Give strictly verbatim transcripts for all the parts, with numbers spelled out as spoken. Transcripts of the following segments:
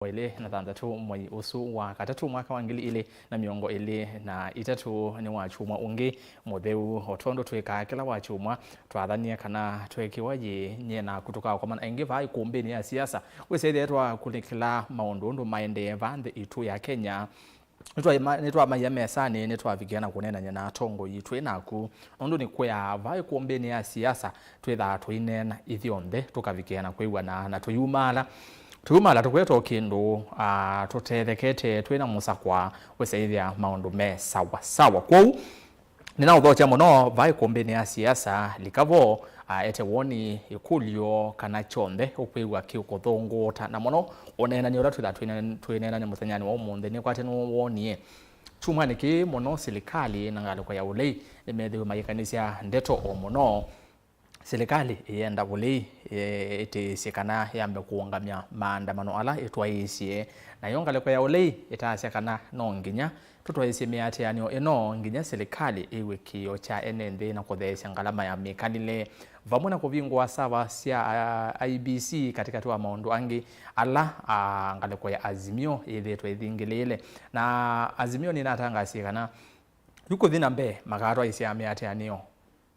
ĩlĩ na thanthatũ mwei ũsu wa katatũ mwaka wa ngili ilĩ na mĩongo ĩlĩ na itatũ nĩ wa kyumwa ũngĩ mũtheu. O tondũ twĩkaa kĩla wa kyumwa, twathanie kana twekiwa yĩ nyie naku tũkakomana ĩngĩ vaa ikumbĩnĩ ya siasa. Wĩsethĩa twakunĩkĩla maũndũ ũndũ maendee vaa nthĩ itũ ya Kenya. Nĩtwaima- nĩtwamaia mesanĩ, nĩtwavikĩa na kũneenany'a na atongoi twĩ naku, nũndũ nĩkwĩaa vaa ikumbĩnĩ ya siasa twĩthaa tũineena ithyonthe tũkavikĩa na kwĩw'ana na tũyumala. Tũyumala tũkweta o kĩndũ, ah, tũtethekete twĩ na mũsakwa, wĩsaĩthĩa maũndũ me sawa sawa. Kwoou, nĩnaũthokya mũno vaa ikumbĩnĩ ya siasa, lika vo, ah, ete woni, ĩkũlyo, kana kyonthe ũkwĩw'a kĩũkũthũngũũta. Na mũno, ũneenany'a ũla twĩthaa twĩne- twĩneenany'a mũthenyanĩ wa ũmũnthĩ, nĩkwate nĩwonie. Kyumwanĩ kĩĩ mũno, silikalĩ na ngalĩko ya ũlei nĩmethĩwe mayĩkanĩsya ndeto o mũno. Silikalĩ ĩyenda ũlei, eh, ĩtĩĩsye kana yambe kũũngamya maandamano ala ĩtwaĩĩsye. Nayo ngalĩko ya ũlei ĩtaasya kana no nginya tũtwaĩĩsye mĩatĩanĩo ĩno nginya silikalĩ ĩw'e kĩĩo kya ene nthĩ na kũtheesya ngalama ya mĩkalĩle, vamwe na kũvingũa sava sya, ah, I E B C, katĩkatĩ wa maũndũ angĩ ala, ah, ngalĩko ya Azimio yĩthĩĩtwe ĩthingĩlĩĩle. Na Azimio nĩnatangaasie kana yu kũthi na mbee makatwaĩĩsya mĩatĩanĩo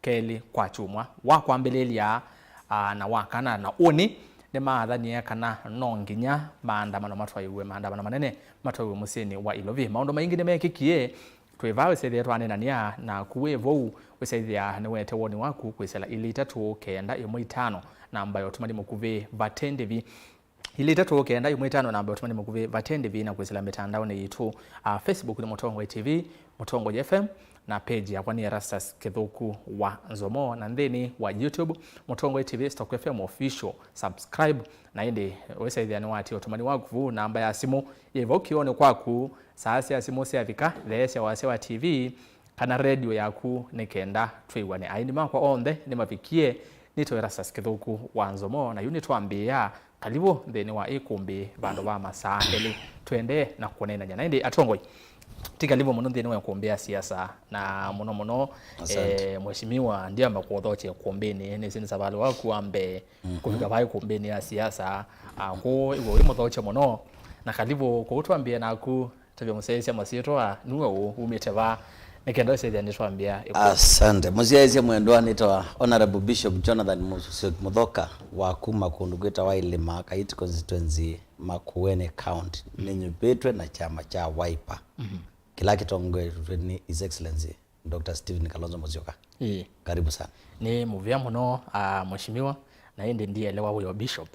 kelĩ kwa kyumwa, wa kwambĩlĩlya, ah, na wa kana, na ũnĩ nĩmaathanie kana no nginya maandamano matwaiwe, maandamano manene matwaiwe mũsyĩnĩ wa Ilovi. Maũndũ maingĩ nĩmekĩkie, twĩ vaa wĩsethĩa twaneenany'a naku wĩ vau, wĩsethĩa nĩwete woni waku kwĩsĩla ilĩ itatũ kenda ĩmwe itano, namba ya ũtũmani mũkuvĩ vate ndĩvi. Ilĩ itatũ kenda ĩmwe itano, namba ya ũtũmani mũkuvĩ vate ndĩvi, na kwĩsĩla mĩtandaonĩ yitũ, ah, Facebook nĩ Mũtongoi T V, Mũtongoi F M, na page yakwa nĩ Erastus Kĩthũku wa Nzomo, na nthĩnĩ wa YouTube, Mũtongoi T V Stock F M Official, subscribe. Na ĩndĩ wĩsaĩthĩa nĩwatia ũtũmani waku vu, namba ya simũ yĩ vau kĩonĩ kwaku, saa sya simũ syavika, theesya wasya wa T V kana redio yaku nĩ kenda twĩw'ane. Aini makwa onthe nĩmavikie, nĩtwe Erastus Kĩthũku wa Nzomo, na yu nĩtwambĩĩa. Kalivu nthĩnĩ wa ĩkũmbĩ vandũ va masaa elĩ, tũendee na kũneenany'a. Na ĩndĩ atongoi, ti kalivu mũno nthĩnĩ wa ĩkũmbĩ ya siasa, na mũno mũno, Asante. eh, mheshimiwa, ndiamba kũũthokya ĩkũmbĩnĩ, nĩsĩ nĩ savalĩ waku wa mbee Mhm. kũvika vaa ĩkũmbĩnĩ ya siasa, ah, kũu ĩw'o wĩ mũthokye mũno, na kalivu kũu twambĩe naku. Tavya mũsyaĩĩsya masyĩtwa, nue ũ umĩte vaa, nĩ kenda ũsyaĩthya nĩtwambĩa ĩkũmbĩ. Asante. Mũsyaĩĩsya mwendwa, nĩtawa Honorable Bishop Jonathan Musyoki Muthoka wa kuma kũndũ kwĩtawa Ilima Kaiti Constituency, Makueni County. Nĩnyuvĩtwe na kyama kya Wiper, Mhm. kĩla kĩtongoetwe nĩ His Excellency Doctor Stephen Kalonzo Musyoka. Ĩĩ. Karibu sana. Nĩ mũvea mũno, ah, mheshimiwa, na ĩndĩ ndielewa wĩyo bishop.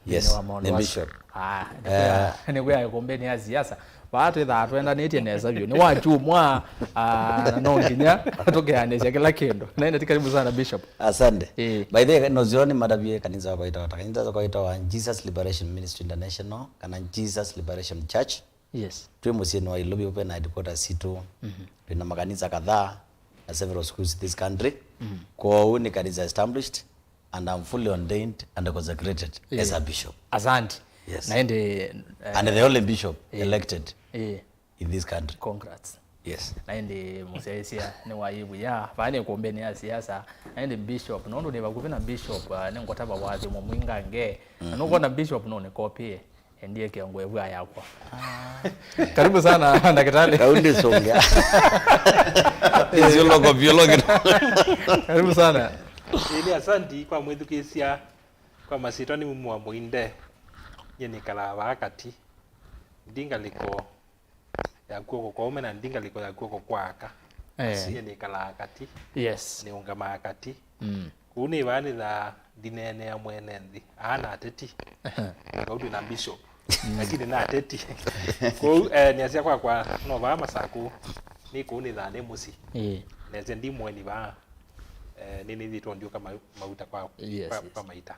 Yes, Nĩ wa maũndũ nĩ asu. bishop. Ah, Eh. nĩkwĩa, nĩkwĩa ĩkũmbĩnĩ ya siasa. Vaa twĩthaa twendanĩtye nesa vyũ. Nĩ wa kyumwa, ah, na no nginya tũkeanĩsya kĩla kĩndũ. Na ĩndĩ ti karibu sana, bishop. Asante. Eh. By the way, nozio nĩ matavie kanisa wa kwaitwa, kanisa wa kwaitwa Jesus Liberation Ministry International, kana Jesus Liberation Church. Yes. Twĩ mũsyĩnĩ wa Ilovi, ũpe na headquarters sitũ. Mhm. Twĩ na makanisa kadhaa na several schools in this country. Mhm. Kwoou nĩ kanisa established, and I'm fully ordained and consecrated Yeah. as a bishop. Asante. Yes. Na ĩndĩ, eh, And the only bishop Yeah. elected Yeah. in this country. Congrats. Yes. Na ĩndĩ mũsyaĩĩsya nĩ wa ĩvuya. Vaa nĩ ĩkũmbĩnĩ ya siasa. Na ĩndĩ bishop, nũndũ nĩ vakuvĩ na bishop, ah, nĩ ngũtava wathimo mwingange. Na Mhm. nũkwona bishop nũnĩkopie. Endie kĩongo ĩvua yakwa. Karibu sana, ndakĩtalĩ. Kaundi songa. Isioloko biologi. Karibu sana. Ĩĩ, nĩ asanti kwa mwĩthukĩĩsya. Kwa masyĩtwa nĩ Mumu wa Mũinde. Nyie nĩkalaa vaa kati. Ndi ngalĩko ya kw'oko kwa ũme na ndi ngalĩko ya kw'oko kwa aka. Eh. Nyie nĩkalaa kati. Yes. Nĩũngamaa kati. Mm. Kũu nĩ vaa nĩthaa ndineenea mwene nthĩ. Aa na ateti. Ehe. Kau twĩ na bishop. Mm. Lakini na ateti. Kũu, eh, nĩasya kwakwa no vaa Masakũ. Nĩ kũu nĩthaa nĩ mũsyĩ. Ĩĩ. Nesya ndi mũeni vaa. Eh, nĩ nĩthĩtwe ndiũka mau- mauta kwa, Yes, kwa, yes. kwa maita.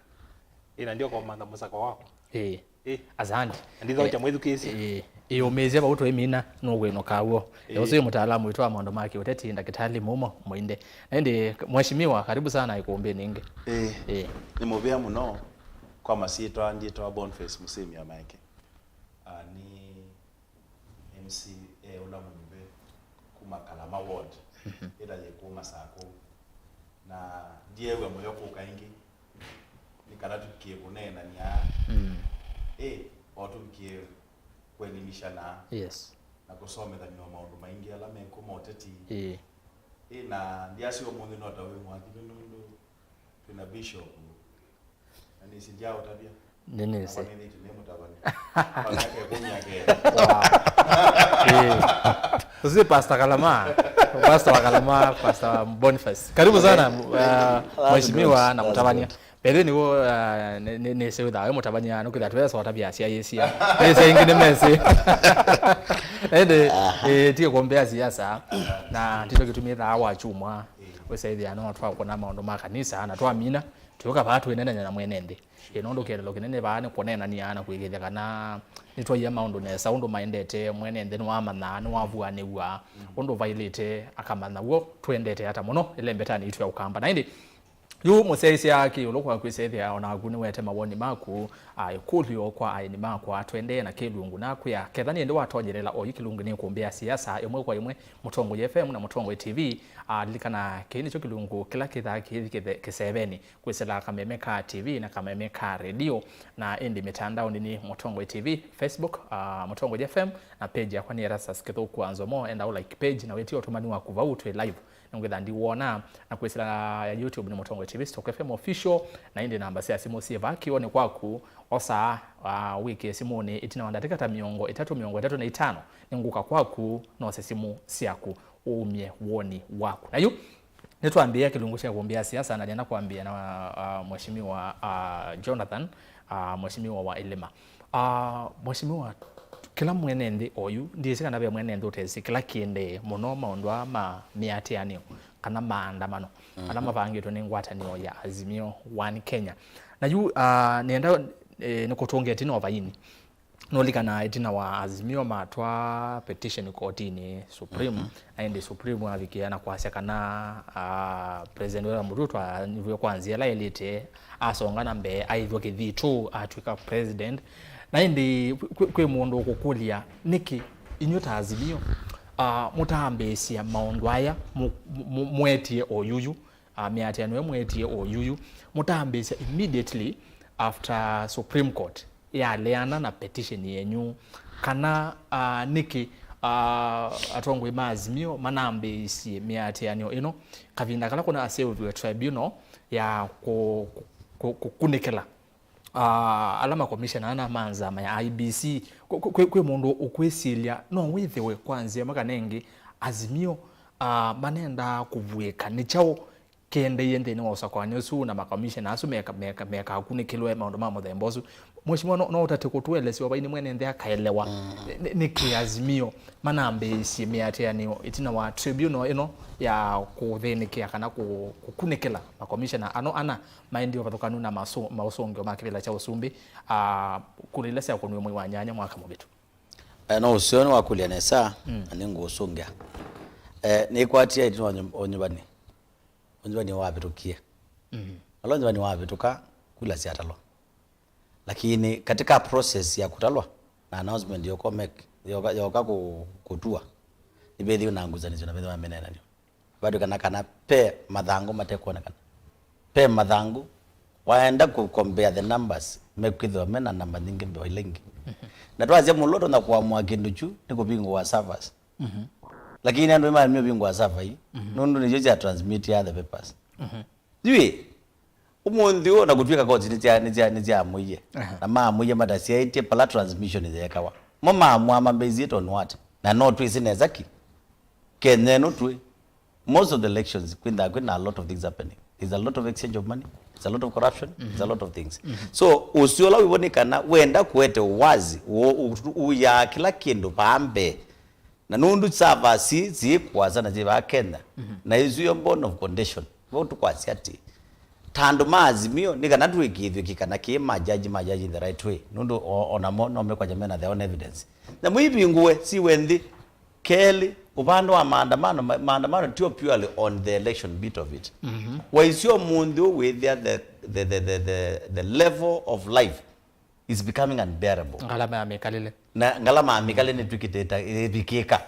Ĩĩ, na ndioka ũmantha mũsako wakwa. Ĩĩ. Ĩĩ. Asante. Ndithaũkya mwĩthukĩĩsya. Ĩĩ. Ĩĩ, ũmĩĩsya vau twĩmina, nũkwĩnũka w'o. Ĩĩ. Ũsu wĩ mũtaalamu witũ wa maũndũ ma kĩũteti, ndakĩtalĩ Mumo Mũinde. Na ĩndĩ, mheshimiwa, karibu sana ĩkũmbĩnĩ ĩngĩ. Ĩĩ. Ĩĩ. Nĩ mũvea mũno. Kwa masyĩtwa, ndyĩtawa Boniface Mũsĩmia Maeke. Ah, nĩ M C A ũla mũnyuve kuma Kalama Ward, Mhm. ĩla yĩ kũu Masakũ. Na ndyeew'a mũyo kũka ĩngĩ, nĩ kana tũkie kũneenany'a. Mm. Ĩ, o tũvikie kũelimishana Yes. na kũsomethanywa maũndũ maingĩ ala mekuo ma ũteti. Ĩĩ. Ĩ, na ndiasya ũmũnthĩ no ta wĩ mwaki nĩ nũndũ twĩna bishop na nĩsĩ ndyaũtavya. Nĩnĩsĩ. Nĩnĩtĩ nĩ mũtavany'a kwa myaka ĩkũmi akenda. Ĩĩ. Ũsu Pastor Kalama, Pastor wa Kalama, Pastor Boniface. Karibu sana uh, That's mheshimiwa good. Na That's mũtavany'a. Good. Mbele nĩw'o uh, nĩ- nĩ- nĩsĩ wĩthaa wĩ mũtavany'a nũkĩtha twesa ũtavya asyayĩsya. Nĩsĩ ingĩ nĩ mesĩ. Ende eh, tie kuombea siasa na tito kitumie thaa wa chumwa. Wĩsaithia no twakũna maũndũ ma kanisa na twamina. Tũka vaa twĩnenanya na mwene nthĩ. Ĩ nũndũ kĩeleelo kĩnene vaa nĩ kũneenania na kũĩkĩĩthya kana nĩtwaia maũndũ nesa ũndũ maendete. Mwene nthĩ nĩwamanyaa, nĩwavuanĩw'a ũndũ vailĩte, akamanya w'o twendete ata mũno ĩlembetanĩ itũ ya Ũkamba. Na ĩndĩ yu mũsyaĩĩsya kĩũlũ kwa kwĩsethĩa o naku nĩwete mawoni maku, a, ĩkũlyo kwa aeni makwa, tũendee na kĩlungu na kwĩa ketha nĩ ĩndĩ watonyelela oyu kĩlungu nĩ kũmbĩa siasa ĩmwe kwa ĩmwe, Mũtongoi F M na Mũtongoi T V. A, lilikana kĩĩ nĩkyo kĩlungu kĩla kĩthaa kĩthi kĩthe- kĩsevenĩ. Kwĩsĩla kameme ka T V na kameme ka redio, na ĩndĩ mĩtandaonĩ nĩ Mũtongoi T V, Facebook, uh, Mũtongoi F M, na page yakwa nĩ Erastus Kĩthũku wa Nzomo. Enda ũ like page na wĩtie ũtũmani waku vau twĩ live. Nĩngwĩtha ndiwona. Na kwĩsĩla ya YouTube nĩ Mũtongoi T V, Stock F M Official, na ĩndĩ namba sya simũ syĩ vaa kĩonĩ kwaku. Osa uh, wĩkĩe simũnĩ ĩtina wa ndatĩka ta mĩongo ĩtatũ, mĩongo ĩtatũ na itano, nĩngũka kwaku nose simũ syaku ũumye woni waku. Na yu nĩtwambĩĩa kĩlungu kya kũmbĩa siasa, na nĩenda kwambĩĩa na uh, mheshimiwa uh, Jonathan, uh, mheshimiwa wa Ilima. Uh, mheshimiwa, kĩla mwene nthĩ oyu, ndiĩsĩ kana ve mwene nthĩ ũtesĩ kĩla kĩendee mũno maũndũ aa ma mĩatĩanĩo kana maandamano ala mavangĩtwe nĩ ngwatanĩo ya Azimio One Kenya. Na yu uh, nĩenda eh, nĩkũtũngĩa ĩtina o vaini. Nũlikana ĩtina wa Azimio matwa petition kotinĩ Supreme, na ĩndĩ Supreme avikĩa na kwasya kana uh, President William Ruto anyuviwe kwa nzĩa ĩla ĩlĩte, asonga na mbee, aĩthw'a kĩthitũ, atw'ĩka president. Na ĩndĩ kwĩ, kwĩ mũndũ ũkũkũlya, nĩkĩ inyw'ĩ ta Azimio uh, mũtambĩĩsya maũndũ aya mũ- mũ- mwetie oyuyu? Uh, mĩatĩano ĩmwe ĩtie oyuyu, mũtambĩĩsya immediately after Supreme Court yaleana na petition yenyu, kana uh, nĩkĩ uh, atongoi ma Azimio manambĩĩsye mĩatĩanĩo ĩno kavinda kala kũna aseũviwe tribunal ya kũ- kũ- kũkunĩkĩla uh, ala makomishena ana ma nzama ya I E B C. Kwĩ- kwĩ kwĩ mũndũ ũkwĩsilya no wĩthĩwe kwa nzĩa ĩmwe kana ĩngĩ Azimio uh, manendaa kũvuĩka nĩ kyaũ kĩendeie nthĩnĩ wa ũsakũani ũsu na makomishena asu meka- meka- mekakunĩkĩlwe maũndũ ma mũthemba ũsu? Mheshimiwa, no, no ũtate kũtũelesya o vaini mwene nthĩ akaelewa nĩ- nĩ- nĩkĩ Azimio manambĩĩsye mĩatĩanĩo ĩtina wa tribunal ĩno ya kũthĩnĩkĩa kana kũ- kũkunĩkĩla makomishena ano ana maendie ũvathũkanu na masu- maũsũngĩo ma kĩvĩla kya ũsumbĩ, ah, kũlĩ ila syakũniwe mwei wa nyanya mwaka mũvĩtu. Eh, no ũseo nĩwakũlya nesa, na nĩngũũsũngĩa. Eh, nĩkwatie ĩtina wa ũnyuvani. Ũnyuvani wavĩtũkie. Ala ũnyuvani wavĩtũka, kula syatalwa. Lakini katika process ya kũtalwa, na announcement yoka make, yoka, yoka kũ- kũtua, nĩvethĩwe na nguzanĩsyo na vethĩwa mĩneenanyo. Vatwĩkana kana ve mathangũ matekwonekana. Ve mathangũ, waenda kũ compare the numbers, mekwĩthĩwa me na namba nyingĩ mbee wa ila ingĩ. Na twasya mũlo tũna kũamũa kĩndũ kyu nĩ kũvingũa servers. Lakini andũ nĩmaemie ũvingũa server ii, nũndũ nĩsyo sya transmit ya the papers. Yu ĩ, ũmũnthĩ ũũ na kũtw'ĩka koti nĩsya- nĩsya- nĩsyamũie. Na maamũie matasyaĩtye pala transmission yeekawa. Mo maamũa mambĩĩsie tondũ what? Na no twĩsĩ nesa ki Kenya ĩno twĩ, most of the elections kwĩthaa kwĩna a lot of things happening. There's a lot of exchange of money, there's a lot of corruption, there's a lot of things. So ũsio ũla wĩvo nĩ kana wenda kũete uwazi, ũyaa kĩla kĩndũ vaa mbee. Na nũndũ servers ii syĩ kũasa na syĩ vaa Kenya, na isu yo bone of condition, vo tũkwasya atĩ ta andũ ma Azimio nĩ kana tũĩkĩĩthw'e kĩkana kĩĩ majaji majaji in the right way, nũndũ o- onamo no mekwasya mena their own evidence. Nyamũ ivingũwe siwe nthĩ. Kelĩ, ũvande wa maandamano, ma- maandamano tio purely on the election bit of it. Waisyo ũmũnthĩ ũũ wĩthĩa the, the, the, the, the, the level of life is becoming unbearable. Ngalama ya mĩkalĩle. Na ngalama ya mĩkalĩle nĩtw'ĩkĩte ĩta- ĩvikĩka.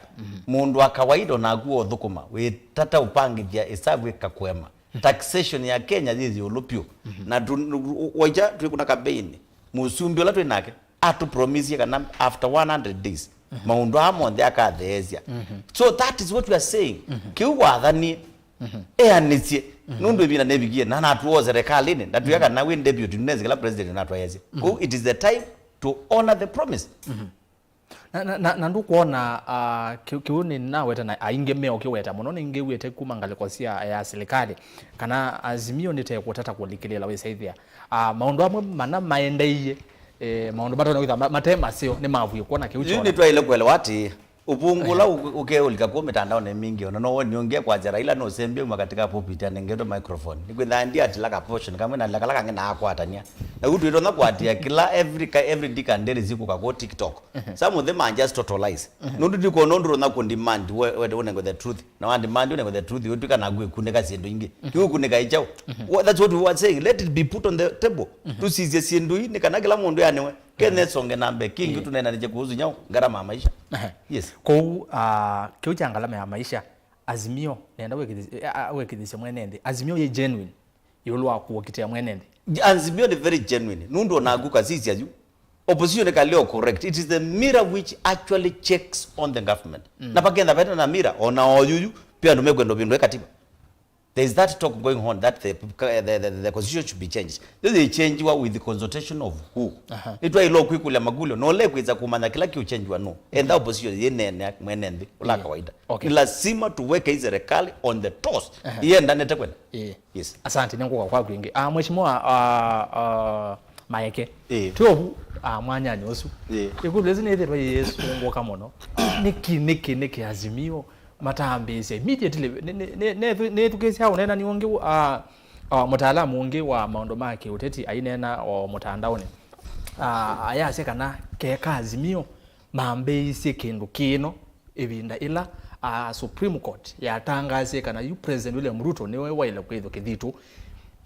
Mũndũ wa kawaida onaku ũthũkũma wĩtata ũpangĩthya ĩsavu ĩkakwema. Taxation ya Kenya yĩ ĩũlũ pyũ. Na tu- waikya twĩkũna kampeni, mũsumbĩ ũla twĩ nake Atũpromisie kana after one hundred days, maũndũ aa monthe akatheesya. So that is what we are saying. Kĩu wathanie, eanĩsye. Nũndũ ĩvinda nĩvikie, na natwoo serikalĩnĩ, na twĩa kana wĩ deputy, nũnenze kĩla president natwaĩasya. Kũu, it is the time to honor the promise. Na, na, na, na ndũkwona, ah, kĩ- kĩu nĩnaweta na aingĩ meũkĩweta mũno, nĩngĩw'ĩte kuma ngalĩko sya ya silikalĩ, kana Azimio nĩtekũtata kũlikĩlĩla wĩsaĩthĩa, ah, maũndũ amwe mana maendeie, eh, maũndũ matonya kwĩthwa ma- mate maseo nĩmavw'ĩkwa na kĩu Yu kyona. Nĩtwaĩle kũelewa atĩ ũvũngũ ũla ũ- ũkeũlika kũu mĩtandaonĩ mingĩ, ona no woni ũngĩ kwasya Raila nũsembie uma katika pulpit anengetwe microphone. Nĩkwĩthaa ndi atila ka portion kamwe na kala kangĩ naakwatania. Na yu twĩtonya kũatĩa kĩla every, ka- every Dick and Dale sikũka kũu TikTok. Some of them are just total lies. Nũndũ ndikwona ũndũ ũtonya kũdemand we- we- ũnengwe the truth. Na wademand ũnengwe the truth, ũtwĩka naku ĩkunĩka syĩndũ ingĩ. Kĩu ĩkunĩka ĩ kyaũ? Wha- that's what we were saying. Let it be put on the table. Tũsisye syĩndũ ii nĩ kana kĩla mũndũ eanĩwe. Kenya ĩsonge na mbee. Kĩngĩ tũneenanĩtye kuhusu nyaũ? Ngarama ya maisha. Yes. Kwoou, ah, kĩu kya ngalama ya maisha, Azimio, nenda wĩkĩthĩsye, eh, ah, wĩkĩthĩsye mwene nthĩ. Azimio yĩ genuine ĩũlũ wa kũkitĩa mwene nthĩ. Azimio nĩ very genuine. Nũndũ onaku kasisya yu. Opposition ĩkaleo correct. It is the mirror which actually checks on the government. Na vakenda vena na mirror, ona oyuyu, pia andũ mekwenda ũvĩndũe katiba. There is that talk going on that the, the, the, the constitution should be changed. This is changewa with the consultation of who? Aha. Nĩtwaĩle kwĩkũlya makũlyo, na ũle kwĩsa kũmanya kĩla kĩũchenjiwa nũ. Enda opposition yĩneenea mwene nthĩ, ũla kawaida. Okay. Ni lazima tuweke hii serikali on the toes. Aha. Iendanĩte kwenda. Ĩĩ. Yes. Asante, nĩngũka kwaku ĩngĩ. Ah, Mheshimiwa, ah, ah, Maeke. Ĩĩ. Twĩ ovu, ah, mwanyanĩ ũsu. Ĩĩ. Ĩkũlyo ĩsu nĩyĩthĩtwe yĩsũngũka mũno. Nĩkĩ, nĩkĩ, nĩkĩ Azimio matambĩĩsya immediately? Nĩ- nĩ- nĩ- nĩ- nĩthukĩĩsya ũneenani ũngĩ, ah, ah, mũtaalamu ũngĩ wa maũndũ ma kĩũteti aineena o mũtandaonĩ. Ah, ayasya kana keka Azimio mambĩĩisye kĩndũ kĩno ĩvinda ĩla, ah, Supreme Court yatangaasie kana yu President William Ruto nĩwe waĩle kwĩthwa kĩthitũ.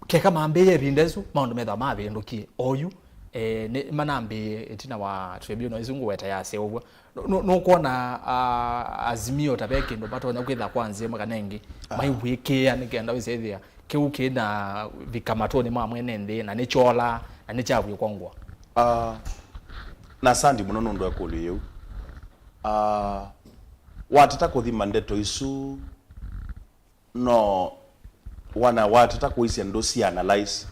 Keka mambĩĩe ĩvinda ĩsu, maũndũ methwa mavĩndũkie. Oyu, eh, nĩ manambĩĩe ĩtina wa tribunal ĩsu ngũweta ya seũvw'a. Nũ- nũ- nũkwona, ah, Azimio ta ve kĩndũ matonya kwĩtha kwa nzĩa ĩmwe kana ĩngĩ, ah, maivw'ĩkĩĩa nĩ kenda wĩsethĩa kĩu kĩna vika matũnĩ ma mwene nthĩ, na nĩ kyola, na nĩ kyavw'ĩkwa ngũa? Ah, na asante mũno nũndũ wa ĩkũlyo yĩu. Ah, watata kũthima ndeto isu, no wana watata kũisya ndũ si analyze,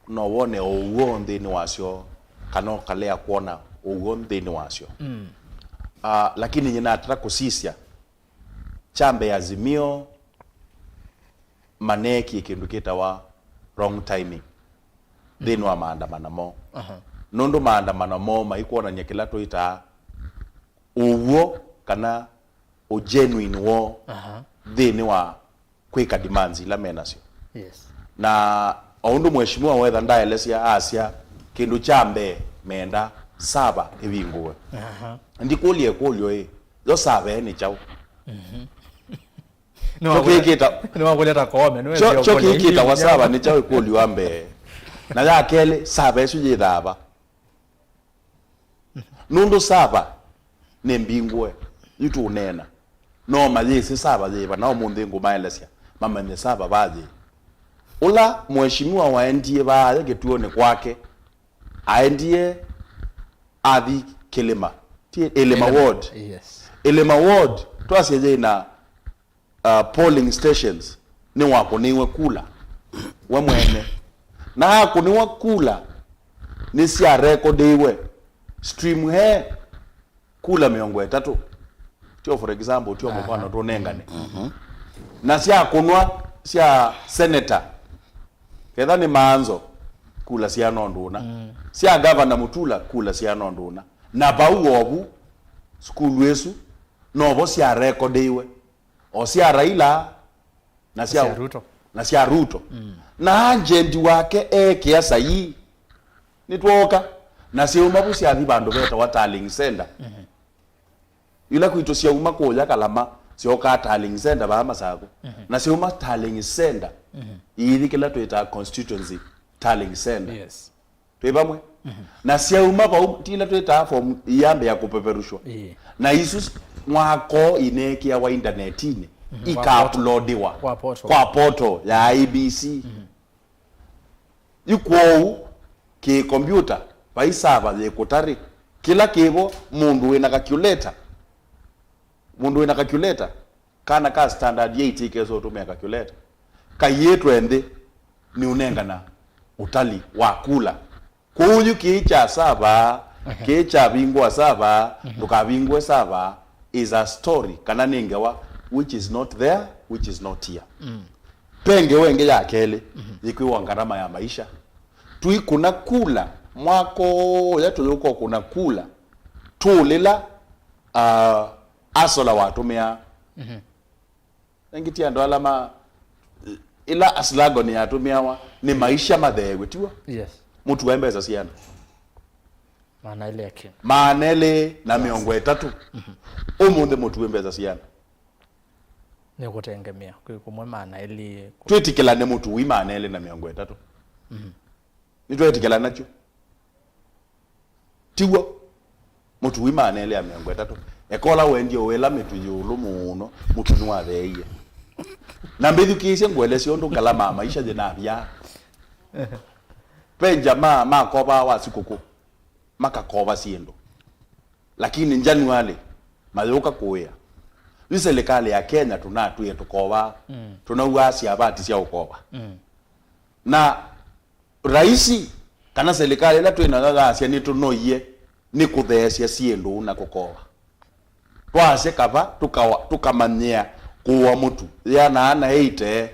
no wone o ũw'o nthĩnĩ wasyo, kana ũkalea kwona ũw'o nthĩnĩ wasyo. Mm. Ah, lakini nyie natata kũsisya kya mbee Azimio maneekie kĩndũ kĩtawa wrong timing nthĩnĩ wa maandamano moo. Aha. Nũndũ maandamano moo maikwonany'a kĩla twĩtaa ũw'o kana ũ genuine woo, aha, nthĩnĩ wa kwĩka demands ila menasyo. Yes. Na o ũndũ mheshimiwa wetha ndaelesya, asya kĩndũ kya mbee menda sava ĩvingũwe. Aha. Ndikũlye ĩkũlyo ĩ, yo sava ĩ nĩ kyaũ? Mhm. Kyo kĩkĩta- nĩwakũlya ta Koome, nĩwe kyo- kyo ũkũlya kĩkĩtawa ĩngĩ sava nĩ kyaũ ĩkũlyo wa mbee? Na ya kelĩ, sava ĩsu yĩthaa va? Nũndũ sava nĩ mbingũe, yu tũũneena. No mayĩsĩ sava yĩva, na ũmũnthĩ ngũmaelesya mamanye sava va yĩ. Ũla mheshimiwa waendie vaaye kĩtuonĩ kwake, aendie athi Kĩlĩma, ti Ĩlĩma ward. Yes. Ĩlĩma ward, twasye yĩna uh, polling stations nĩwakũnĩiwe kula we mwene. Na akũnĩwa kula nĩsyarekodiwe, stream he kula mĩongo ĩtatũ. Tio, for example, tio mũkwano tũnengane. Mhm. Na syakũnwa sya senator, ketha nĩ Maanzo, kula siana ũndũ ũna. Mm. Sya Governor Mutula, kula siana ũndũ ũna. Na vau ovu, sukulu ĩsu, novo syarekodiwe. O sya Raila na sya, sya Ruto. Na sya Ruto. Mm. Na agent wake eekĩa saii. Nĩtwooka. Na syauma vu syathi vandũ vetawa Tallying Center. Mhm. Ila kwitũ syauma kũya Kalama, syookaa Tallying Center vaa Masakũ. Mhm. Na syauma Tallying Center, mhm, iithi kĩla twĩtaa constituency Tallying Center. Yes. Twĩ vamwe? Mhm. Na syauma vau, ti ila twĩtaa form iambĩa kũpeperushwa. Ĩĩ. Na isu s- mwako ineekĩawa intanetinĩ, mhm, ikauploadiwa kwa portal, kwa portal ya I E B C. Mhm. Yu kwoou, kĩ kombyũta, Vai sava yĩ Kũtarĩ. Kĩla kĩvo, mũndũ wĩna calculator. Mũndũ wĩna calculator. Kana ka standard eight ikesa ũtũmĩa calculator. Kaiĩtwe nthĩ, nĩ ũnengana ũtali wa kula. Kwoou kĩĩ kya sava, kĩĩ kyavingũa sava, ndũkavingũe sava, is a story, kana nĩ ngewa, which is not there, which is not here. Ve ngewa ĩngĩ ya kelĩ, yĩkwĩwa ngarama ya maisha. Tũikũna kula, mwaka ũya tũyũka ũkũna kula, tũũlĩla, ah, asola watũmĩaa. Ĩngĩ ti andũ ala ma, ĩla slogan yatũmĩawa nĩ maisha matheew'e, tiw'o? Yes. Mũtu wa mbesa siana. Maana elĩ ya Kenya. Maana elĩ na mĩongo ĩtatũ. Ũmũnthĩ mũtu wĩ mbesa siana? Nĩ kũtengemea. Kwĩ kũmwe maana elĩ. Twĩtĩkĩlane mũtu wĩ maana elĩ na mĩongo ĩtatũ. Nĩtweetĩkĩlana nakyo. Tiw'o? Mũtu wĩ maana elĩ ya mĩongo ĩtatũ. Ekola wendie ũĩla mĩtu yĩũlũ mũno, mũtu nĩwatheeie. Na mbĩthukĩĩsye ngũelesye ũndũ ngalama ya maisha yĩnavyaa. Ve njamaa makovaa wa sikũkũ, makakova syĩndũ. Lakini January, mayũka kũĩa. Yu silikalĩ ya Kenya tũnatwĩe tũkovaa, tũnauaa syavati sya ũkova. Na Raisi kana silikalĩ ĩla twĩ nayo yaasya nĩtũnoie nĩ kũtheesya syĩndũ na kũkova. Twasya kava tũkawa-, tũkamanyĩa kũũa mũtu, yĩanaa na ĩite.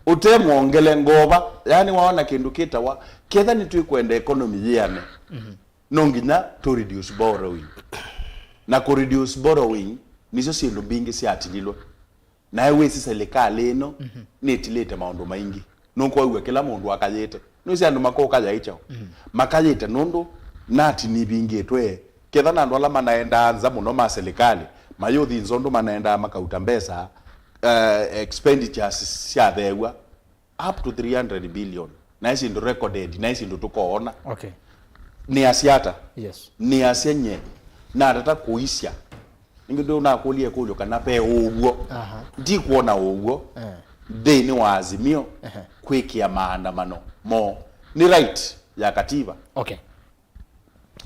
Ũte mwongele ngova, yaani waona kĩndũ kĩtawa, ketha nĩtwĩkwenda economy yĩane, no nginya tũ reduce borrowing. Na kũ reduce borrowing, nĩsyo syĩndũ mbingĩ syatililwe. Naĩ wĩsĩ silikalĩ ĩno nĩtilĩte maũndũ maingĩ. Nũkwaw'a kĩla mũndũ akayĩte. Nĩwĩsĩ andũ makũkaya ĩ kyaũ? Makayĩte nũndũ nati nivingĩtwe. Ketha na andũ ala manaendaa nza mũno ma silikalĩ, mayũthi nza ũndũ manaendaa makauta mbesa, eh, expenditures syatheew'a up to three hundred billion. Naĩ syĩndũ recorded, naĩ syĩndũ tũkoona. Okay. Nĩasya ata? Yes. Nĩasya nye, natata kũisya. Nĩngĩ ndũnakũlya ĩkũlyo kana ve ũw'o. Aha. Ndikwona ũw'o nthĩnĩ wa Azimio kwĩkĩa maandamano moo. Nĩ right ya katiba. Okay.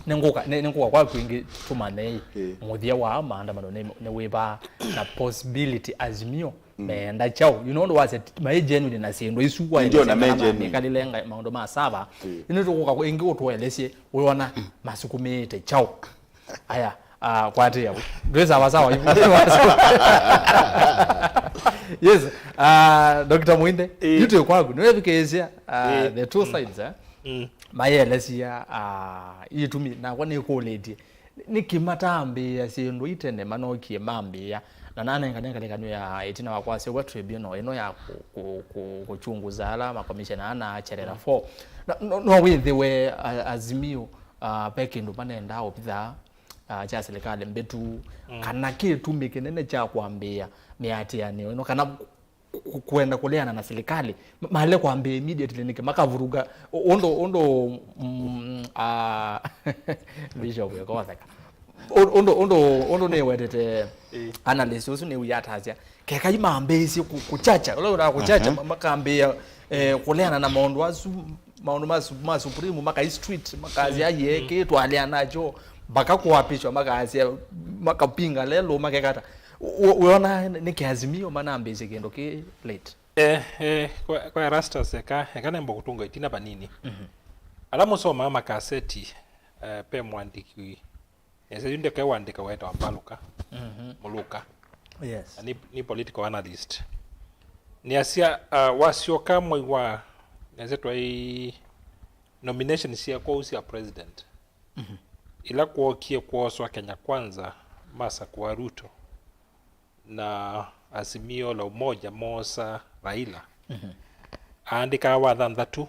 Nĩngũka, nĩ-, nĩngũka kwaku ĩngĩ tũmanye ĩ, mũthya wa maandamano nĩ, nĩ wĩva na possibility Azimio meenda kyaũ? You know, ũndũ wasya maĩ genuine na syĩndũ isu waelesya kana mamĩkalĩle nga-, maũndũ ma sava. Ĩndĩ tũkũka ĩngĩ ũtũelesye wĩona masukumĩĩte kyaũ? Aya, ah, kwatĩĩa. Ndwĩ sawa sawa. Yes, ah, Doctor Muinde, yu twĩ kwaku. Nĩwethukĩĩsya, ah, the two sides, eh? Mayĩelesya, ah, itumi, nakwa nĩkũlĩtye. Nĩkĩ mataambĩĩa syĩndũ itene manokie mambĩĩa? Na nanengane ngelekany'o ya ĩtina wa kwasya ũw'a tribunal ĩno ya kũ-, kũ-, kũ-, kũchunguza ala makomishena ana Cherera four. Na, no, no wĩthĩwe, a-, Azimio, ah, ve kĩndũ manendaa ũvitha, ah, kya silikalĩ mbĩtu, kana kĩtumi kĩnene kya kwambĩĩa mĩatĩanĩo ĩno, kana ku-, ku-, kwenda kũleana na silikalĩ, ma-, male kwambĩĩa immediately nĩkĩ makavuruga ũ-, ũndũ, ũndũ, mm, ah, Bishop ekotheka. Ũ-, ũndũ, ũndũ, ũndũ nĩwetete analyst ũsu nĩwĩatasya, kekai mambĩĩsye kũ-, kũchacha, ũla ũtaa kũchacha, ma-, makambĩĩa, eh, kũleana na maũndũ asu, maũndũ ma su-, ma Supreme, makai street, makasya, "Aye, kĩ twalea nakyo," mpaka kuapishwa, makasya, makapinga lelo, makekata. Wĩona nĩ kĩ Azimio manambĩĩsye kĩndũ kĩ late? Eh, eh, kwa, kwa Erastus, eka, eka nemba kũtũnga ĩtina vanini. Ala mũsomaa makaseti, eh, ve mwandĩki, nesa yu ndeke wandĩka wetawa Mbaluka, Muluka. Yes. Na nĩ, nĩ political analyst. Nĩasya, uh, wasyoka mwei wa, nesa twaĩ nomination sya kwoou sya president. Ila kwookie kwoswa Kenya Kwanza, masakũa Ruto, na Azimio la Umoja moosa Raila. Aandĩkaa wa thanthatũ,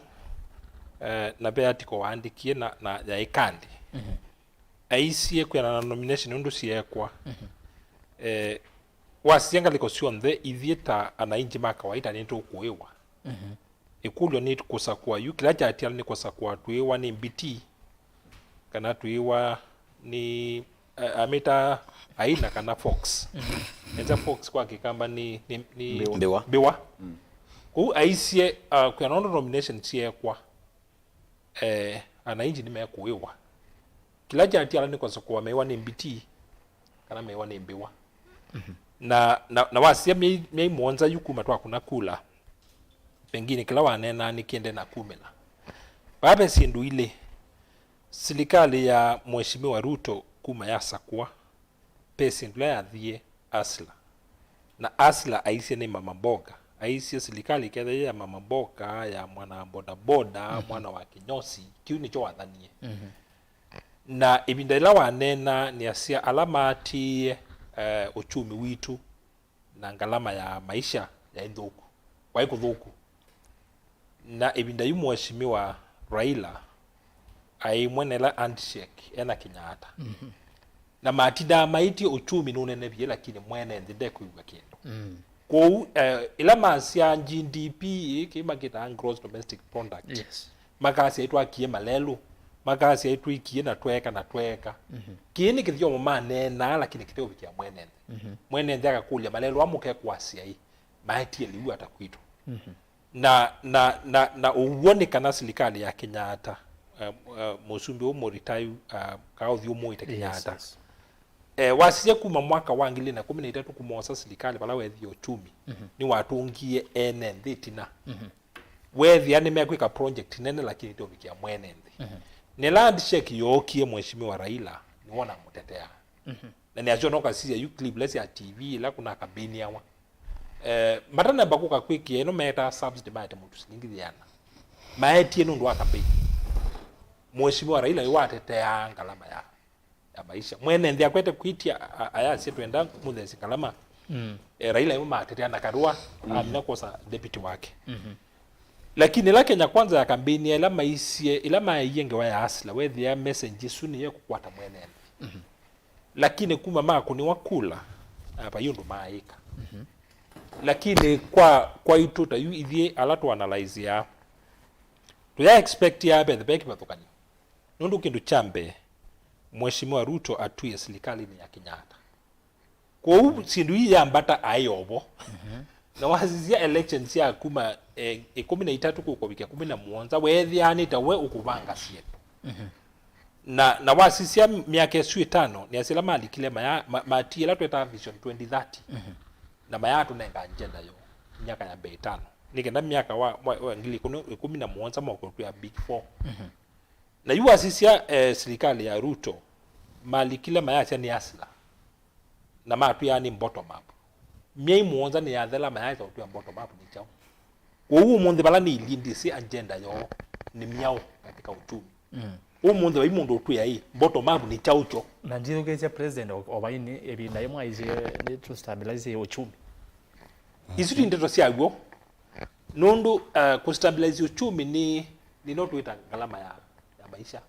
eh, na ve article waandĩkie na, na yaĩ kandi. Aisye kwĩana na nomination ũndũ syeekwa. Eh, wasisya ngalĩko syonthe, ithyĩ ta anainji ma kawaita nĩtũkũĩwa. Ĩkũlyo nĩ kũsakũa yu, kĩla kyatiala nĩ kũsakũa twĩĩwa nĩ mbiti, kana twĩĩwa nĩ, a-, amĩta aina kana fox. Nesa fox kwa Kĩkamba nĩ, nĩ, nĩ mbĩwa. Mbĩwa. Kwoou aisye, uh, kwĩana ũndũ nomination syeekwa, eh, Ananchi nĩmekũĩwa. Kĩla kyatiala nĩ kũsakũa meĩwa nĩ mbiti kana meĩwa nĩ mbĩwa. Na, na, na wasisya myei, myei mũonza yu kuma twakũna kula, pengine kĩla waneenaa nĩkĩende na kumĩla. Vaa ve syĩndũ ilĩ, silikalĩ ya Mheshimiwa Ruto kuma yasakũa, ve syĩndũ ila yathie Hustler. Na Hustler aisye nĩ mama mboga. Aisye silikalĩ ĩkethĩa ya mama mboga, ya mwana wa bodaboda, mwana wa kinyosi, kĩu nĩkyo wathanie. Na ĩvinda yĩla waneena, nĩasya ala maatĩĩe, eh, uchumi witũ na ngalama ya maisha yaĩ nthũku, kwaĩ kũthũku. Na ĩvinda yu Mheshimiwa Raila aimwenela handshake ena Kenyatta. Na matindaa maĩtye uchumi nũnenevie, lakini mwene nthĩ ndekũĩw'a kĩndũ. Kwoou, eh, ĩla masya G D P, kĩĩ makĩtaa gross domestic product, Yes. makasya ĩtwakie malelũ, makasya ĩtwĩkie na tweeka na tweeka. Kĩĩ nĩ kĩthyomo maneenaa, lakini kĩteũvikĩa mwene nthĩ. Mwene nthĩ akakũlya, malelũ aa mũkekwasya ĩ, maetie lĩu ata kwitũ? Na, na, na, na ũw'o nĩ kana silikalĩ ya Kenyatta, eh, eh, mũsumbĩ ũmwe retired, eh, kaa ũthyũmũĩte Yes, Kenyatta. Yes. Eh, wasisya kuma mwaka wa ngili na kũmi na itatũ kuma osa silikalĩ vala wethie uchumi, nĩwatũngie ene nthĩ ĩtina. Weethĩa nĩmekwĩka project nene, lakini iteũvikĩa mwene nthĩ. Na ĩla handshake yookie, Mheshimiwa Raila nĩwona mũtetea. Na nĩasyo nokasisya yu clip ila sya T V ila kuna kambeiniawa. Eh, matanamba kũka kwĩkĩa ĩno meetaa subsidy, maete mũndũ silingi yĩana. Maetie nũndũ wa kambeini. Mheshimiwa Raila yu wateteaa ngalama ya, ya maisha. Mwene nthĩ akwete kwĩtya, a-, ayasya twenda mũthesye ngalama. Eh, Raila yu matetea na Karua amina kwosa deputy wake. Lakini ĩla Kenya Kwanza ya kambeini ĩla maisye, ĩla maeie ngewa ya Hustler, wethĩa message ĩsu nĩyo ĩkũkwata mwene nthĩ. Lakini kuma makũnĩwa kula, ah, vai ũndũ maaĩka. Lakini kwa, kwaitũ ta yu ithyĩ ala tũanalyzĩaa, tũya expectia ve, ve kĩvathũkany'o. Nũndũ kĩndũ kya mbee, Mheshimiwa Ruto atwie silikalĩnĩ ya Kenyatta. Kwoou syĩndũ ii yambata aĩ ovo. Na wasisya elections sya kuma, eh, ĩkũmi na itatũ kũkovikya kũmi na mũonza, weethĩaa nĩ ta we ũkũvanga syĩndũ. Na, na wasisya myaka ĩsu ĩtano, nĩasya ĩla malikile maya, ma, matie ĩla twetaa Vision twenty thirty. Na mayatũnenga agenda yo myaka ya mbee ĩtano. Nĩ kenda myaka wa, wa, wa ngili ĩkũmi na mũonza moke ũtwĩa Big Four. Na yu wasisya, eh, silikalĩ ya Ruto, malikile mayasya nĩ Hustler. Na matwĩa nĩ bottom up. Myei mũonza nĩyathela, mayaĩsa kũtwĩa bottom up nĩ kyaũ. Kwoou ũmũnthĩ vala nĩilyĩ ndĩsĩ agenda yoo nĩ myaũ katika uchumi. Ũmũnthĩ vai mũndũ ũtwĩa ĩ, bottom up nĩ kyaũ kyo. Na ndithukĩĩsya president o, o vainĩ ĩvinda yĩmwe aisye nĩ to stabilize uchumi. Isu ti ndeto sya w'o. Nũndũ, uh, kũstabilize uchumi nĩ, nĩ no twĩta ngalama ya, ya maisha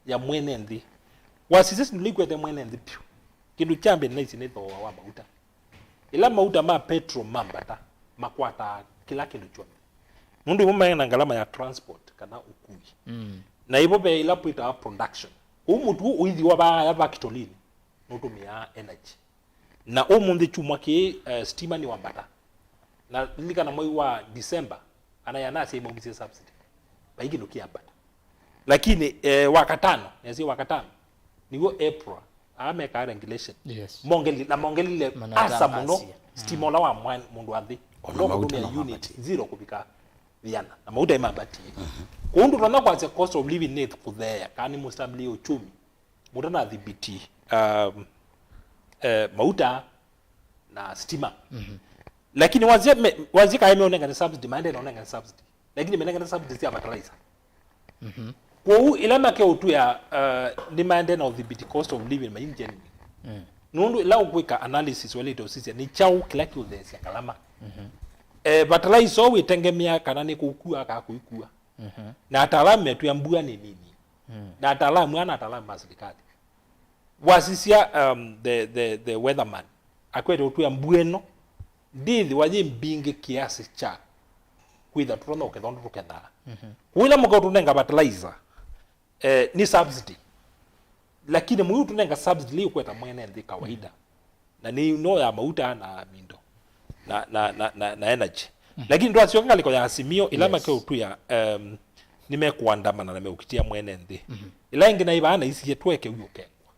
ya mwene nthĩ. Wasisya syĩndũ ila ikwete mwene nthĩ vyũ, kĩndũ kya mbee nĩnaisye nĩ thooa wa mauta. Ĩla mauta ma petrol mambata, makwataa kĩla kĩndũ kyonthe. Nũndũ ĩvo maĩ na ngalama ya transport kana ũkui. Na ĩvo ve ĩla twĩtaa production. Kwoou mũtu ũũ ũithiwa vaaya factory-inĩ, nũtũmĩaa energy. Na ũmũnthĩ kyumwa kĩĩ, eh, sitima nĩwambata. Na lilikana mwei wa December, ana yanasya imaumisye subsidy. Vai kĩndũ kĩambata. Lakini, eh, wa katano, nĩasya wa katano, nĩw'o April, aa mekaa regulation. Yes. Mongeli-, na mongelile asa mũno sitima ũla wa mwan-, mũndũ wa nthĩ. Ona mauta nĩmambatie. Unit zero kũvika ĩana. Na mauta imambatie. Kwoou ndũtonya kwasya cost of living nĩ kũtheea, kana nĩ mũstabilie uchumi. Mũtanathibiti, um, eh, mauta na stima. Lakini wazia me-, wazia kae meonengane subsidy, maende naonengane subsidy. Lakini menengane subsidy sya fertilizer. Kwoou ila make ũtwĩa, uh, nĩ maende na ũthibiti cost of living maingenuine. Nũndũ ila ũkwĩka analysis wailĩte ũsisya nĩ kyaũ kĩla kĩũtheesya ngalama. Eh, fertilizer wĩtengemea kana nĩ kũkua kaa kũikua. Na ataalamu metwĩa mbua nĩ nini. Na ataalamu ana ataalamu ma silikalĩ. Wasisya, um, the, the, the weatherman, akwete ũtwĩa mbua ĩno ndĩthĩwa yĩ mbingĩ kĩasi kya kwĩtha tũtonya ũketha ũndũ tũkethaa. Kũu ĩla mũka ũtũnenga fertilizer, eh, nĩ subsidy. Lakini mũyĩ ũtũnenga subsidy lĩ ũkweta mwene nthĩ kawaida. Na nĩ no ya mauta na mindo na, na, na, na, na energy. Lakini twasyoka ngalĩko ya Azimio ĩla make ũtwĩa, um, nĩmekũandamana na meũkitĩa mwene nthĩ. Mhm. Ĩla ĩngĩ naĩ vaa naisiie tweke ũyũkengwa.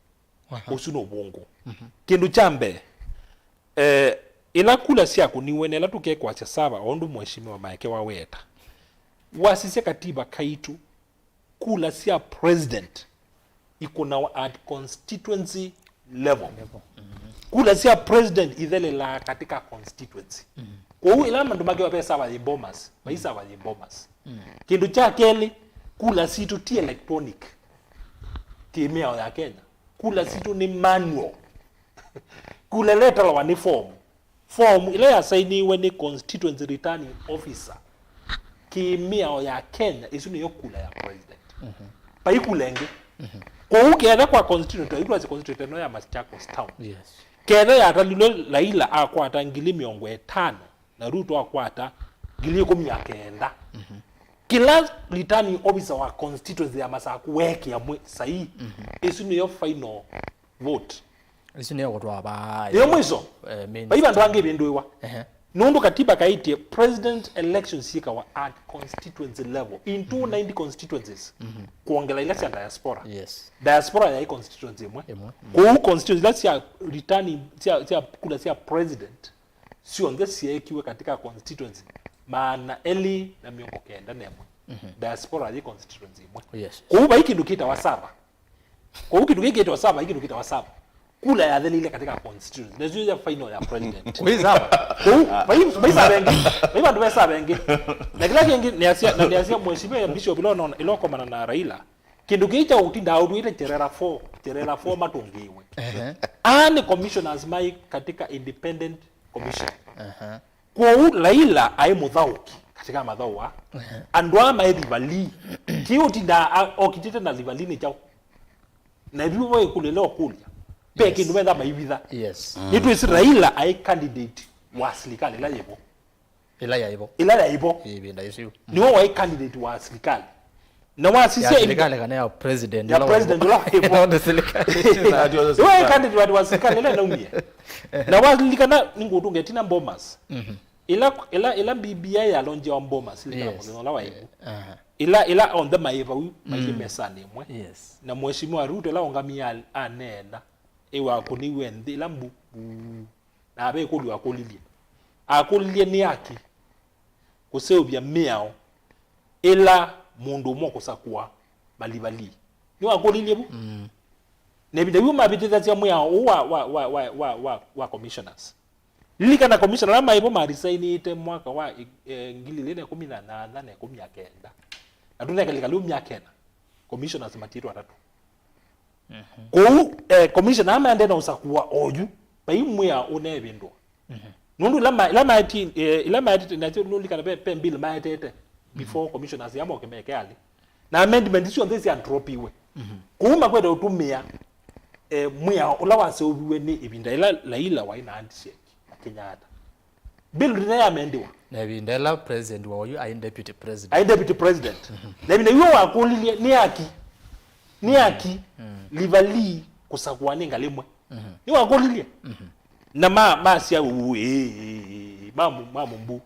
Aha. Ũsu nĩ ũvũngũ. Mhm. Kĩndũ kya mbee, eh, ĩla kula syakũniwe na ĩla tũkekwasya sava, o ũndũ Mheshimiwa Maeke waweta, wasisya katiba kaitũ, kula sya president ikũnawa at constituency level. Level. Mhm. Kula sya president ithelelaa katika constituency. Mhm. Kwoou ĩla andũ makewa ve sava yĩ Bomas, vai sava yĩ Bomas. Mhm. Kĩndũ kya kelĩ, kula sitũ ti electronic. Kĩ mĩao ya Kenya, kula sitũ nĩ manual. Kula ĩla ĩtalawa nĩ form. Form ĩla yasainiwe nĩ constituency returning officer. Kĩ mĩao ya Kenya, ĩsu nĩyo kula ya president. Mhm. Vai kula ĩngĩ. Mhm. Kwoou ketha kwa constituency, twaitwasya constituency ĩno ya Machakos Town. Yes. Ketha yatalilwe Raila akwata ngili mĩongo ĩtano, na Ruto akwata ngili ĩkũmi na kenda. Mhm. Kĩla returning officer wa constituency ya Masaku weekĩa mwe saii, mhm, ĩsu nĩyo final vote. Ĩsu nĩyo kũtwaa vaa. Nĩyo mwiso. Eh, main vai vandũ stage. Angĩ ĩvĩndũĩwa. Ehe. Nũndũ katiba kaĩtye president elections syĩkawa at constituency level in two ninety constituencies. Mhm. Kwongela ila sya diaspora. Yes. Diaspora yaĩ constituency ĩmwe. Ĩmwe. Mm. Kwoou constituency ila sya returning, sya, sya kula sya president, syonthe syeekiwe katika constituency maana elĩ na mĩongo kenda na ĩmwe. Mhm. Diaspora yĩ constituency ĩmwe. Yes. Kwoou vai kĩndũ kĩtawa sava. Kwoou kĩndũ kĩĩ kĩtawa sava, kĩndũ kĩtawa sava. Kula yatheleile katika constituency. Nĩsyo ya final ya president. Kwĩ sava. Kwoou vai, vai sava ĩngĩ. Vai vandũ ve sava ĩngĩ. Na kĩla kĩngĩ nĩasya, na nĩasya Mheshimiwa Bishop ĩla ũnona, ĩla ũkomana na Raila. Kĩndũ kĩĩ kya ũtindaa ũtwĩte Cherera four, Cherera four matũngĩĩwe. Ehe. Aa nĩ commissioners mai katika independent commission. Ehe. Kwoou Raila aĩ mũthaũki katika mathaũ aa. Ehe. Andũ aa maĩ River Lee. Kĩĩ ũtindaa a-, okitĩte na River Lee nĩ kyaũ? Na ithuĩ vo ĩkũlyo ĩla ũkũlya. Ve kĩndũ metha maivitha. Yes. Nĩtwĩsĩ Raila aĩ candidate wa silikalĩ ĩla yĩvo. Ĩla yaĩ vo. Ĩla yaĩ vo. Ĩvinda ĩsu. Nĩwe waĩ candidate wa silikalĩ. Na wasisya ya silikalĩ kana ya president, ya ĩla president waĩ vo. Ĩla waĩ vo. Nĩ silikalĩ. Nĩwe waĩ candidate wa silikalĩ ĩla naumie. Na walilikana nĩngũtũnga ĩtina Bomas. Mhm. Ĩla, ĩla, ĩla B B I yalonjiwa Bomas, ĩla, yes, mũthenya ũla waĩ vo. Aha. Ĩla, ĩla onthe maĩ vau, maĩ mesanĩ ĩmwe. Yes. Na Mheshimiwa Ruto ĩla ongamie a-, aneena, ĩwakũniwe nthĩ, ĩla mbu, mbu. Na ve ĩkũlyo akũlilye. Akũlilye nĩ aki kũseũvya mĩao ĩla mũndũ ũmwe ũkũsakũa malivali. Nĩwakũlilye vu? Mm. Na ĩvinda yu mavĩtĩthasya mwĩao ũũ wa, wa, wa commissioners. Lilikana commissioner ala maĩ vo marisainĩte mwaka wa, eh, ngili ilĩ na ĩkũmi na nyanya na ĩkũmi na kenda. Na tũnekalĩka lĩu myaka ĩna. Commissioners matiĩtwe atatũ. Mhm. Kwoou, eh, commissioner aa maendee na ũsakũa oyu, vai mwĩao ũneevĩndũa. Mhm. Nũndũ ila ma-, ila maeti-, eh, ila maetete, na kyo nũlikana ve, ve bill maetete before commissioners ya moke meke alĩ. Na amendment syonthe sya dropiwe. Mhm. Kwoou makwete ũtũmĩa, eh, mwĩao ũla waseũviwe nĩ ĩvinda ĩla Raila waĩ na handshake na Kenyatta. Bill ndĩna yamendiwa. Na ĩvinda ĩla president wa oyu aĩ deputy president. Aĩ deputy president. Mhm. Na ĩvinda yu wakũlilye, nĩ aki? Nĩ aki? Mm. River Lee kũsakũa nĩ ngalĩ ĩmwe. Mhm. Nĩwakũlilye? Mhm. Na ma, masya, "Uu, ĩĩ, ĩĩ, ĩĩ, mamu, mamu mbu."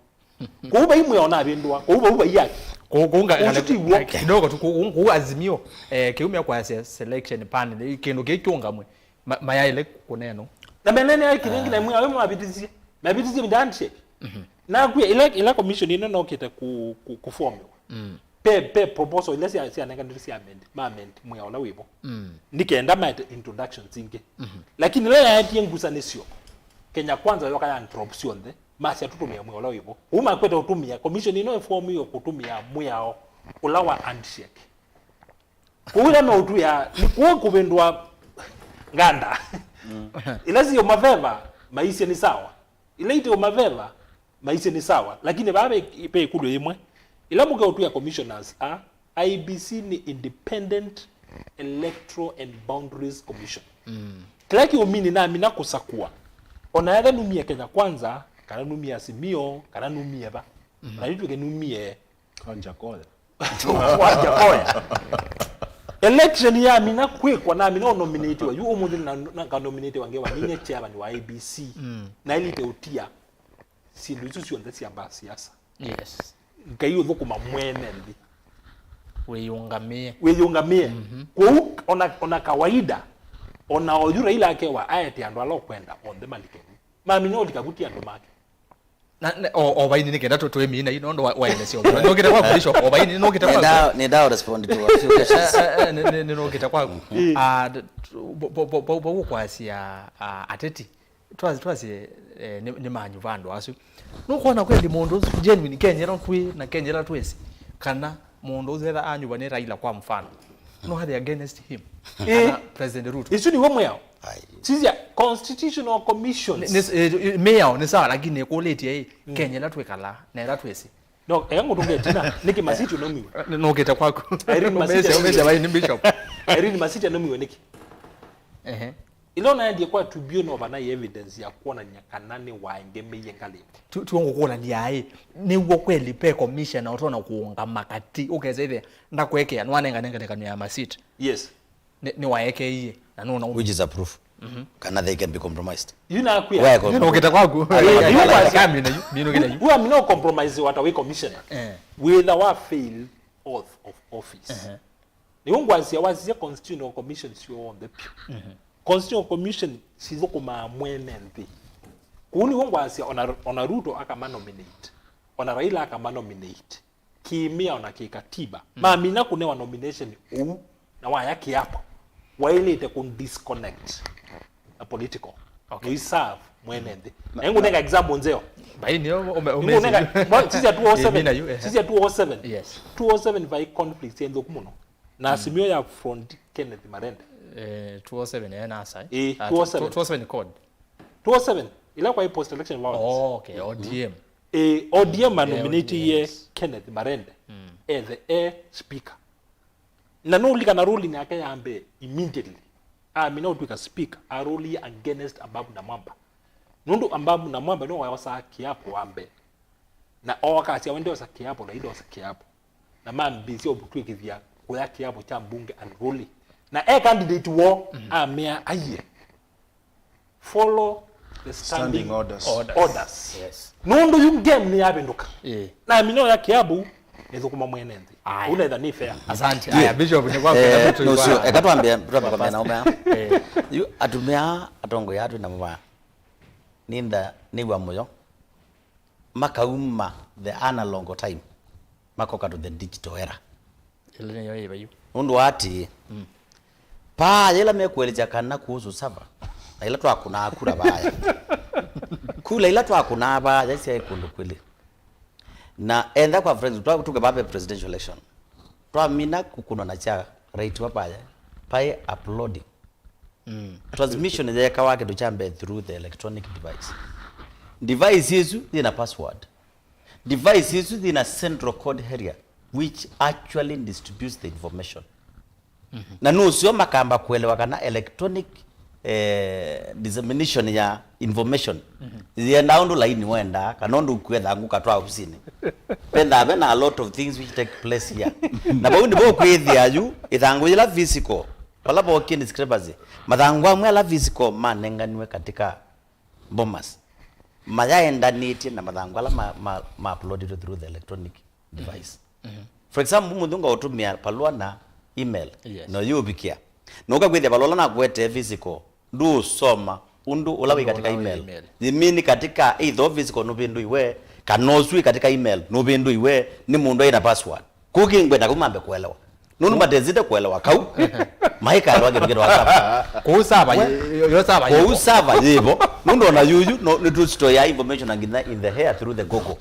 Kũu vai mwĩao navĩndũa, kũu vau vai aki. Kũu, kũu nga-, ũsu ti w'o. Kidogo tu, kũu, kũu Azimio, eh, kĩumya kwasya selection panel, kĩndũ kĩĩ kĩũngamwe. Ma-, mayaĩle kũneenwa. Na menene ai kĩvĩngĩ na mwĩao mavĩtĩsye. Mavĩtĩsye ĩvinda handshake. Mhm. Nakwĩa, ĩla, ĩla commission ĩno nokĩte ku, ku, kũformiwa. Mm. Pe, pe proposal ila sya, syanenganĩtwe sya amend, ma amend mwĩao ũla wĩvo. Mm. Nĩ kenda maete introductions ingĩ. Mhm. Lakini ĩla yaetie ngusanĩsyo, Kenya Kwanza yoka ya drop syonthe, masya tũtũmĩa mwĩao ũla wĩvo. Ũu makwete ũtũmĩa, commission ĩno ĩformiwe kũtũmĩa mwĩao ũla wa handshake. Kũu ĩla meũtwĩa, nĩ kũo kũvĩndũa nganda. Mm. Ila siĩ maveva, maisye nĩ sawa. Ila ite maveva, maisye nĩ sawa. Lakini vaa ve, ve ĩkũlyo yĩmwe. Ila mũkeũtwĩa commissioners, a, I E B C nĩ Independent Electoral and Boundaries Commission. Mm. Kĩla kĩũmini namina kũsakũa. Ona etha numie Kenya Kwanza, kana numie Azimio, kana numie va. Mhm. Ona itwĩke numie Wanja Koya. Wanja Koya. Election yamina kwĩkwa, namina ũnominatiwa. Yu ũmũnthĩ na, na, nganominatiwa ngewa ninye chairman wa I E B C. Mm. Na ilite ũtia syĩndũ isu syonthe syamba siasa. Yes. Ngai ũthũkũma mwene nthĩ. Wĩyũngamĩe. Wĩyũngamĩe. Mhm. Kwoou ona, ona kawaida, ona oyu Raila akewa aete andũ ala ũkwenda onthe malike. Mamina ũlika vu ti andũ make. Na, na, o, o vaini nĩ kenda tũ-, twĩmina yu, nũndũ wa, waelesya ũvoro. Nũkĩte kwaku, Bishop, o vaini nũkĩte kwaku. Nĩnda-, nĩnda respond to a few questions. Eh, eh, eh, nĩ, nĩ, nĩ nũkĩte kwaku. Mm. Ah, d-, t-, bo-, bo-, bo-, bo-, bo-, kwasya, ah, ateti. Twasi-, twasye, eh, nĩ, nĩ manyu vandũ asu. Nũkwona kweli mũndũ ũsu genuine Kenya ĩla twĩ, na Kenya ĩla twĩsĩ, kana mũndũ ũsu etha anyuva nĩ Raila kwa mfano. No, are they against him? Eh. Kana President Ruto? Isu nĩw'o mwĩao. Ai. Sisya, Constitutional Commissions. Nĩ, nĩ, eh, mĩao nĩ sawa, lakini nĩkũlĩtye ĩ, mm, Kenya ĩla twĩkalaa, na ĩla twĩsĩ. No, eka ngũtũnge ĩtina, nĩkĩ Masiti ũnaumiwe? Nĩ-, nũkĩte kwaku. Irene Masiti. Ũmĩsye, ũmĩsye, vai nĩ Bishop. Irene Masiti anaumiwe nĩkĩ? Ehe. Ĩla ũnaendie kwa tribunal vana evidence ya kwonany'a kana nĩwaengemeiye ngalĩko. Tu, tu ngũkũlany'a ĩ, nĩw'o kweli pe commissioner ũtonya kũũngama katĩ, ũkesa ĩthĩa ndakwekea, nĩwanengane ngelekany'o ya Masiti. Yes. Nĩ, nĩwaekeie, na nũnaumie. Which is a proof. Mhm. Kana they can be compromised. Yu nakwĩa. Why compromise? Nũkĩte kwaku. Ai, ai, ai, kamina yu, minũkĩte yu. Who am no compromise wata wĩ commissioner. Eh. Wĩtha wa fail oath of office. Ehe. Nĩw'o ngwasya wasisya constitutional commission syonthe pyũ. Mhm. Constitutional commission sithũkũmaa mwene nthĩ. Kũu nĩw'o ngwasya ona, ona Ruto akamanominate, ona Raila akamanominate, kĩmĩao na kĩkatiba. Mm. Mamina kũnewa nomination ũu, na waya kiapo, waĩlĩte kũ disconnect na political. Okay. Nũiserve mwene nthĩ. Na, na ngũnenga example nzeo. Bai nĩyo ũme-, ũmĩsĩ. Ngũnenga, sisya two oh seven. Ĩĩ, mina yu, ehe. Sisya two oh seven. Yes. Two oh seven vai conflict ya nthũku mũno. Na Azimio ya front Kenneth Marende. Eh, two oh seven, eh, nasa, eh? Eh, ah, two oh seven. Two oh seven code. Two oh seven, ila kwa post election violence. Oh, okay, O D M. Eh, O D M, eh, anominate ye, yes, Kenneth Marende. Mm. Eh, the, eh, speaker. Na no ulika na ruling yake ya mbee immediately. Amina ũtw'ĩka speaker, a rule against Ababu Namwamba. Nũndũ Ababu Namwamba no wayosaa kiapo wa mbee. Na ooka asya, "We ndeosa kiapo, na indosa kiapo." Na mambĩĩsya ũtw'ĩkĩthya kũya kiapo kya mbunge unruly. Na e candidate woo, mhm, amea aiye, "Follow the standing orders." Standing orders. Orders. Yes. Nũndũ yu game nĩyavĩndũka. Ĩĩ. Na amina oya kiapo, nĩthũkũma mwene nthĩ. Aya. Unetha nĩ fair. Asante. Ĩĩ. Aya, Bishop, nĩ kwaku. Eh, na tũtũ nũsio, ĩwa. Eka twambie, twambe kwambia na ũmea. Ĩĩ. Yu atumĩa atongoi atwĩ na mũvaa. Nĩntha nĩw'a mũyo. Makauma the analog time, makoka to the digital era. Ĩla nĩyo ĩva yu. Nũndũ wa atĩĩ, mm, paa yĩla mekũelesya kana kuhusu sava, na ĩla twakũnaa kura vaya. Kula ila twakũnaa vaya syaĩ kũndũ kwĩlĩ. Na entha kwa friends, twa-, tuke vave presidential election. Twamina kũkũnwa na kya right wa vaya, paĩ uploading. Mm. Transmission yekawa kĩndũ kya mbee through the electronic device. Device ĩsu yĩna password. Device ĩsu yĩna central code area, which actually distributes the information. Mhm. Na nũseo makamba kũelewa kana electronic, eh, dissemination ya information, mhm, yĩendaa ũndũ laini wendaa, kana ũndũ ũkue thangũ katwa ofisinĩ. Vendaa vena a lot of things which take place here. Na vau nĩvo ũkwĩthĩa yu, ĩthangũ yĩla physical, vala vokie discrepancy, mathangũ amwe ala physical manenganiwe katika Bomas, mayaendanĩtye na mathangũ ala ma, ma, ma uploaded through the electronic device. Mhm. For example, mũthunga ũtũmĩa palũa na email, yes, na ũyũvikĩa. Na ũkakwĩthĩa palũa ala nakwetee physical, ndũũsoma ũndũ ũla wĩ katika email. Email. Yĩmini katika either physical nũvĩndũiwe, kana ũsu wĩ katika email nũvĩndũiwe nĩ mũndũ aĩ na password. Kũu kĩngwenda kau mambe kũelewa. Nũndũ matesĩte kũelewa kau, maikaelewa kĩndũ kĩtawa sava. Kũu sava yĩ-, yo, yo sava yĩvo. Kũu sava yĩvo. Nũndũ ona yuyu, no, nĩtũsitoya information na nginya in the air through the Google.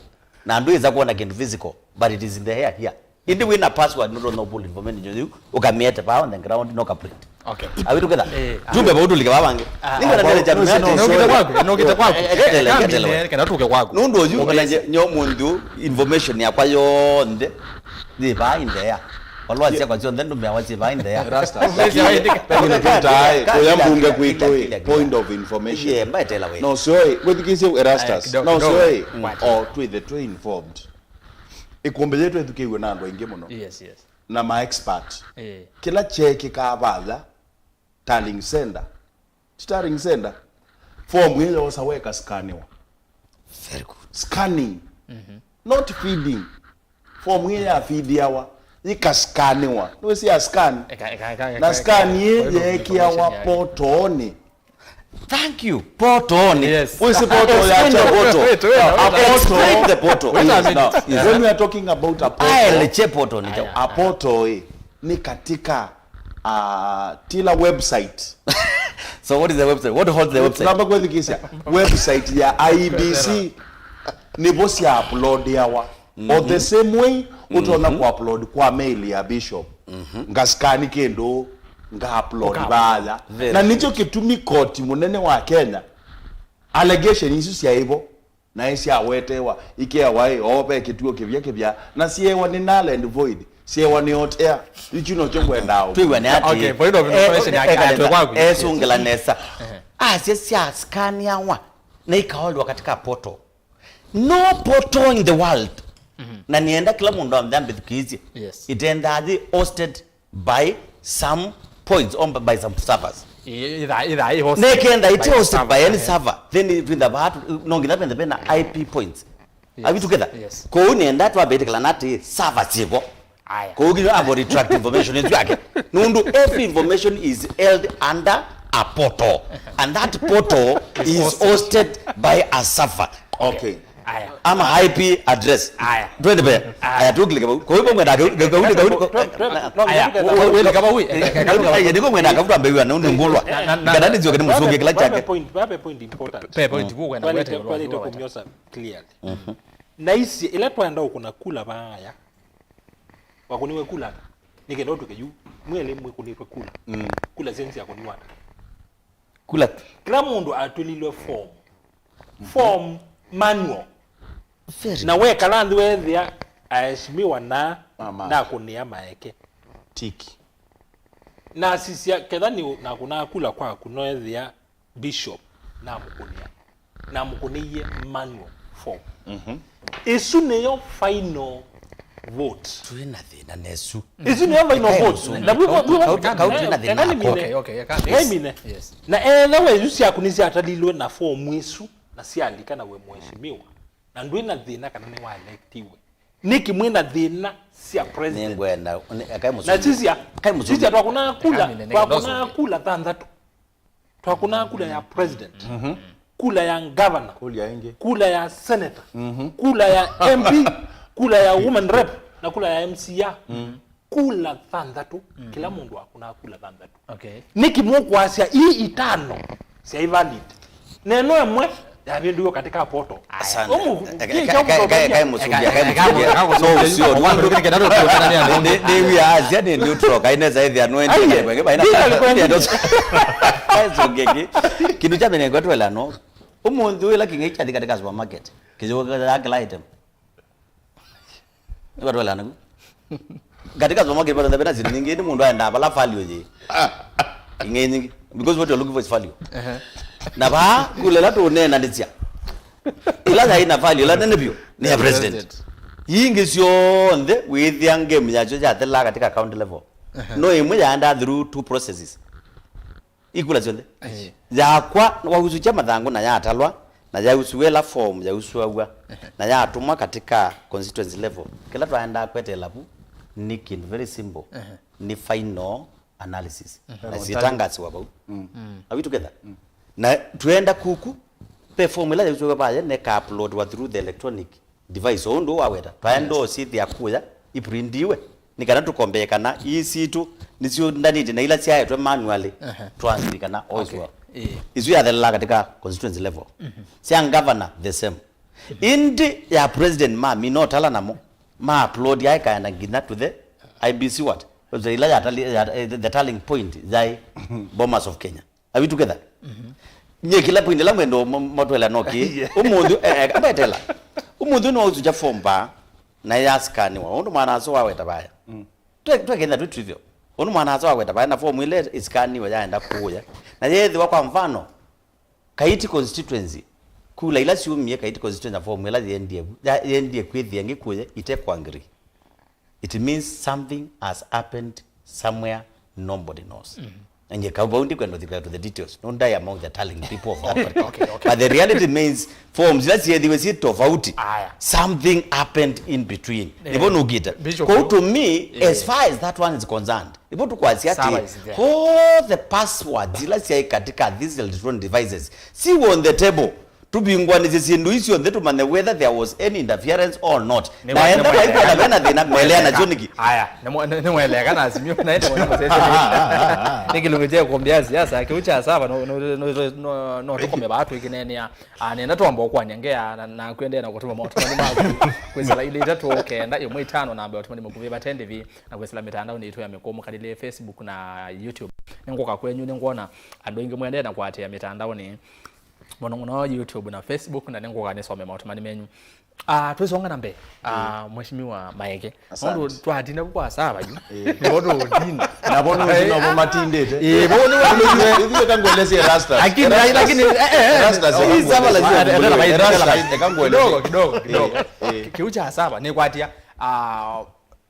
Na ndwĩsa kuona kĩndũ physical, but it is in the air here. Ĩndĩ wĩna password, nũtonya pull information yu, ũkamĩete vaa on the ground, no ka print. Okay. Are we together? Eh, tumbe vau tũlike vaa vangĩ. Ah, nĩngwenda ah, ndelekya no, no, no, nũkĩte kwaku, nũkĩte kwaku. Eh, eh, ngetele, eh, ngetele. Kena tuke kwaku. Nũndũ ũyu, ũkĩlekye nyo mũndũ information yakwa yonthe yĩ vaa in the air. Walwa syakwa syonthe ndũmĩawa syĩ vaa in the air. Erastus. Lakini, lakini tũtae, kũya mbunge kwitũ ĩ, point of information. Yeah, mbaetela we. No, sio ĩ, mwĩthikĩsye Erastus. Ah, kidogo, no, sio ĩ, kidogo. Mm. O twĩthe twĩ informed. Ĩkũmbĩ yĩtũ ĩthukĩiw'e na andũ aingĩ mũno. Yes, yes. Na ma expert. Eh. Kĩla kyeekĩkaa vaya, Tallying Center. Ti Tallying Center. Form ĩyo yosa weka scanniwa. Very good. Scanning. Mhm. Not feeding. Form ĩyo ya feediawa. Ikaskaniwa. Nĩwĩsĩ ya scan? Eka, eka, eka, na eka, scan eka, ĩĩ eka, yeekĩawa information ya potoonĩ. Thank you. Potoonĩ. Yes. Wĩsĩ poto ya cha poto. Wait, wait, wait, wait. A poto. Explain the poto. Wait a minute. Yes, now, yes. When we are talking about a poto, aeleche poto nĩ kyaũ? A poto ĩ nĩ katika uh, tila website. So what is the website? What holds the website? Namba kwethikisya website ya I E B C nĩvo sya uploadiawa. Or the same way ũtonya ku upload kwa mail ya bishop, ngaskani kĩndũ, nga upload vaya. Na nĩkyo kĩtumi koti mũnene wa Kenya allegation isu syaĩvo naĩ syawetewa ikeawa ĩ oo ve kĩtuo kĩvya kĩvya, na syeewa nĩ null and void, syeewa nĩ hot air. Ichu nokyo ngwendaa. Twĩw'ane ati. Okay, point of information yake, atwe kwaku. Esũngĩla nesa. Asya syaskaniawa na ikaolwa katika portal. No portal in the world. Na nĩenda kĩla mũndũ onthe ambĩthukĩĩsye. Yes. Itendaa yĩ hosted by some points or by some servers. Ĩ- ĩtha- ĩtha- ĩ hosted nĩkenda by ite a hosted server. By any server, then twitha vaatu no nginya vende vena I P points. Are we together? Yes. Kũu nĩenda twambĩtĩkĩlana atĩ server syĩvo. Aya. Kũu nginya avo retract information ĩsu yake. Nũndũ every information is held under a portal, and that portal is hosted by a server. Okay. Aya. Ama I P address. Aya. Twende mbee. Aya, tũkilike vau. Kwa hivyo mwenda kau kau kau kau. Aya. Wewe kama huyu. Aya, niko mwenda kau twambe huyu na ndio ngolwa. Kana ndio kile msunge kila chake. Point, point important. Pe point kwa na wewe. Twalete kumyosa clearly. Na isi ila twenda ukuna kula vaya. Wakuniwe kula ata? Nĩ kenda ũtwĩke yu mwĩlĩ mwĩkũnĩtwe kula. Kula syenzi yakũniwa ata? Kula. Kĩla mũndũ atwĩlilwe form. Form manual. Very. Na wekala nthĩ weethĩa aheshimiwa na nakũnĩa maeke. Tiki. Nasisya ketha nĩ nakũnaa kula kwaku noethĩa bishop namũkũnĩa. Namũkũnĩie manual form. Ĩsu nĩyo final vote. Twĩ na thĩna nesu. Ĩsu nĩyo final vote. Na vivyo vivyo kau twĩ na thĩna. Okay, okay, okay. Yes. Na etha we isu syaku nĩsyatalilwe na form isu na syalika na we mheshimiwa. Na ndwĩ na thĩna kana nĩwaelektiwe. Nĩkĩ mwĩ na thĩna sya president? Nĩngwenda, nĩ- ekae mũsungi. Na sisya, ekae mũsungi. Sisya twakũnaa kula, twakũnaa kula thanthatũ. Twakũnaa kula ya president, kula ya governor, kula ya ĩngĩ, kula ya senator, kula ya M P, kula ya woman rep, na kula ya M C A. Kula thanthatũ, kĩla mũndũ akũnaa kula thanthatũ. Okay. Nĩkĩ mũkwasya ii itano sya invalid? Neno ĩmwe yavĩndũiwe katika poto. Asante. Kae mũsumbia, kae mũsumbia. No, sio. Nĩ wia asia nĩ neutral. Kaineza ĩthĩa no ende kwenge baina. Kaisongeki. Kindu cha menengo twela no. Ũmũnthĩ ũyũ ĩla kĩng'ei kyathi katika supermarket. Kĩyũkaa kĩla item. Nĩvatwelana ku. Katika supermarket vatavena syĩndũ nyingĩ, ĩndĩ mũndũ aendaa vala value yĩ. Ing'ei nyingĩ. Because what you're looking for is value. Na vaa kula ĩla tũũneenanĩsya, ĩla yaĩ na value ĩla nene vyũ nĩ ya president. Ii ingĩ syonthe wĩthĩa game yasyo yathelaa katika county level. No ĩmwe yaendaa through two processes. Ikula syonthe. Yakwa wausukya mathangũ na yatalwa, na yausuwe ĩla form yausuaw'a, na yatũmwa katika constituency level. Kĩla twaendaa kweteela vu nĩ kĩndũ very simple. Nĩ final analysis. Na syĩtangasiwa vau. Are we together? Na twenda kuku, ve form ĩla yausuaw'a vaya neka uploadwa through the electronic device, o ũndũ waweta. Twaenda ũsyĩthĩa kũya iprintiwe. Nĩ kana tũkombee kana ii sitũ nĩsyũndanĩtye na ila syaetwe manually, twansili kana oiswa. Isu yathelelaa katika constituency level. Sya governor the same. Ĩndĩ ya president mamina ũtala namo, ma upload yaĩ kaenda nginya to the I B C what? Website ila yatali- ya- eh, the tallying point yaĩ Bomas of Kenya. Are we together? Nye kĩla point ĩla mwendo mo- motwela noki. Ũmũnthĩ eh, eh, ambaetela. Ũmũnthĩ no ũsukya form ba na yaskaniwa. Ũndũ mwana aso waweta vaya. Twe twe kenda twe trivial. Ũndũ mwana aso waweta vaya na form ile iskaniwa yaenda kuya. Na yethĩwa kwa mfano Kaiti constituency, kula ila syumie Kaiti constituency na form ila yendie ya- yendie kwithia ngikuya ite kwa ngiri. It means something has happened somewhere nobody knows. Mm. Nje kau vau ndikwenda ũthikĩla to the details. No die among the telling people of Africa. Okay, okay. But the reality means forms ila siethiwe si tofauti. Aya. Something happened in between. Eh, nivo nukite. Bishop. Kwa to me, eh, as far as that one is concerned, nivo tukwasya ati, sawa, is there, all the passwords ila siai katika these electronic devices, si on the table. Tũvingũanĩsye syĩndũ isu syonthe tũmanye whether there was any interference or not. Na enda vaikwona vena thĩna, mwelea na kyo nĩkĩ? Aya, nĩmweleka na Azimio, na ende mwene mũsese. Nĩ kĩlungu kya kũmbĩa siasa, kĩu kya sava, no, no, no tũkome vaa twĩkĩneenea. Ah, nenda twamba ũkwanya ngea, na, na kwendea na kũtũma maũtũmani maku. Kwĩsĩla ilĩ itatũ kenda ĩmwe itano namba ya ũtũmani mũkuvĩ vate ndĩvi, na kwĩsĩla mĩtandaonĩ itũ ya mĩkũmũ kalĩle Facebook na YouTube. Nĩngũka kwenyu, nĩngwona andũ aingĩ mwendee na kũatĩĩa mĩtandaonĩ. Mũno mũno YouTube na Facebook, na nĩngũka nĩsome maũtũmani menyu. Ah, twĩsonga na mbee. Ah, Mheshimiwa Maeke. Asante. Nũndũ twatinda kwa sawa yu. Eh. Nĩvo tũũtinda. Na vo nũndũ novo matindĩte. Eh, vo nĩ wa ithuĩ kangwelesye Rastas. Lakini, lakini, eh, eh, eh. Rastas, hii sawa lazima. Rastas, kidogo, kidogo, kidogo. Eh, eh. Kĩu kya sawa nĩ kwatia, ah,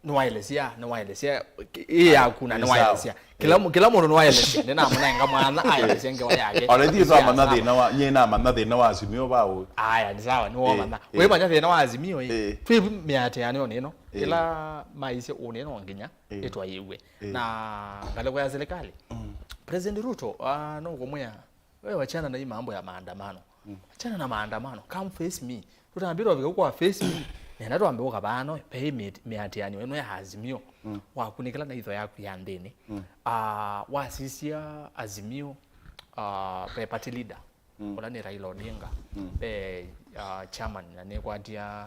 nĩwaelesya, nĩwaelesya, ĩ yaku na nĩ sawa, nĩwaelesya. Kĩla mũ-, kĩla mũndũ nĩwaelesya, nĩnamũnenga mwana aelesya ngewa yake. Ona ithuĩ twamanya thĩna wa, nyie namanya thĩna wa Azimio vau. Aya, nĩ sawa, nĩwomanya. Eh, eh. Wĩmanya thĩna wa Azimio, ĩ. Eh. Twĩ mĩatĩanĩonĩ ĩno, eh, ĩla maisye ũnĩ no nginya, eh, ĩtwaĩw'e. Eh. Na ngalĩko ya serikali. Mm. President Ruto, ah, no kũmwĩa, we wachana na hii mambo ya maandamano. Mm. Wachana na maandamano. Come face me. Tutambĩtwe vika kwa face me. Nenda twambe ũkavano. Pei mĩatĩanĩo ĩno ya Azimio. Mm. Wakunĩkĩla na itho yaku ya nthĩnĩ. Mm. Ah, wasisya Azimio, ah, pe party leader. Mm. Ũla nĩ Raila Odinga. Mm. Pe, ah, chairman na nĩkwatia,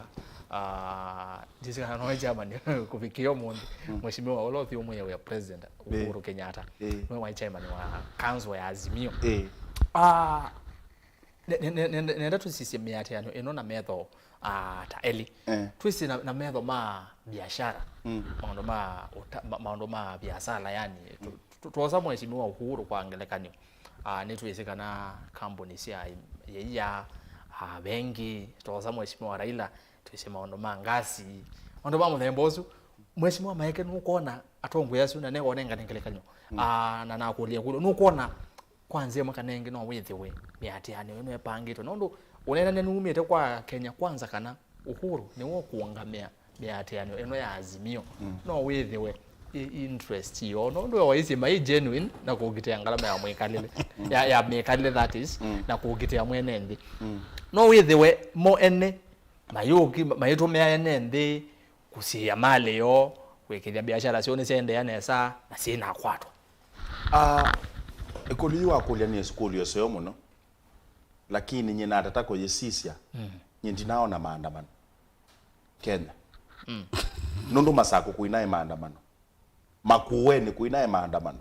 ah, ndisi kana nowe chairman kũvikĩa ũmũnthĩ. Mm. Mheshimiwa ũla ũthi ũmwĩe wĩa president. Ĩĩ. Uhuru Kenyatta. Ĩĩ. Nĩwe waĩ chairman wa council ya Azimio. Ĩĩ. Ah, ne-, ne-, ne-, ne-, nenda tũsisye mĩatĩanĩo ĩno na metho, ah, ta elĩ. Eh. Twĩsĩ na, na metho ma biashara. Mm. Maũndũ ma ũta-, ma-, maũndũ ma biasala, yani, tũ-, tũ-, twosa Mheshimiwa Uhuru kwa ngelekany'o. Ah, nĩtwĩsĩ kana kambuni sya ĩia, ah, vengi, twosa Mheshimiwa Raila, twĩsĩ maũndũ ma ngasi, maũndũ ma mũthemba ũsu. Mheshimiwa Maeke nũkwona atongoi asu na nĩwonengane ngelekany'o. Mm. Ah, na nakũlya kũlyo, nũkwona kwa nzĩa ĩmwe kana ĩngĩ no wĩthĩwe mĩatĩanĩo ĩno ĩpangĩtwe? Nũndũ ũneenany'a nĩumĩte kwa Kenya Kwanza kana Uhuru nĩwe ũkũũngamĩa mĩatĩanĩo ĩno ya Azimio. Mm. No wĩthĩwe i-, interest yoo, nũndũ we waisye mai genuine na kũkitĩa ngalama ya mwĩkalĩle, ya, ya mĩkalĩle, that is, mm, na kũkitĩa mwene nthĩ. Mm. No wĩthĩwe mo ene mayũki-, mayĩtũmĩa ene nthĩ kũsiĩa malĩ yoo, kwĩkĩthya biashara syoo nĩsyaendeea nesa na syĩnakwatwa. Ah, ĩkũlyo yĩu wakũlya nĩ ĩkũlyo ĩseo mũno, lakini nyie natata kũyĩsisya, mm, nyie ndinaona maandamano Kenya. Mm. Nũndũ Masakũ kũinaĩ maandamano. Makueni kũinaĩ maandamano.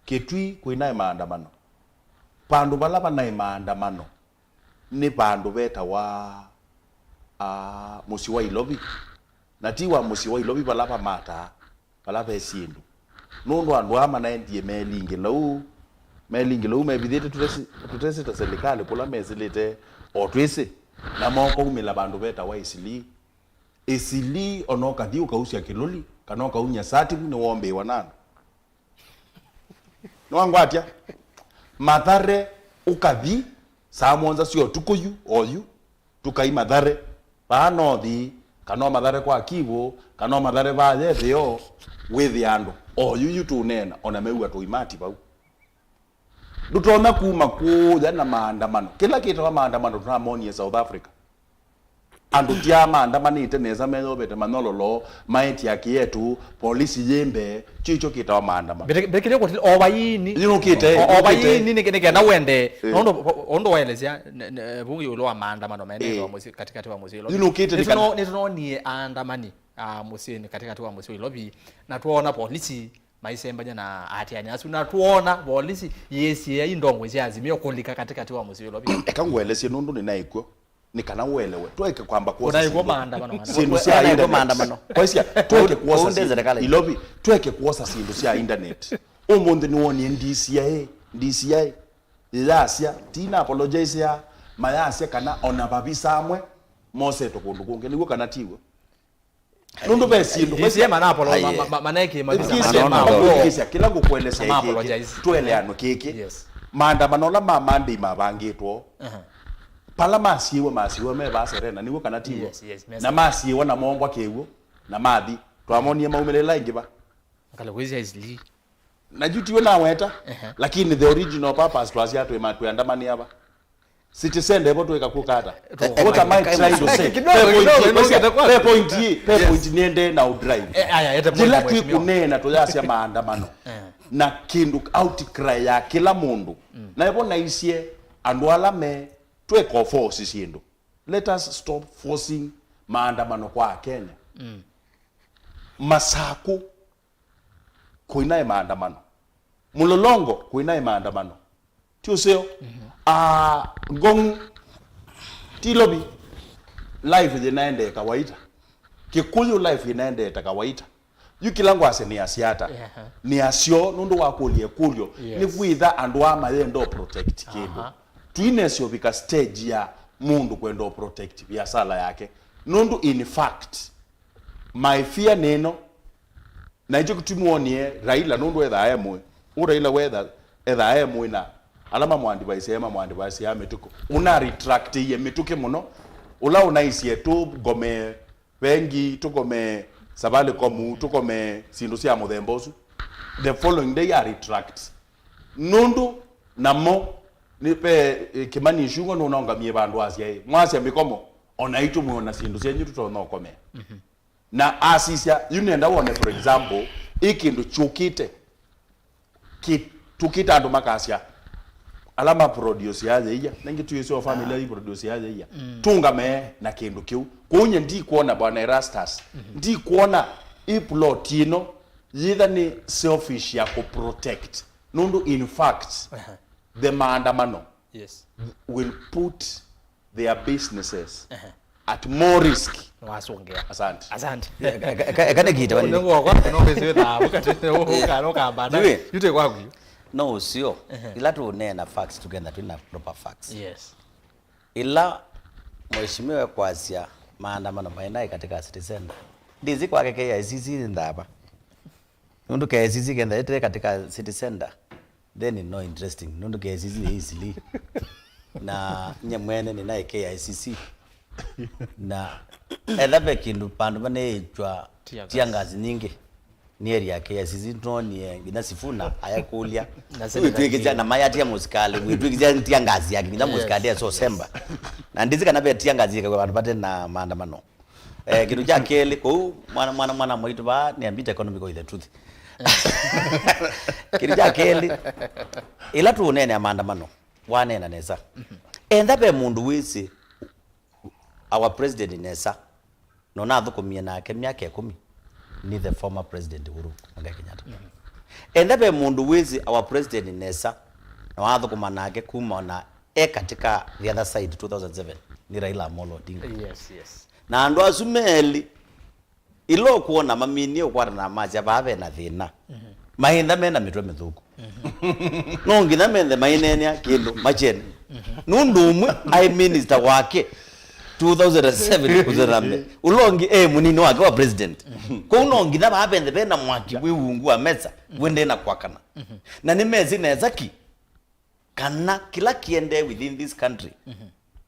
Kitui kũinaĩ maandamano. Vandũ vala vanaĩ maandamano nĩ vandũ vetawa, ah, mũsyĩ wa Ilovi. Na ti wa mũsyĩ wa Ilovi vala vamataa, vala ve syĩndũ. Nũndũ andũ aa manaendie melingĩla ũu, melingĩla ũu mevithĩte tũtesĩ, tũtesĩ ta silikalĩ kũla mesĩlĩte o twĩsĩ, na mokaumĩla vandũ vetawa Isilii. Isilii ona ũkathi ũkausya kĩlũli, kana ũkaumya sativu nĩwombĩĩwa na andũ. Nĩwangwatya? Mathare ũkathi saa mũonza sya ũtukũ yu, oyu, tũkai Mathare, vaa nothi, kana o Mathare kwa Kivu, kana o Mathare vaa yethĩo, wĩthĩa andũ, oyu yu tũneena, ona meua tũimati vau. Ndũtonya kuma kũya na maandamano. Kĩla kĩtawa maandamano tũnamonie South Africa. Andũ tyaa maandamanĩte nesa meyovete manyololo, maĩtya kĩetu, polisi yĩ mbee, kyo ikyo kĩtawa maandamano. Mbĩtĩkĩlye kũtĩ o vaini. Yĩnũkĩte, o, o vaini nĩ, nĩ kenda wende. Eh. Nũndũ, ũndũ waelesya, ne, ne, vu ĩũlũ wa maandamano maendee, eh, wa mũsyĩ, katikati wa mũsyĩ Ilovi. Yĩnũkĩte nĩ kana nĩtũno-, nĩtũnonie aandamani, ah, mũsyĩnĩ katikati wa mũsyĩ Ilovi, na twoona polisi maisembany'a na aatĩani asu, na twoona volisi yĩsiĩa indongoi sya Azimio kũlika katĩkatĩ wa mũsyĩ Ilovi. Eka ngũelesye nũndũ nĩnaĩ kw'o, nĩ kana ũelewe. Twaĩke kwamba kwosa syĩndũ, maandamano, maandamano, syĩndũ sya internet. Maandamano. Kwaisya, twaĩke kwosa syĩndũ. Ilovi, twaĩke kwosa syĩndũ sya internet. Ũmũnthĩ nĩwonie D C I, D C I yasya, ti na apologize ya, mayasya kana ona vavisa amwe mosetwe kũndũ kũngĩ. Nĩw'o kana tiw'o? Nũndũ ve syĩndũ G C M anapolo- Aye. ma- ma- ma- manekĩ mavisa. Thikĩĩsya, Manona. Mambo. Thikĩĩsya, kĩla ngũkũelesya Ama kĩkĩ, apologize. Tũeleanwe kĩkĩ. Yes. Maandamano ala ma Monday mavangĩtwo, Aha. Pala masiĩwe, masiĩwe me vaa Serena, nĩw'o kana tiw'o? Yes, yes, me Na masiĩwa na mongwa kĩw'o, na mathi. Twamonie maumĩlĩla ĩngĩ va? Ngala kwĩsya Eastleigh. Na yu tiwe naweta, Ehe. Lakini the original purpose twasya twĩ ma-, twĩandamanĩa va? City Center evo twĩka kũka ata? Tũ- What am I trying to say? Kidogo, kidogo, kidogo, kidogo. Pe point hii, pe Yes. Point niende na udrive. Eh, aya, ete point, Kĩla mheshimiwa. Twĩkũneena tũyasya maandamano. Eh. Na kĩndũ outcry ya kĩla mũndũ. Na evo naisye andũ ala me twĩka force syĩndũ. Let us stop forcing maandamano kwa Kenya. Masaku kũinaĩ maandamano. Mlolongo kũinaĩ maandamano. Ti ũseo? Ah, Ngong'u, Tilovi, life yĩnaendee kawaita. Kĩkũyũ life yĩnaendee ta kawaita. Yu kĩla ngwasya nĩ asiata. Yeah. Nĩ asyo nũndũ wa kũlya ĩkũlyo. Yes. Nĩ kwĩtha andũ aa mayenda protect kĩndũ. Aha. Tũinesyo vika stage ya mũndũ kwenda protect biasala yake. Nũndũ in fact, my fear nĩ ĩno, na ĩkyo kĩtumi wonie Raila nũndũ ethaa e mũĩ. Ũ Raila wetha, ethaa e mũĩ na ala mamũadvaisee, mamũadvaisea mĩtũkĩ. Ũna retractĩie mĩtũkĩ mũno. Ũla ũnaisye tũngomee vengi, tũngomee Safaricom, tũngomee syĩndũ sya mũthemba ũsu. The following day a retract. Nũndũ namo, nĩ ve, eh, Kĩmani Ichung'wa nũnaũngamie vandũ asya, ĩ, mwasya mĩkomo, ona itũ mwĩona syĩndũ syenyu tũtonya ũkomea. Na asisya, yu nenda wone, for example, ĩ kĩndũ kyũkĩte, kĩ-, tũkĩte andũ makasya, ala ma produce ya yeia, nengĩ tuĩsyo family ya produce ya yeia, tũngame na kĩndũ kĩu. Kwoou nye ndikwona, Bwana Erastus, ndikwona ĩ plot ĩno yĩtha nĩ selfish ya kũ protect. Nũndũ in fact, the maandamano Yes. will put their businesses at more risk. Wasongea. Asante. Asante. Eka nĩkite wani. Nĩguo kwa no kwĩsĩ wĩ thaavu katĩ ũkana ũkambanda. Ndiwe. Yute kwaku. No ũsio. Ila tũneena facts together, twĩna proper facts. Yes. Ila mheshimiwa kwasya maandamano mainaĩ katika city center. Ndizi kwake K I C C ndava. Nũndũ K I C C kenda ĩte katika city center, then no interesting. Nũndũ K I C C yĩ Eastleigh. Na nye mwene nĩnaĩ K I C C. Na etha ve kĩndũ vandũ vanĩĩtwa tear gas nyingĩ, nĩ area ya K I C C. Nĩtwonie nginya Sifuna ayakũlya. Na wĩtw'ĩkĩsya na mayatia mũsikalĩ, wĩtw'ĩkĩsya tear gas yake, nginya mũsikalĩ asosemba. Na ndizi kana ve tear gas yĩkaw'a vandũ vate na maandamano. Eh, kĩndũ kya kelĩ, kũu mwana, mwana, mwana mwaitũ vaa nĩambĩte economic with the truth. Kĩndũ kya kelĩ, ĩla tũũneenea maandamano, waneena nesa. Enda ve mũndũ wĩsĩ our president nesa, na ũnathũkũmie nake myaka ĩkũmi, nĩ the former president Uhuru Muigai Kenyatta. Enda ve mũndũ wĩsĩ our president nesa, na wathũkũma nake kuma ona e katika the other side two thousand seven, nĩ Raila Amolo Odinga. Yes, yes. Na andũ asu melĩ, ila ũkwona maminie ũkwatana na masya vaa ve na thĩna, maĩntha me na mĩtwe mĩthũku. No nginya menthe maineenea kĩndũ machene. Nũndũ ũmwe aĩ minister wake two thousand seven kũthĩna mbee. Ũla ũngĩ e mũnini wake wa president. Kwoou no nginya vaa venthe ve na mwaki wĩ ungu wa mesa, wendee na kwakana. Na nĩmesĩ nesa ki kana kĩla kĩendee within this country.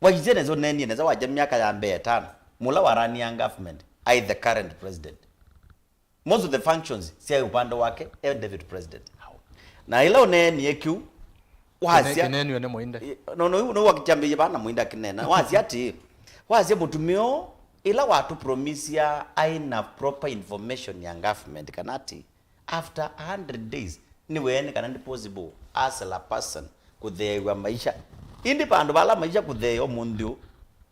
Waisye nesa, ũneenie nesa, waja myaka ya mbee ĩtano, mũla warania government aĩ the current president. Most of the functions syaĩ upande wake e deputy president. Na ĩla ũneenie kĩu, wasya kĩneenwe nĩ Mũinda. No, no, no, wakyambĩie vaa na Mũinda kĩneena, wasya atĩĩ, wasya mũtumĩa ũũ ĩla watũpromisia aĩ na proper information ya government kana atĩ after a hundred days, nĩweene kana nĩ possible as a person kũtheew'a maisha. Ĩndĩ vandũ vala maisha kũtheea ũmũnthĩ ũũ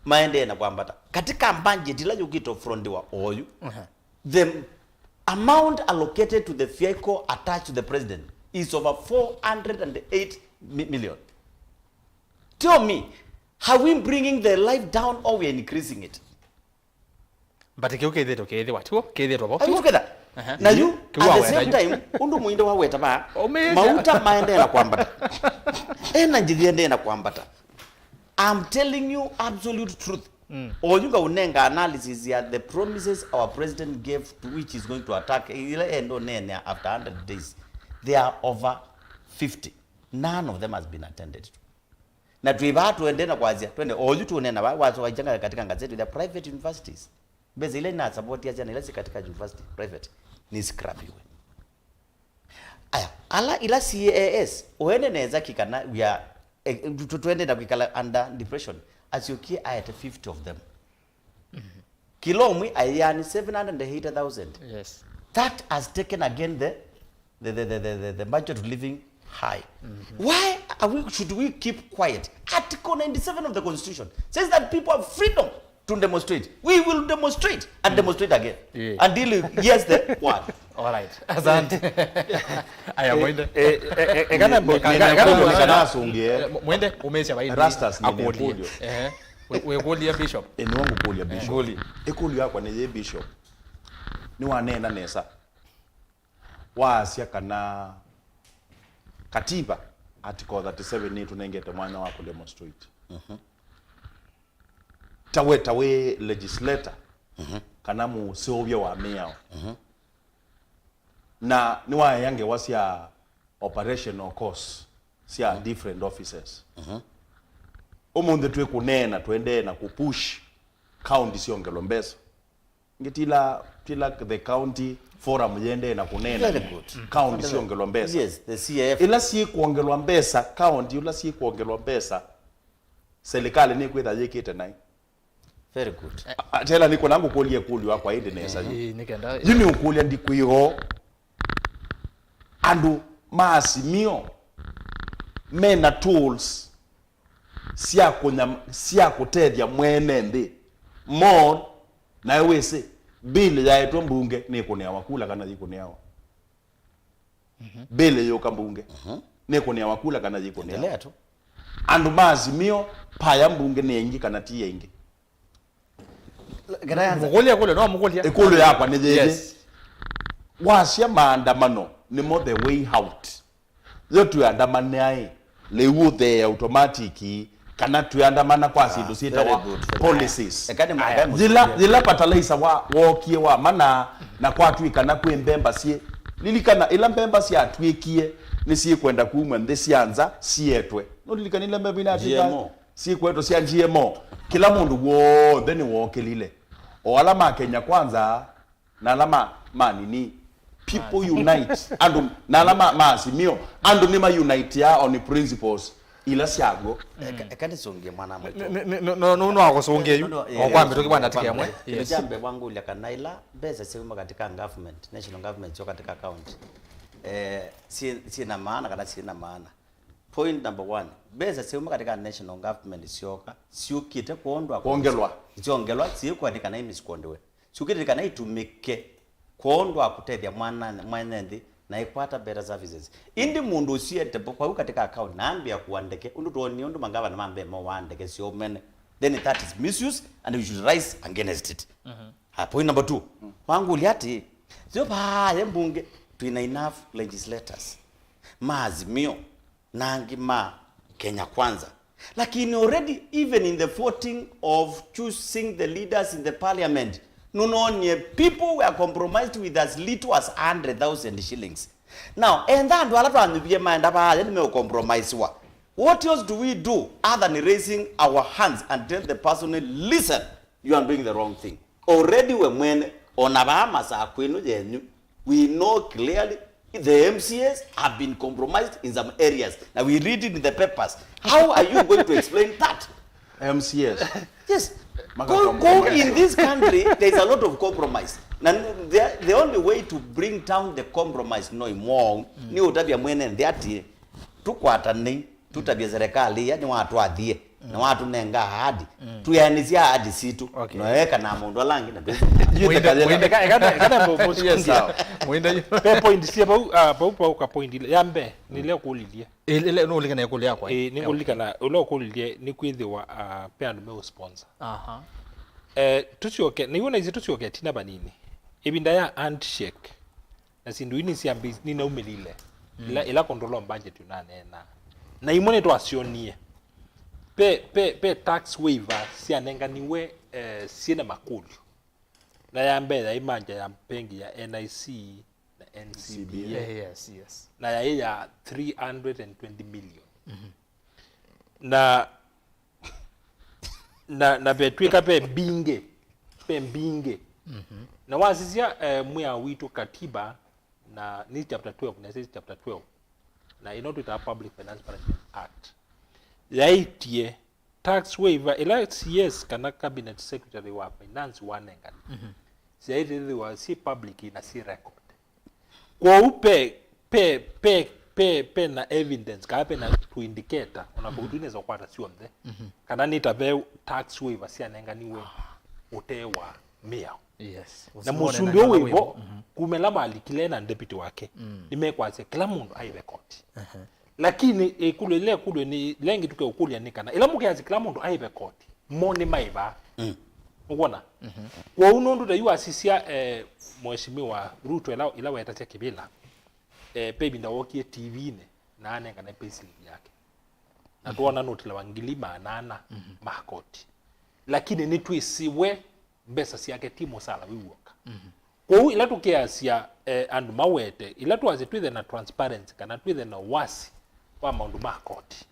maendee na kwambata. Katika budget ĩla yũkĩte ũfrontiwa oyu, the amount allocated to the vehicle attached to the president is over four hundred and eight mi-, million. Tell me, are we bringing the life down or we are increasing it? But kĩu kĩthĩtwe kĩthĩwa, tiwo? Kĩthĩtwe vo, tiwo? Are we together? Aha. Na yu, kĩu at the waweta same yu time, ũndũ Mũinda waweta vaa, ũmĩĩsya mauta maendee na kwambata. Energy yĩendee na kwambata. I'm telling you absolute truth. Mm. Oyu ngaũnenga analysis ya the promises our president gave to which is going to attack, ila enda ũneenea after a hundred days. There are over fifty. None of them has been attended to. Na twĩ vaa tũendee na kwasya, twende, oyu tũũneena vaa, wasoka ikyanga katika gazeti, the private universities. Mbesa ila inasupportia syana ila si katika university, private, ni scrapiwe. Aya, ala ila C A S, ũende nesa kĩ kana we are, eh, tu-, tu-, twende na kwikala under depression, asyokie aete fifty of them. Kila ũmwe aiani seven hundred and eighty thousand. Yes. That has taken again the, the, the, the, the, the, the budget of living high. Why are we, should we keep quiet? Article ninety-seven of the constitution says that people have freedom to demonstrate. We will demonstrate and demonstrate again. Yeah. Until you hears the word. All right. Asante. Aya, mwende. Eh, eh, eh, eh, ekana ni- ni- kana- ni- kana- ni- kana- kana- asungie. Eh, mwende, umesha baidi. Rastas ni- ni akũlie. Nĩkũlyo. Ehe. We- wĩkũlya bishop. Ĩ, nĩwe ngũkũlya bishop. Ngũlya. Ĩkũlyo yakwa nĩ yĩ, bishop. Nĩwaneena nesa. Waasya kana katiba, article thirty-seven nĩtũnengete mwanya wa kũdemonstrate. Mhm. Ta we, ta wĩ legislator, mhm, kana mũseũvya wa mĩao. Mhm. Na nĩwaea ngewa sya operational costs sya, mhm, different offices. Mhm. Ũmũnthĩ twĩ kũneena, tũendee na kũpush county syongelwe mbesa. Ngĩtila, tila the county forum yendee na kũneena. Very good. County syongelwe mbesa. Yes, the C A F. Ĩla syĩkwongelwa mbesa, county ĩla syĩkwongelwa mbesa, serikali nĩkwĩtha yĩkĩte naĩ. Very good. A-, a-, tela nĩkona ngũkũlye ĩkũlyo yakwa ĩndĩ nesa yu. Ĩĩ, nĩkenda. Yu nĩũkũlya ndikwĩo. Andũ ma Azimio mena tools sya kũnyam-, sya kũtethya mwene nthĩ. More, nawe wĩsĩ, bill yaetwe mbunge nĩkũneawa kula kana yikũneawa? Mhm. Bill yũka mbunge, mhm, nĩkũneawa kula kana yikũneawa? Endelea tu. Andũ ma Azimio, paya mbunge nĩ aingĩ kana ti aingĩ? Can I answer? Mũkũlye kule, no mũkũlye. Ĩkũlyo yakwa nĩ yĩĩ. Yes. Wasya maandamano nĩmo the way out. Yo twĩandamanae, lĩu ũthee automatic, kana twĩandamana kwa syĩndũ, ah, syĩtawa, very good, very good, policies. Eka nĩ, eka nĩ yĩla, mũsũngĩe. Yĩla fertilizer wa, wookie wa mana, na kwatw'ĩkana kwĩ mbemba syĩ. Lilikana, ĩla mbemba syatw'ĩkie nĩsyĩkwenda kumw'a nthĩ sya nza sietwe. Nũlilikana ĩla mbemba inatw'ĩka? G M O. Syĩkwetwe sya G M O. Kĩla mũndũ w'onthe nĩwookĩlile. O ala ma Kenya Kwanza, na ala ma, ma nini, people unite. Andũ, na ala ma, ma Azimio, andũ nĩma unitea on principles ila syaw'o. Eka, eka nĩsũngĩe mwana mwĩtu. Nĩ, nĩ, nĩ, no, no, no akũsũngĩe yu. No, no, o kwa mĩtũkĩ bwana, tikĩa mwe. Kĩndũ kya mbee wangũlya kana ila mbesa syauma katika government, national government syo katika county, eh, syĩ, syĩ na maana kana syĩ na maana. Point number one, mbesa syauma katika national government syoka, syũkĩte kwondũ wa kwongelwa. Syongelwa, syĩkwatĩ kana imiskondiwe. Syũkĩte kana itũmĩke kwondũ wa kũtethya mwana, mwene nthĩ, na ĩkwata better services. Ĩndĩ mũndũ ũsiete po kwau katika account na ambĩa kũa ndeke, ũndũ twonie ũndũ mangavana ma mbee mowaa ndeke syo mene, then that is misuse and we should rise against it. Mhm. Ah, point number two, wangũlya atĩ, syo vaa ye mbunge, twĩna enough legislators ma Azimio na angĩ ma Kenya Kwanza. Lakini already, even in the voting of choosing the leaders in the parliament, nũnoonie people were compromised with as little as a hundred thousand shillings. Now, enda andũ ala twanyuvie maenda vaya nĩmeũcompromisewa. What else do we do other than raising our hands and tell the person, "Listen, you are doing the wrong thing"? Already we mwene, ona vaa masaa kwĩnũ yenyu, we know clearly the M C As have been compromised in some areas. Now we read it in the papers. How are you going to explain that? M C As. Yes. Maka compromise. Go, go in this country, there is a lot of compromise. Na the, the only way to bring down the compromise no imwong, mm, nĩ ũtavya mwene nthĩ atĩ, tũkwatanei, tũtavye serikali ĩya nĩwatwathie, mm, na watũnenga ahadi. Mm. Twĩanĩsye ahadi sitũ. Okay. No eka na mũndũ ala angĩ na twĩ- Mwende, mwende, ka-, eka, eka, eka, yes, sawa. Mwende yu. Pe point sie vau, ah, vau, vau ka point ile. Ya mbee, nĩ ile ũkũlilye. Ile, ile, no ũlikane kũlya kwa. Eh, nĩ kũlikana, ũla ũkũlilye nĩ kwĩthĩwa, ah, pe andũ me sponsor. Aha. Eh, tũsyoke, nĩw'o naisye tũsyoke tina vanini. Ĩvinda ya handshake. Na syĩndũ ii nĩsyambĩ-, nĩnaumĩlile. Mm. Ila, ila control of budget ũnaneena. Na imwe nĩtwasyonie. Pe, pe, pe tax waiver syanenganiwe, eh, syĩ na makũlyo. Na ya mbee yaĩ manja ya mbengi ya N I C na N C B A. N C B A. Eh, yes, yes. Na yaĩ ya three hundred and twenty million. Mhm. Na, na, na vetw'ĩka ve mbingĩ, ve mbingĩ. Mhm. Na wasisya, eh, mwĩao witũ katiba, na nĩ chapter twelve, na nĩ chapter twelve, na ĩno twĩtaa Public Finance Management Act, yaĩtye tax waiver ĩla C S kana cabinet secretary wa finance wanengana, mhm, syaĩtĩthĩwa syĩ public na syĩ record. Kwoou pe, pe, pe, pe, pe na evidence, kana pe na tũ indicator, ona kũu, mhm, twĩnesa kũkwata syonthe, mhm, kana nĩ ta ve tax waiver syanenganiwe ũtee wa mĩao. Yes. Na mũsumbĩ ũũ wĩvo, mhm, kuma ĩla malikile na deputy wake, mm, nĩmekwasya kĩla mũndũ aive koti. Aha. Lakini ĩkũlyo ĩla ĩkũlyo nĩ, ĩla ĩngĩ tũkeũkũlya nĩ kana, ĩla mũkeasya kĩla mũndũ aive koti, mo nĩ maivaa? Mm. Ũkwona? Mhm. Kwoou nũndũ ta yu asisya, eh, Mheshimiwa Ruto ĩla, ĩla wetasya kĩvĩla, eh, pe ĩvinda wokie T V-inĩ na anengane payslip yake. Na, mhm, twona nũtilawa ngili maana ana, mhm, ma koti. Lakini nĩtwĩsĩ we mbesa syake ti mũsala wĩ w'oka. Mhm. Kwoou ĩla tũkeasya, eh, andũ mawete, ĩla twasya twĩthe na transparency kana twĩthe na ũwasi wa maũndũ ma koti,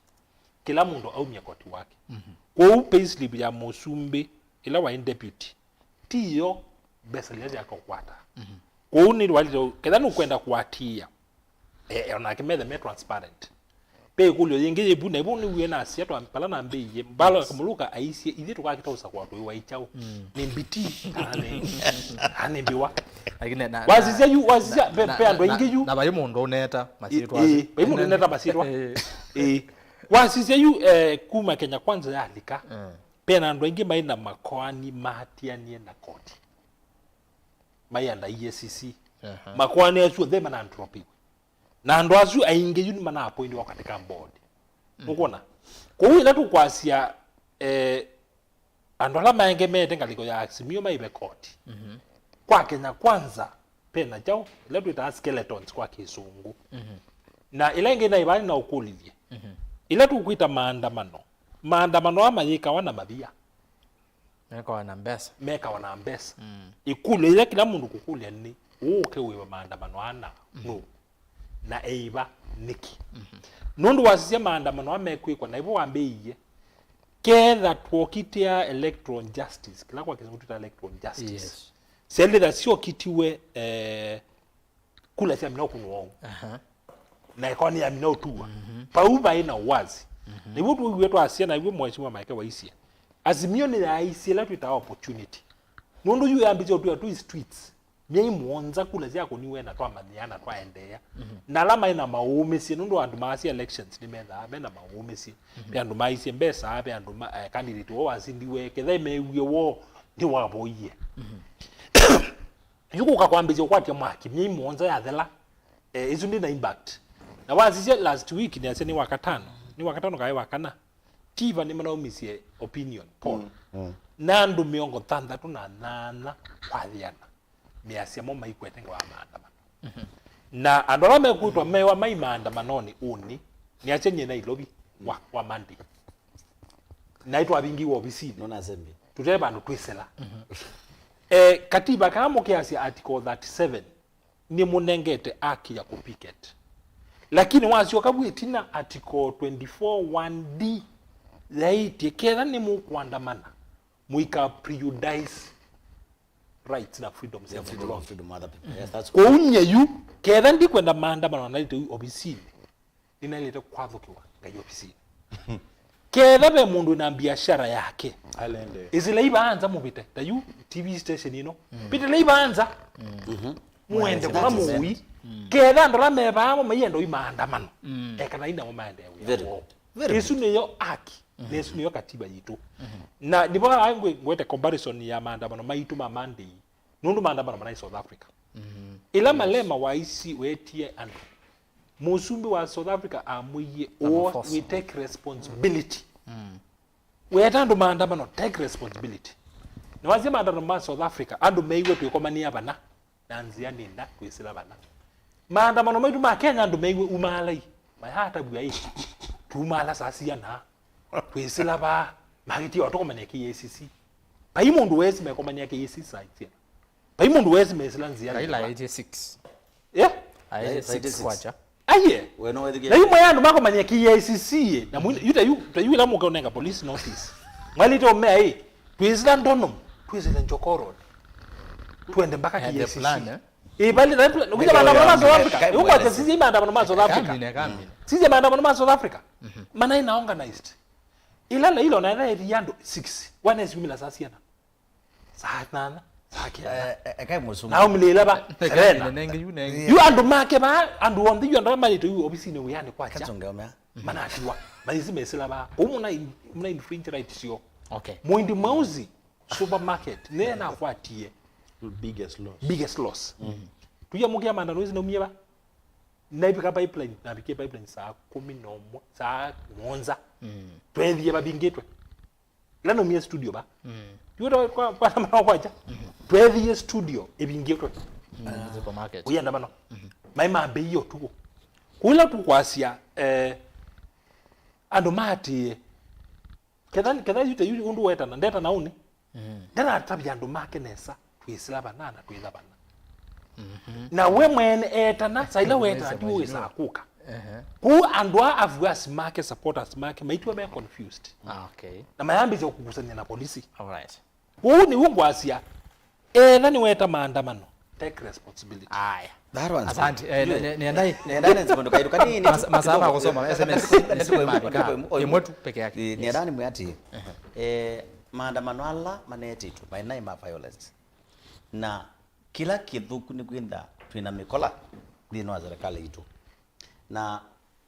kĩla mũndũ aumya koti wake. Mhm. Kwoou payslip ya mũsumbĩ ĩla waĩ deputy, ti yo mbesa ila syake ũkwata. Mhm. Kwoou nĩ walĩte, ketha nũkwenda kũatĩĩa, eh, onake methe me transparent. Ve ĩkũlyo yĩngĩ yĩ vu, na ĩvu nĩw'o nasya twa-, vala nambĩĩie, Mbalo, yes, Kamuluka aisye, ithyĩ tũkakĩta ũsakũa tũĩ wa ikyaũ? Mm. Nĩ mbiti, kana nĩ, kana nĩ mbiwa? Lakini na, wasisya na, yu, wasisya, na, ve, na, ve andũ na, aingĩ yu. Na vai mũndũ ũneta masyĩtwa. Ĩ, ĩ, asu. Vai mũndũ ũneta masyĩtwa. Ĩ. Ĩ. Wasisya yu, eh, kuma Kenya Kwanza yalika, mm, ve na andũ aingĩ maĩ na makoani maatianie na koti. Maĩ under E A C C. Aha. Makoani asu onthe manandropiwe. Na andũ asu aingĩ yu nĩmanaappointiwa katika board. Mm. Ũkwona? Kwoou ĩla tũkwasya, eh, andũ ala maengemete ngalĩko ya Azimio maive koti. Mhm. Kwa Kenya Kwanza, ve na kyaũ, ĩla twĩtaa skeletons kwa Kĩsũngũ. Mhm. Na ĩla ĩngĩ naĩ vaa nĩnaũkũlilye. Mhm. Ĩla tũkwĩta maandamano, maandamano aa mayĩkawa na mavia. Mekawa na mbesa. Mekawa na mbesa. Mm. Ĩkũlyo ĩla kĩla mũndũ kũkũlya nĩ, ũũke wĩwe maandamano ana, mm, nũ? Na eiva nĩkĩ? Mhm. Nũndũ wasisya maandamano aa mekwĩkwa, na ĩvo wambĩĩie, ketha twokitĩa electoral justice, kĩla kwa Kĩsũngũ twĩta electoral justice. Yes. Syalĩtha syokitiwe, eh, kula syamina ũkũnwa ũu. Aha. Na ĩkoani yamina ũtuwa. Mhm. Vau vaĩ na ũwazi. Mhm. Nĩw'o tũiw'e twasya, na nĩw'o Mheshimiwa Maeke waisye. Azimio nĩyaaisye ĩla twĩtaa opportunity. Nũndũ yu yambĩĩsye ũtwĩa twĩ streets. Myei mũonza kula syakũniwe na twamanyĩa na twaendeea. Mhm. Na ala maĩ na maũũmĩsye, nũndũ andũ maasya elections nĩmethaa me na maũũmĩsye. Mhm. Ve andũ maisye mbesa, ve andũ ma, eh, candidate woo wasindiwe, ketha meewie woo nĩwavoie. Mhm. Yu kũka kwambĩĩsya ũkwatya mwaki, myei mũonza yathela, eh, ĩsu ndĩ na impact. Na wasisya last week, nĩasya nĩ Wakatano, nĩ Wakatano kaĩ Wakana, Tiva nĩmanaumisye opinion poll. Mm. Mm. Na andũ mĩongo thanthatũ na nyanya kwathĩana measya mo maikwete ngewa maandamano. Mhm. Na andũ ala mekwĩtwa mewa mai maandamanonĩ ũnĩ, nĩasya nyie Nairobi wa, wa Monday. Naĩ twavingiwe ovisinĩ. Nona Assembly. Tũte vandũ twĩsela. Mhm. Eh, katiba kaa mũkĩasya article thirty-seven, nĩmũnengete haki ya kũpicket. Lakini wasyoka vu ĩtina, article twenty-four one D yaĩtye ketha nĩmũkũandamana, mũika prejudice rights na freedoms ya mũndũ ũla ũngĩ. Kwoou nyie yu, ketha ndikwenda maandamano na naĩte yu ovisinĩ, nĩnaĩlĩte kwathũkĩwa ngai ovisinĩ. Ketha ve mũndũ wĩna biashara yake, alende. Ĩsĩlai vaa nza mũvĩte, ta yu T V station ĩno. Mm. Vĩtĩlai vaa nza. Mm. Mhm. Mũende kũla mũũi. Mm. Ketha andũ ala me vaa mo maienda ũi maandamano. Mm. Ekanai namo maendee wĩa woo. Very good. Very good. Ĩsu nĩyo haki. Mm. Na ĩsu nĩyo katiba yitũ. Mm. Na nĩvo ngwete comparison ya maandamano maitũ ma Monday. Nũndũ maandamano manaĩ South Africa. Mm. Ĩla Malema waisi wetie andũ, mũsumbĩ wa South Africa amwĩie, "Or we take responsibility." Mm. Weeta andũ maandamano, take responsibility. Na wasya maandamano ma South Africa, andũ meiwe twĩkomanĩa vana, na nzĩa nĩ nda twĩsĩla vana. Maandamano maitũ ma Kenya andũ meiwe umaalai. Mayatavw'a ĩ, tumaala saa siana? Twĩsĩla vaa, magĩtie o tũkomania K I C C. Vai mũndũ wesi mekomania K I C C saa itia. Vai mũndũ wesi mesĩla nzĩa. Raila eighty-six. Yeah? Eighty-six kwacha. Aiye. We no wethikie. Na yu mwe andũ makomania K I C C ye. Na mwini, yu ta yu, ta yu ila mũka ũnenga police notice. Mwalite ũmea ĩ, twĩsĩla Donholm, twĩsĩla Njoko Road. Twende mpaka K I C C. Ĩ, bali na plan. Kuja maandamano ma South Africa. Yu kwa sisi maandamano ma South Africa. Kamine, kamine. Sisi maandamano ma South Africa. Mana ina organized. Ila la ilo na ila eti andũ six. Wana esi kumila saa siana. Saa nana, saa kenda. Eh, eh, ekai mũsungu. Nao mlila ba, sevena. Nengi yu nengi. Yu andũ make ba, andũ onthe yu andũ malito yu obisinĩ wĩanĩ kwacha. Katunge omea. Manatiwa. Maisi mesila ba. Kũu muna in-, muna infringe rights sio. Okay. Mwindi Mweusi supermarket. Ne na kwatie. Biggest loss. Biggest loss. Tuya mukia manda noise na umie ba. Na ipika pipeline, na bikie pipeline saa kumi na ũmwe, saa mũonza. Twethie babingitwe. Ila naumie studio ba. Yu ta kwa, kwa, kwa, kwacha. Twethie studio ĩbingĩtwe. Supermarket. Ũyenda mano. Mai mambĩie ũtukũ. Kũla tũkwasya, eh, andũ maatĩĩe. Ketha, ketha yu ta yu ũndũ wetana, ndetana ũnĩ. Ndanatavya andũ make nesa, twĩsĩla vana na twĩtha vana. Na we mwene etana, saila wetana, ndiwĩsaa kũka. Kũu andũ a avuasi make, supporters make, maitwa me confused. Ah, okay. Na mayambĩsya kũkusany'a na polisi. All right. Kũu nĩw'o ngwasya, etha nĩweta maandamano, take responsibility. Aya. That one's asante. Eh, ne-, ne-, nendai. Nenda nĩ mũndũ kaitũ kanini tu. Mas-, masaa ma kusoma, S M S, S M S, ĩmwe tu peke yake. Eh, nenda nĩ mwati. Eh, maandamano ala manetitwe, mainaĩ ma violence. Na kĩla kĩthũku nĩ kwĩtha twĩna mĩkola nthĩnĩ wa serikali itũ. Na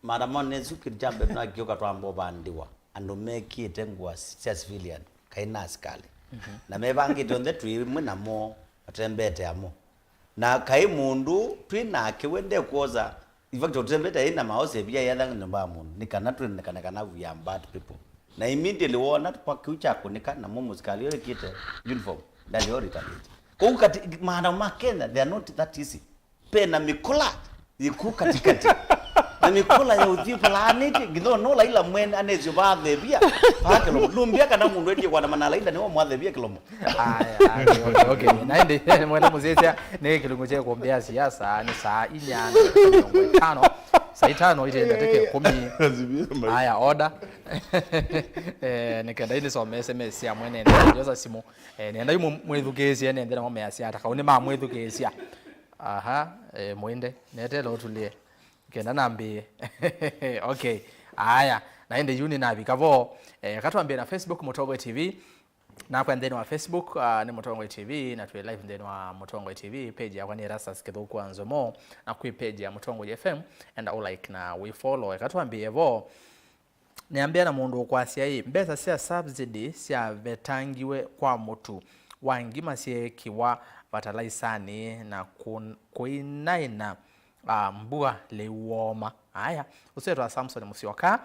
maandamano nĩsu kĩtu kya mbee tũnakĩũka twamba ũvandĩwa andũ mekĩte ngũa sya civilian, kaĩ na asikalĩ. Na mevangĩte onthe twĩ ĩmwe namo, matembete amo. Na kaĩ mũndũ twĩ nake we ndekwosa, in fact, ũtembete ĩna maosevia yetha nyũmba ya mũndũ, nĩ kana twĩnekane kana we are bad people. Na immediately wona kwa kĩu kyakũnĩka, namo mũsikalĩ ũyũ wĩkĩte uniform, ndalĩ o retaliate. Kũu kati, maandamano ma Kenya, they are not that easy. Pena mĩkũla yĩku katikati. Na mĩkũla ya ũthiĩ planĩte, nginya no Laila mwene anethio vathevia. Vaa kĩlomo. Lumbia kana mũndũ endie kwana mana Laila nĩwe mwathevia kĩlomo. Aya, okay, okay, okay. Na ĩndĩ, mwene mũsisya, nĩ kĩlungu kya kũmbĩa siasa, nĩ saa inya na mĩongo ĩtano. Saa itano ite ndatĩka ĩkũmi. Aya, order. Eh, nĩ kenda ĩndĩ some S M S sya mwene, nĩ njosa simu. Eh, nenda yu mũ-, mwĩthukĩĩsye, nende namo measya ata, kau nĩ mamwĩthukĩĩsya. Aha, eh, mwĩnde, netela ũtulĩe. Kenda nambĩĩe. Okay, aya, na ĩndĩ yu nĩnavika vo. Eh, katwambĩe na Facebook, Mũtongoi T V. Nakwa nthĩnĩ wa Facebook, ah, nĩ Mũtongoi T V, na twĩ live nthĩnĩ wa Mũtongoi T V. Page yakwa nĩ Erastus Kĩthũku wa Nzomo, na kwĩ page ya Mũtongoi F M, enda ũ like na wĩ follow. Eka twambĩĩe vo. Nĩambĩa na mũndũ ũkwasya ĩ, mbesa sya subsidy syavetangiwe kwa mũtu wa ngima syeekĩwa vatalaisanĩ na kũ-, kũinaĩna, ah, mbua lĩu wooma. Aya, ũsu etwa Samson Musyoka.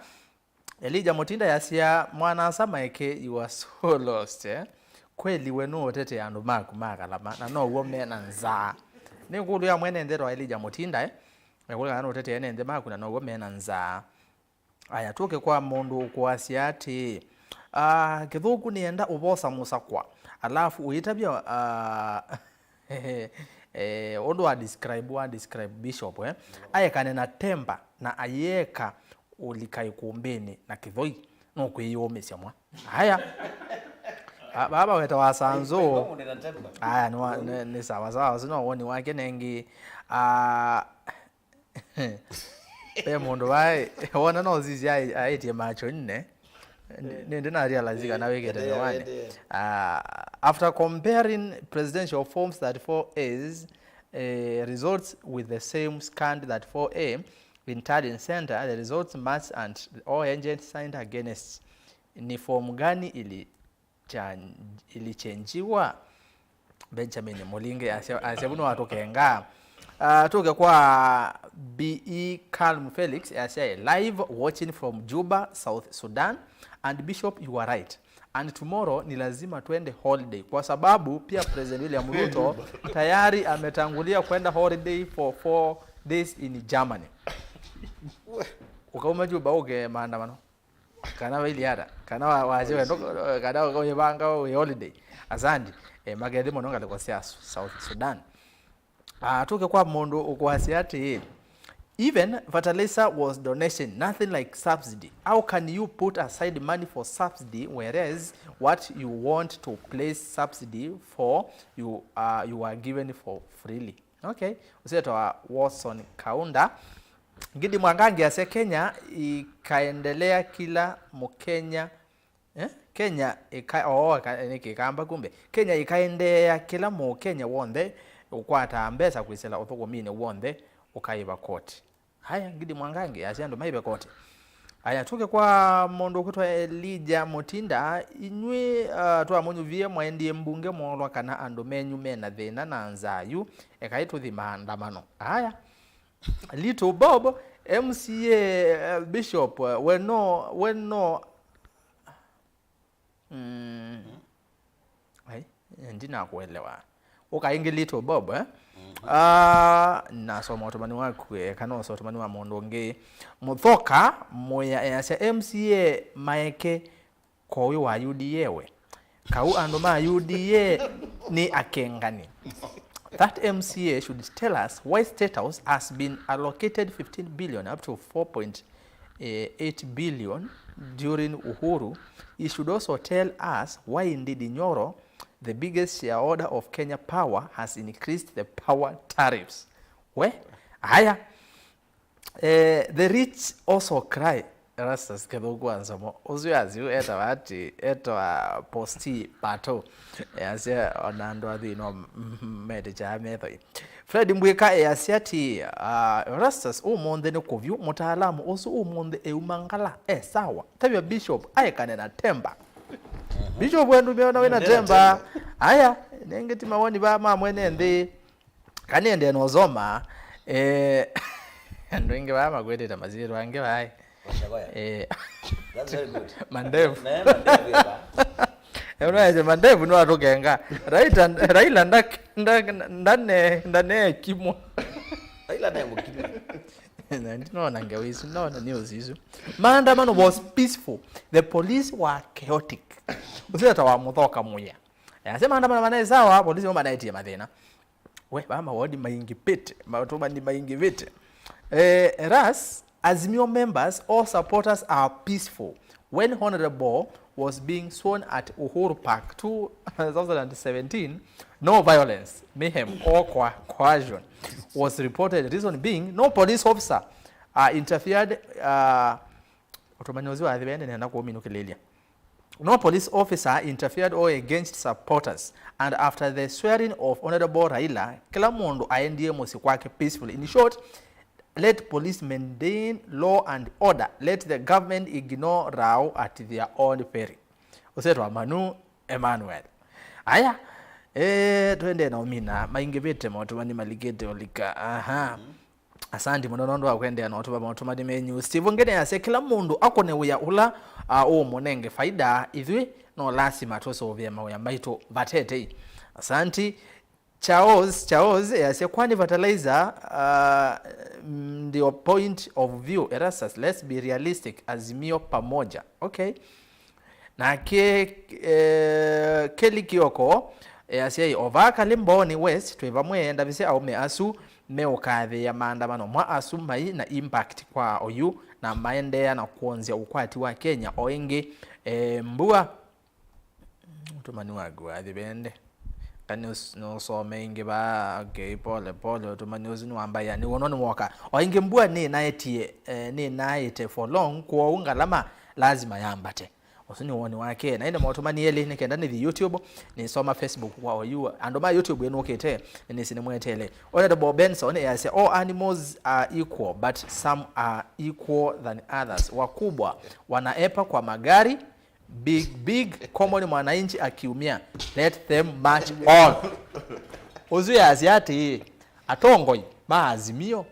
Elijah Mutinda yasya, "Mwana-a-asa Maeke, you are so lost, eh? Kweli we nũũtetea andũ maku ma Kalama, na now'o me na nzaa." Nĩ ĩkũlyo ya mwene nthĩ etwa Elijah Mutinda, eh? Ĩkũlyo kana nũũtetea ene nthĩ maku, na now'o me na nzaa. Aya, tũke kwa mũndũ ũkũasya atĩĩ, ah, Kĩthũku nĩenda ũvosa mũsakwa, alafu ũyĩtavya, ah, eh, ũndũ wa describe, wa describe Bishop, eh? Aekane na temper na ayĩeka ũlika ĩkũmbĩnĩ na kĩthoi, nũkwĩyũmĩsya mwa. Aya. Ah, baba wetawa Sanzũ. Aya, nĩ wa-, nĩ, nĩ sawa sawa, ũsu no woni wake nengi. Ah, Ve mũndũ waĩ, wona no sisi aĩ-, aĩtye macho nne. Nĩ, nĩ ndĩnarealize kana wĩkĩte mĩwani. Ah, after comparing presidential forms thirty-four A's, eh, results with the same scanned thirty-four A in Tallinn Center, the results matched and all agents signed against. Ni form gani ili cha-, ilichenjiwa? Benjamin Mulinge asya, asya vuno watũkenga. Ah, tũke kwa B E Calm Felix, asya, "Live watching from Juba, South Sudan. And Bishop, you are right. And tomorrow ni lazima twende holiday kwa sababu pia President William Ruto tayari ametangulia kwenda holiday for four days in Germany." Ukauma Juba uke maandamano. Kana vailiata, kana wa-, wasye wendo, kana ũyĩvanga wĩ holiday. Asandi, eh, makethi mũno ngalĩko sya Su-, South Sudan. Ah, tũke kwa mũndũ ũkwasya atĩĩ, "Even fertilizer was donation, nothing like subsidy. How can you put aside money for subsidy, whereas what you want to place subsidy for, you, uh, you are given for freely?" Okay. Ũsetawa Watson Kaunda. Ngidi Mwangangi asya, "Kenya ikaendelea kila Mkenya." Eh? Kenya ika-, oo, ika-, nĩ Kĩkamba kumbe. "Kenya ikaendeea kila Mũkenya w'onthe ũkwataa mbesa kwĩsĩla ũthũkũminĩ w'onthe ũkaĩva koti." Haya, Ngidi Mwangangi asya andũ maive koti. Haya, tũke kwa mũndũ ũkwĩtwa Elijah Mutinda. "Inyw'ĩ, ah, twamũnyuvie mwaendie mbunge mwoolwa kana andũ menyu mena thĩna na nzaa yu, ekai tũthi maandamano." Haya. Little Bob, M C A, eh, Bishop, eh, we no, we no. Mm. Ai, ndinakuelewa. Ũka ĩngĩ Little Bob, eh? Ah, nasoma ũtũmani waku, eh, kana ũsa ũtũmani wa mũndũ ũngĩ. Mũthoka Mũya easya, "M C A maeke Kũu wa U D A we. Kau andũ ma U D A nĩ akengani. That M C A should tell us why State House has been allocated fifteen billion up to four point eight billion during Uhuru. He should also tell us why Ndindi Nyoro, the biggest shareholder of Kenya Power, has increased the power tariffs." We, aya. Eh, the rich also cry. Erastus Kĩthũku wa Nzomo. Ũsu asu etawa ati, etawa Posti Pato. Easya ona andũ athwii no m-, m-, metĩkyaa methoi. Fred Mbwĩka easya ati, ah, Erastus, ũmũnthĩ nĩ kũvyũ, mũtaalamu ũsu ũmũnthĩ euma ngala, e sawa. Tavya Bishop aekane na temba. Bishop wendu meona wĩna temba. Aya, nengĩ ti mawoni va ma mwene nthĩ. Kana ende na ũsoma, eh, andũ aingĩ vaa makwĩtĩte masyĩtwa angĩ vaĩ. Wachagoya. Eh, That's very good. Mandevu. Na, na, mandevu ya ba. Eh, ũnaĩsye mandevu nĩwatũkenga. Raila, Raila ndak-, ndak-, ndane, ndane kimwa. Raila naye mũkimwa. Na ndinona ngewa isu, nona news isu. Maandamano was peaceful. The police were chaotic. Ũseta wa Mũthoka Mũya. Yasema maandamano manaĩ sawa, polisi mo manaĩtie mathĩna. We, vaa mawoni maingĩvĩte, matũmani maingĩvĩte. Eh, Ras, Azimio members, all supporters are peaceful. When Honorable was being sworn at Uhuru Park two thousand and seventeen, no violence, mayhem, or coa-, coercion was reported. Reason being, no police officer, uh, interfered, uh, ũtũmani ũsu wathi vende nenda kũminũkĩlĩlya. No police officer interfered or engaged supporters, and after the swearing of Honorable Raila, kĩla mũndũ aendie mũsyĩ kwake peacefully. In short, let police maintain law and order. Let the government ignore Rao at their own peril. Ũsetwa Manu Emmanuel. Aya, eh, twende na ũmina, maingĩvĩte motũmani malikĩte ũlika. Aha. Asanti mũno nũndũ wa kũendeea na ũtũva maũtũmani menyu. Steve Ngene asya, kĩla mũndũ akũne wĩa ũla, ah, ũũmũnenge faida, ithyĩ no lasima tũsũvĩe mawĩa maitũ vatetei. Asanti. Charles, Charles, eh, asya, kwani fertilizer, ah, ndio point of view? Erastus, let's be realistic. Azimio pamoja. Okay. Nake, eh, Kelly Kioko, eh, asya, ova Kalĩ Mbooni West, twĩ vamwe, ndavĩsye aũme asu meũkathĩĩa maandamano mwa asu mai na impact kwa oyu, na maendeea na kwonzya ũkwati wa Kenya o ĩngĩ. Eh, mbua, ũtũmani waku wathi vende. Kana nũs-, nũsome ĩngĩ vaa, okay, pole pole, ũtũmani ũsu nĩwambaĩa, nĩw'o nĩwoka. O ĩngĩ mbua nĩnaetie, eh, nĩnaĩte for long, kwoou ngalama lazima yambate. Ũsu nĩ woni wake. Na ĩndĩ maũtũmani elĩ, nĩ kenda nĩthi YouTube, nĩsoma Facebook kwa oyu. Andũ ma YouTube ĩnũkĩte, nĩnĩsĩ nĩmweteele. Honorable Benson easya, all animals are equal, but some are equal than others. Wakubwa wanaepa kwa magari, big, big, common mwananchi akiumia, let them march on. Ũsu easya atĩĩ, atongoi ma Azimio,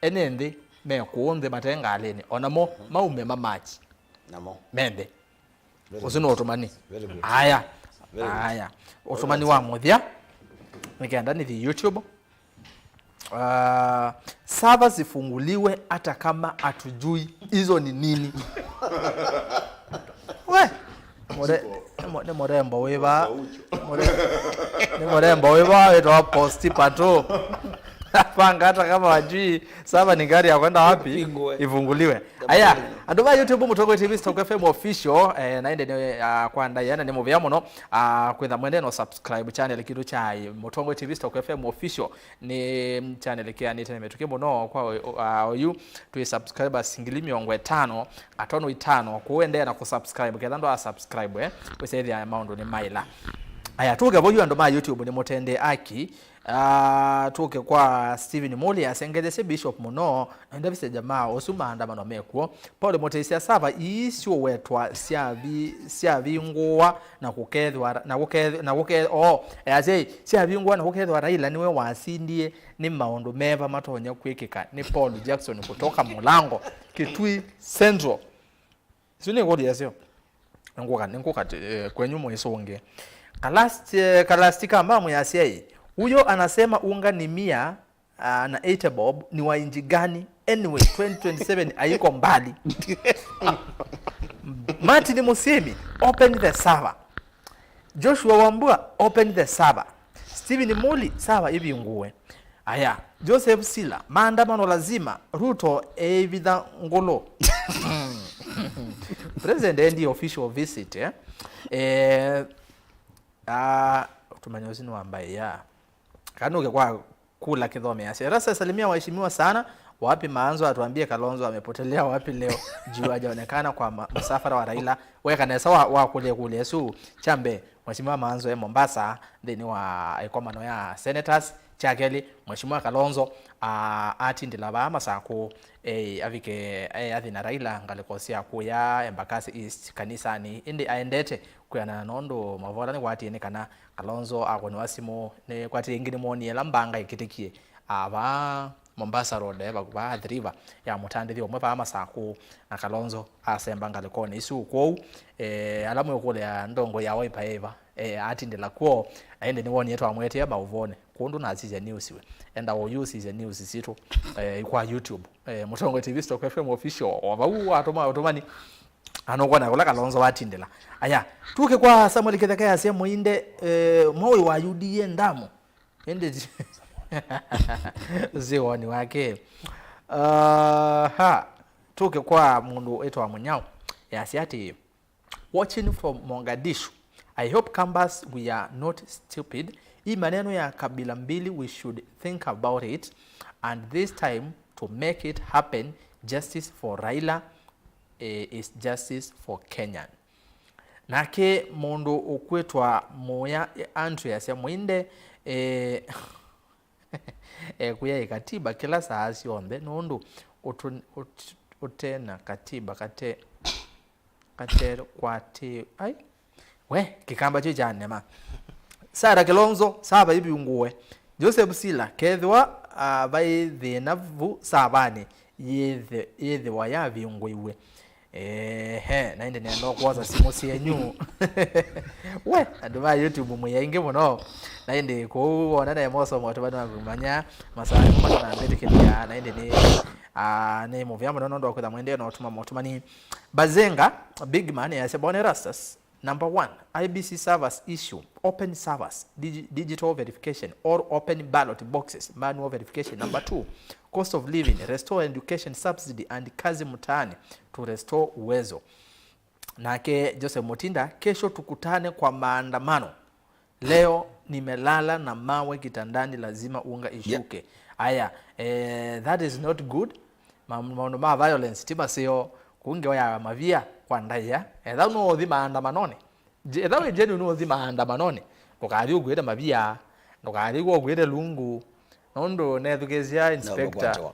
ene nthĩ me kũũ nthĩ mate ngalĩnĩ, o namo maume ma march. Namo. Me nthĩ. Very good. Ũsu nĩ ũtũmani. Very good. Aya. Very good. Aya. Ũtũmani wa mũthya. Nĩ kenda nĩthi YouTube. Ah, sava zifunguliwe hata kama hatujui hizo ni nini. We, mũre- nĩ mũ- nĩ mũrembo wĩva? Mũre- nĩ mũrembo wĩva wĩtawa posti pato? Panga hata kama wajui sava ni gari ya kwenda wapi. Ifunguliwe. Aya, andũ ma YouTube, Mũtongoi T V Stock F M Official, eh, na ĩndĩ nĩ, ah, kwa ndaĩa na nĩ mũvea mũno, ah, kwĩtha mwende no subscribe channel kitũ cha Mũtongoi T V Stock F M Official. Nĩ channel kĩanĩte nĩ mĩtũkĩ mũno kwa o- o- ah, oyu twĩ subscribers ngili mĩongo ĩtano, atono itano, kũu endeea na kũsubscribe, ketha ndwa subscribe, eh, wĩsethĩa maũndũ nĩ maĩla. Aya, tũke voyu andũ ma YouTube nĩ mũtende aki. Ah, tũke kwa Steven Muli, asengethesye Bishop mũno, na ndavise jamaa ũsu maandamano mekuo. Paul Mũtĩsya, sava ii syũwetwa syavi- syavingũwa na kũkethwa na kũkethwa na kũkethwa oh, easya syavingũwa na kũkethwa Raila nĩwe wasindie nĩ maũndũ meva matonya kwĩkĩka? Nĩ Paul Jackson kutoka Mulango, Kitui Central. Isu nĩ ngũthi yasyo. Nĩngũka, nĩngũka, eh, kwenyu mũisũngĩe. Kalasti, eh, kalasti ka mamu ya asyai. Huyo anasema unga ni mia, ah, na eighty bob ni wa inji gani? Anyway, twenty twenty-seven haiko mbali. Martin Musimi, open the server. Joshua Wambua, open the server. Steven Muli, server ĩvingũe. Aya, Joseph Sila, maandamano lazima, Ruto eivitha ngũlũ. President endi official visit, eh? Eh, ah, tumanya ũsu nĩ wa mbaĩ ya. Kana ũke kwa kula kĩthomea. Erasa salimia waheshimiwa sana. Wapi Maanzo atuambie Kalonzo amepotelea wapi leo? Juu hajaonekana kwa ma- msafara wa Raila. Weka nesa wa, wa kũlya kũlya su. Kya mbee, Mheshimiwa Maanzo e Mombasa nthĩnĩ wa ĩkomano ya senators. Kya kelĩ, Mheshimiwa Kalonzo, ah, atindĩla vaa Masakũ, eh, avike, eh, athi na Raila ngalĩko sya kũya Embakasi East kanisanĩ. Ĩndĩ aendete kwĩanana nũndũ mavola nĩkwatie nĩ kana Kalonzo akũnĩwa simũ nĩ kwati ĩngĩ nĩmwonie ĩla mbanga ĩkĩtĩkie, ah, vaa Mombasa Road, eh, vaku- vaa Athi River ya mũtandĩthyo ũmwe vaa Masakũ, na Kalonzo asemba ngalĩkonĩ isu. Kwoou, eh, ala mwĩkũlĩa ndongo ya Wiper yĩva, eh, atindĩla kwoo, aĩndĩ nĩwonie twamwetie maũvonĩ. Kũndũ nasisya news we. Enda ũyũsisya news sitũ, eh, kwa YouTube. Eh, Mũtongoi T V Stock F M Official. O vau watũma ũtũmani. Anũkwona kũla Kalonzo watindĩla. Aya, tuke kwa Samuel Kitheka yasya Mũinde, eh, mwaũ wa U D A ndamu. Ĩndĩ ti- si woni wake. Aha, tuke kwa mũndũ wĩtwa Mũnyao. Yasya atĩ, watching from Mogadishu. I hope Kambas we are not stupid. Hii maneno ya kabila mbili, we should think about it and this time to make it happen, justice for Raila, eh, is justice for Kenyan. Nake mũndũ ũkwĩtwa Mũya Andrew asya Mũinde, eh, ekũya ĩ katiba kĩla saa syonthe nũndũ ũtũ- ũt- ũte na katiba kate- katekwatĩ- ai, we, kĩkamba kyu kyanema. Sarah Kilonzo, sava ivingũe. Joseph Sila, kethĩwa, ah, vai thĩna vu savanĩ, yĩthĩ- yĩthĩwa yavingũiwe. Ehe, na ĩndĩ nenda kwosa simũ syenyu. We, andũ ma YouTube mwĩ aingĩ mũno. Na ĩndĩ kũu wona na emoso moto bado nakumanya masaa kuma na mbĩtĩkĩlia, na ĩndĩ nĩ, ah, nĩ mũvea mũno nũndũ wa kwĩtha mwendee na ũtũma motumani. Bazenga, big man, yasya, Bwana Erastus, number one, I B C servers issue, open servers, digi- digital verification, or open ballot boxes, manual verification. Number two, cost of living, restore education subsidy and kazi mtaani to restore uwezo. Nake Joseph Mutinda, kesho tukutane kwa maandamano. Leo nimelala na mawe kitandani, lazima unga ishuke. Aya, eh, that is not good. Ma- maũndũ ma violence ti maseo. Kũu ngewa ya mavia kwa ndaĩa. Etha nũũthi maandamanonĩ. Je- etha wĩ genuine nũũthi maandamanonĩ, ndũkathi ũkuĩte mavia, ndũkathi ũkuĩte lungu. Nũndũ nethukĩĩsya inspector.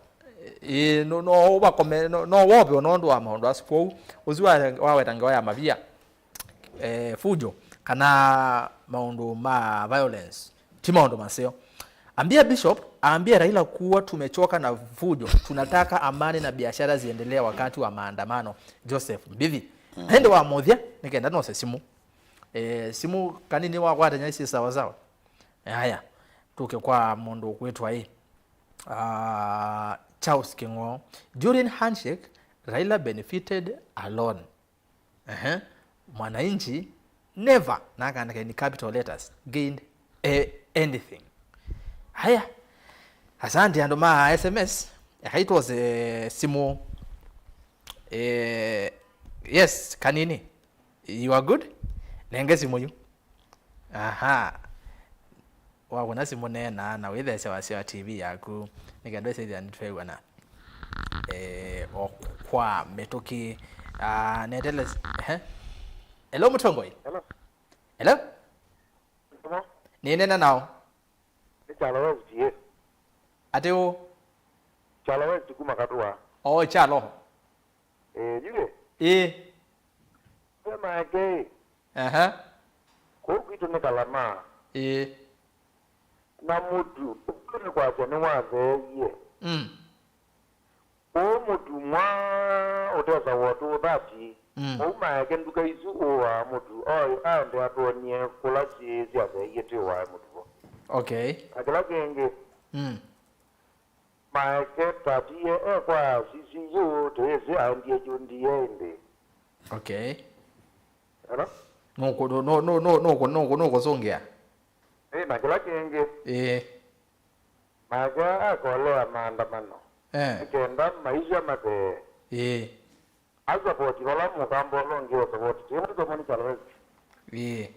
Ĩĩ, no- no ũvakome, no- no wovĩwe nũndũ wa maũndũ asu. Kwoou ũsu wa- waweta ngewa ya mavia, eh, fujo kana maũndũ ma violence ti maũndũ maseo. Ambia Bishop, ambia Raila kuwa tumechoka na fujo, tunataka amani na biashara ziendelee wakati wa maandamano. Joseph Mbithi. Na ĩndĩ wa mũthya, nĩkenda nose simũ. Eh, simũ kanini wakwatanya isi sawa sawa. Aya, tuke kwa mũndũ ũkwĩtwa ĩ. Uh, Charles King'o, during handshake, Raila benefited alone. Ehe. Mwananchi never, na akaandĩka in capital letters, gained a, anything. Haya. Asante andũ ma S M S. Ekaitwose simu. Eh, yes, Kanini. You are good? Nenge simu yu. Aha. Wakũna simũ, neena na wĩtheesya wasya wa T V yaku, nĩ kenda ĩsĩthĩa nĩtweew'ana, eh, o kwa mĩtũkĩ. Ah, netele, ehe. Hello, Mũtongoi. Hello. Hello? Hello. Nĩnena nao. Nĩ Kyalo West, ye. Ati ũ? Kyalo West kuma Katua. Oh, Kyalo. Eh, yule. Ĩ. Sema yake. Aha. Kũu kwitũ nĩ Kalama. Ĩĩ. Na mũtu, ũsu nĩ kwasya nĩwatheeie. Mm. Ũũ mũtu mwa ũtesagwa two thirty. Mm. Ũu maeke nduka isu ũaa mũtu, oĩ aende atwonie kũla syĩĩ syatheeie twĩwae mũtu vo. Okay. Na kĩla kĩngĩ, mm, maeke tatie e kwa sisi yu, tũyĩsĩ aendie jundie ĩndĩ. Okay. Hello? Nũkũ-, nũ-, nũ-, nũ-, nũkũ-, nũkũ-, nũkũsũngĩa? Ĩ, na kĩla kĩngĩ. Ĩĩ. Make akolea maandamano. Eh. Nĩ kenda maisha mathee. Ĩĩ. Asapoti vala mũkamba ũla ũngĩ ũsapoti. Tĩna tũmoni Kyalo West. Ĩĩ.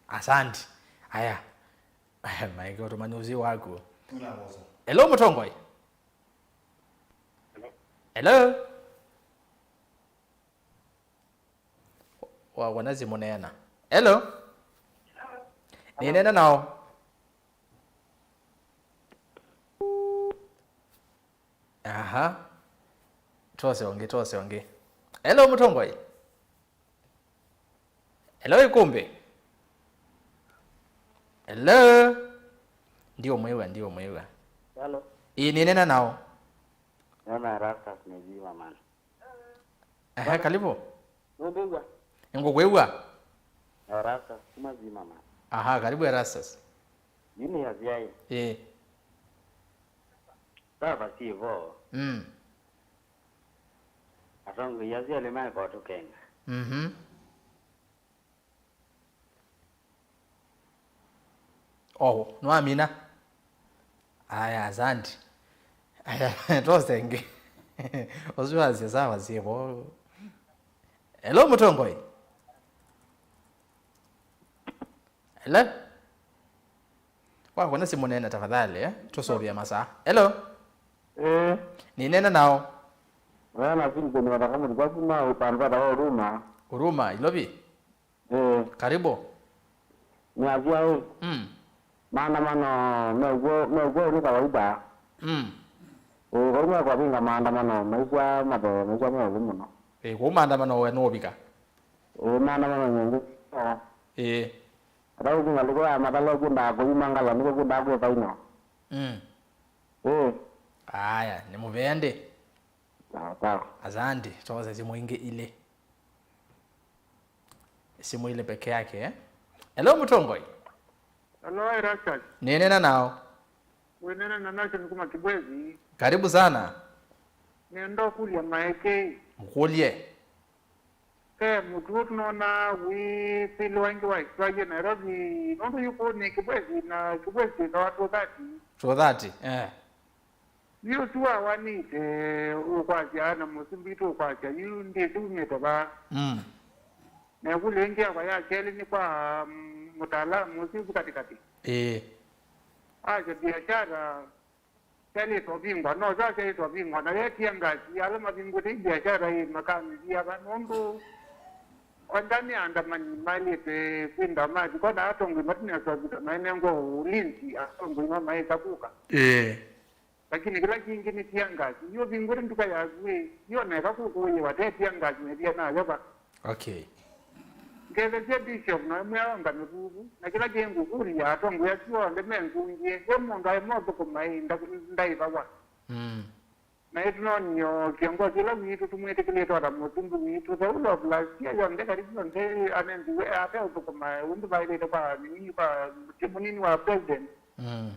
Asante. Aya. Maeke ũtũmanyũsi waku. Hello, Mũtongoi. Hello. Wa, wana simu neena. Hello? Nĩneena nao. Aha. Twose ũngĩ, twose ũngĩ. Hello, Mũtongoi. Hello, Ĩkũmbĩ. Hello. Ndiũmwĩw'a, ndiũmwĩw'a. Hello. Ĩĩ, nĩneena nao. Nĩona Erastus nĩ Zima man. Ehe, karibu. Nũmbĩw'a? Nĩngũkwĩw'a. Erastus, kuma Zimmerman. Aha, karibu Erastus. Mimi ya ziai. Eh. Baba sivo. Mm. Atongoi asu elĩ maekotũkenga. Mhm. Oh, nĩwamina? Aya, asante. Aya, twose ĩngĩ. Ũsu wasya sawa sivo. Hello, Mũtongoi. Hello? Wakũna simũ nene tafadhali, eh? Tũsũvĩa masaa. Hello? Eh. Nĩneena nao. Wewe na Vincent Wathaka mũthika kuma upande wa Huruma. Huruma, Ilovi? Eh. Karibu. Nĩ asya ĩ, mm, maandamano mew'o, mew'o nĩ kawaida. Mm. Eh, vau mekwavinga maandamano, maisya mathe, maisya mew'o mũno. Eh, kũu maandamano we nũvika? Eh, maandamano nyingĩ. Eh. Ata ũthi ngalĩko ya matalo kũndaa kũyuma ngala nĩko kũndaa kwĩ faino. Mm. Eh. Aya, nĩ mũvea ndĩ. Sawa, sawa. Asante, twose simũ ingĩ ilĩ. Simũ ilĩ peke yake, eh? Hello, Mũtongoi. Hello, Erastus. Nĩneena nao. Wĩneena na Nation kuma Kibwezi. Karibu sana. Nenda kũlya Maeke. Mũkũlye. Ve mũtuo tũnona wĩsĩlĩwa ĩngĩ wa expirie Nairobi, nũndũ yu kũũ nĩ Kibwezi, na Kibwezi twĩthawa two thirty. Two thirty, eh. Yu ũsu wawanĩte ũkwasya na mũsumbĩ witũ ũkwasya, yu ndĩsĩ umĩte vaa. Mm. Na ĩkũlyo ĩngĩ yakwa ya kelĩ nĩ kwa, mm, mũtaalamu ũsu ũsu katĩkatĩ. Ĩĩ. Asya biashara syaĩlĩte ũvingwa, no syo syaĩlĩte ũvingwa, na yetia ngasi ala mavingũte biashara ĩ makamĩvia va, nũndũ onthe nĩ aandamani maĩlĩte kwĩnda mathi kona atongoi matinesa kũta maĩnengwa ũlinzi atongoi ma maĩsa kũka. Ĩĩ. Lakini kĩla kingĩ nĩ tia ngasi. Yu ũvingũre nduka yaku ĩ, yoneka kũkũĩwa te tia ngasi nĩthia nayo va. Okay. Ngethesya Bishop na mwĩa onga mĩvuvu, na kĩla kĩ ngũkũlya, atongoi asu onthe mengungie, ve mũndũ aĩ mothũkũma ĩ, nda-, ndaĩvawa. Mm. Na ĩtũnonio kĩongozi ĩla witũ tũmwĩtĩkĩlĩte ota mũsumbĩ witũ, the whole of last year yonthe, karibu yonthe anengiwe ate ũthũkũma ũndũ vaĩlĩte kwa nini, kwa mũtĩ mũnini wa president. Mm.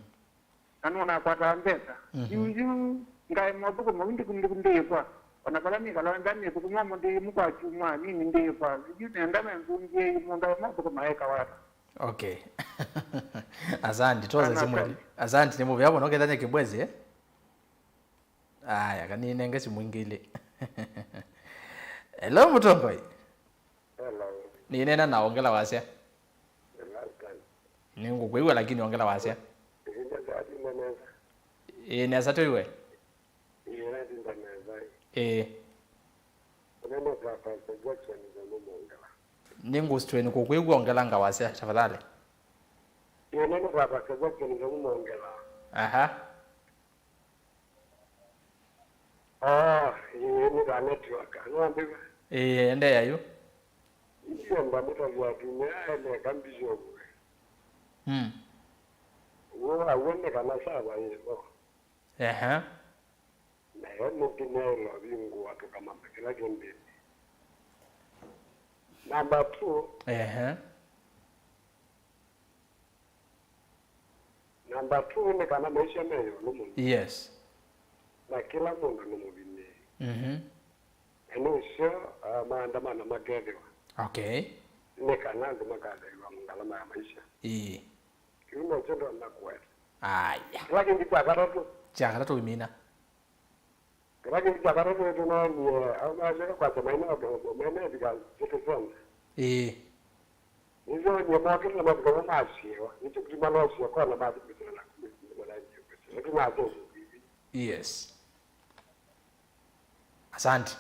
Na nũnakwataa mbesa. Mhm. Yu, yu, ngaema ũthũkũma, yu ndĩku-, ndĩku-, ndĩĩkwa. O na vala nĩkalaa nda nĩthũkũma mũndũ ĩmwe kwa kyumwa, nini ndĩĩkwa. Yu nenda menzũngĩe yu mũndũ aema ũthũkũma eka wata. Okay. Asante, toza simu. Asante, nĩ mũvea mũno kethanya Kĩbwezi, eh? Aya, kaninenge simu ingĩ ilĩ. Hello, mũtongoi. Hello. Nĩneena na ongela wasya. Welcome. Nĩngũkwĩw'a, lakini ongela wasya. Ĩĩ, nĩndatinda nesa. Ĩĩ, nesa twĩw'e. Ĩĩ, nĩndatinda nesa. Ĩĩ. Ũnene kwa Pastor Jackson Nzamũ Mongela. Nĩngũstrain kũkwĩw'a, ongelanga wasya, tafadhali. Ĩĩ, ũnene kwa Pastor Jackson Nzamũ Mongela. Aha. Ah, ĩĩ, nĩ ka network. Nĩwambĩw'a? Ĩĩ, endeea yu. Ndio ndamũtavya atumĩa aeleka Bishop. Mm. W'o aw'o nĩ kana sava yĩvo. Ehe. Nayo nĩngĩ nĩaĩlwa vingũa tũkamama kĩla kĩndĩnĩ. Number two. Ehe. Number two nĩ kana maisha me ĩũlũ mũno. Yes. Na kĩla mũndũ nĩ mũvinyĩĩ. Mhm. Na nĩ ũseo, ah, maandamano makethĩwa. Okay. Nĩ kana andũ makathaiwa ngalama ya maisha. Ĩĩ. Kĩu nokyo ndonya kũweta. Aya. Kĩla kĩngĩ kya katatũ. Kya katatũ imina. Kĩla kĩngĩ kya katatũ nĩtũnoonie, au maasyoka kwasya maina mene ethika citizen. Ĩĩ. Nĩsyonie mokĩte na mavika mo masyiwa. Nĩtũkima nosye kona mathi kwĩsĩla na kwĩsĩla. Nĩtũnasyokie. Yes. Asante.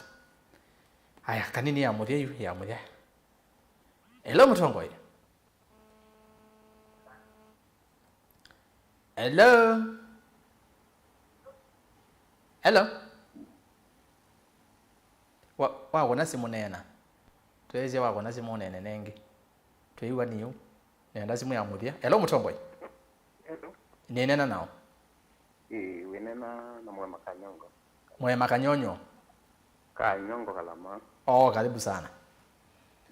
Aya, kanini ya mũthya yu, ya mũthya. Hello, mũtongoi. Hello? Hello? Wa, wakũna simũ neena. Tweesya wakũna simũ ũneene nengĩ. Twĩiwa nĩ yu. Nenda simũ ya mũthya. Hello, mũtongoi. Hello. Nĩneena nao. Ĩĩ, wĩneena na Mwema Kanyongo. Mwema Kanyonyo. Kanyongo Kalama. Oh, karibu sana.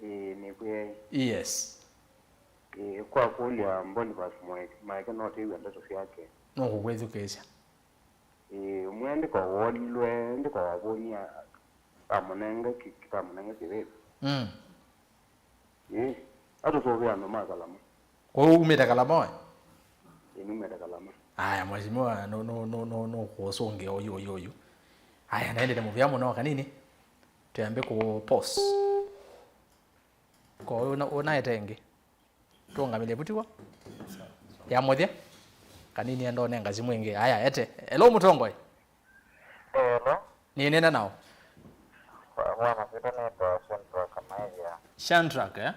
Ĩĩ, nĩkwĩai. Yes. Ĩĩ, kwa kũlya Boniface Mwaeke, Mwaeke no twĩw'a ndeto syake. Nũkũkwĩthukĩĩsya. Ĩĩ, ũmwe ndĩko wolilwe, ndĩko wavũnia, amũnenge kĩ-, kĩtamũnenge kĩvĩvi. Mm. Ĩĩ, atũsũvĩa andũ ma Kalama. Kwoou umĩte Kalama we? Ĩĩ, numĩte Kalama. Aya, mheshimiwa, nũ-, nũ-, nũ-, nũ-, nũkũsũngĩa ũyu, ũyu, ũyu. Aya, naendete mũvea mũno kanini. Twĩambe kũ pause. Ko ũna-, ũnaete ĩngĩ. Tũũngamĩlye vu tiw'o? Ya mũthya? Kanini enda ũnenga simũ ĩngĩ. Aya, ete. Hello, mũtongoi. Hello. Nĩnena nao. Bwana, sita nĩtawa Shadrack Maevia. Shadrack, eh?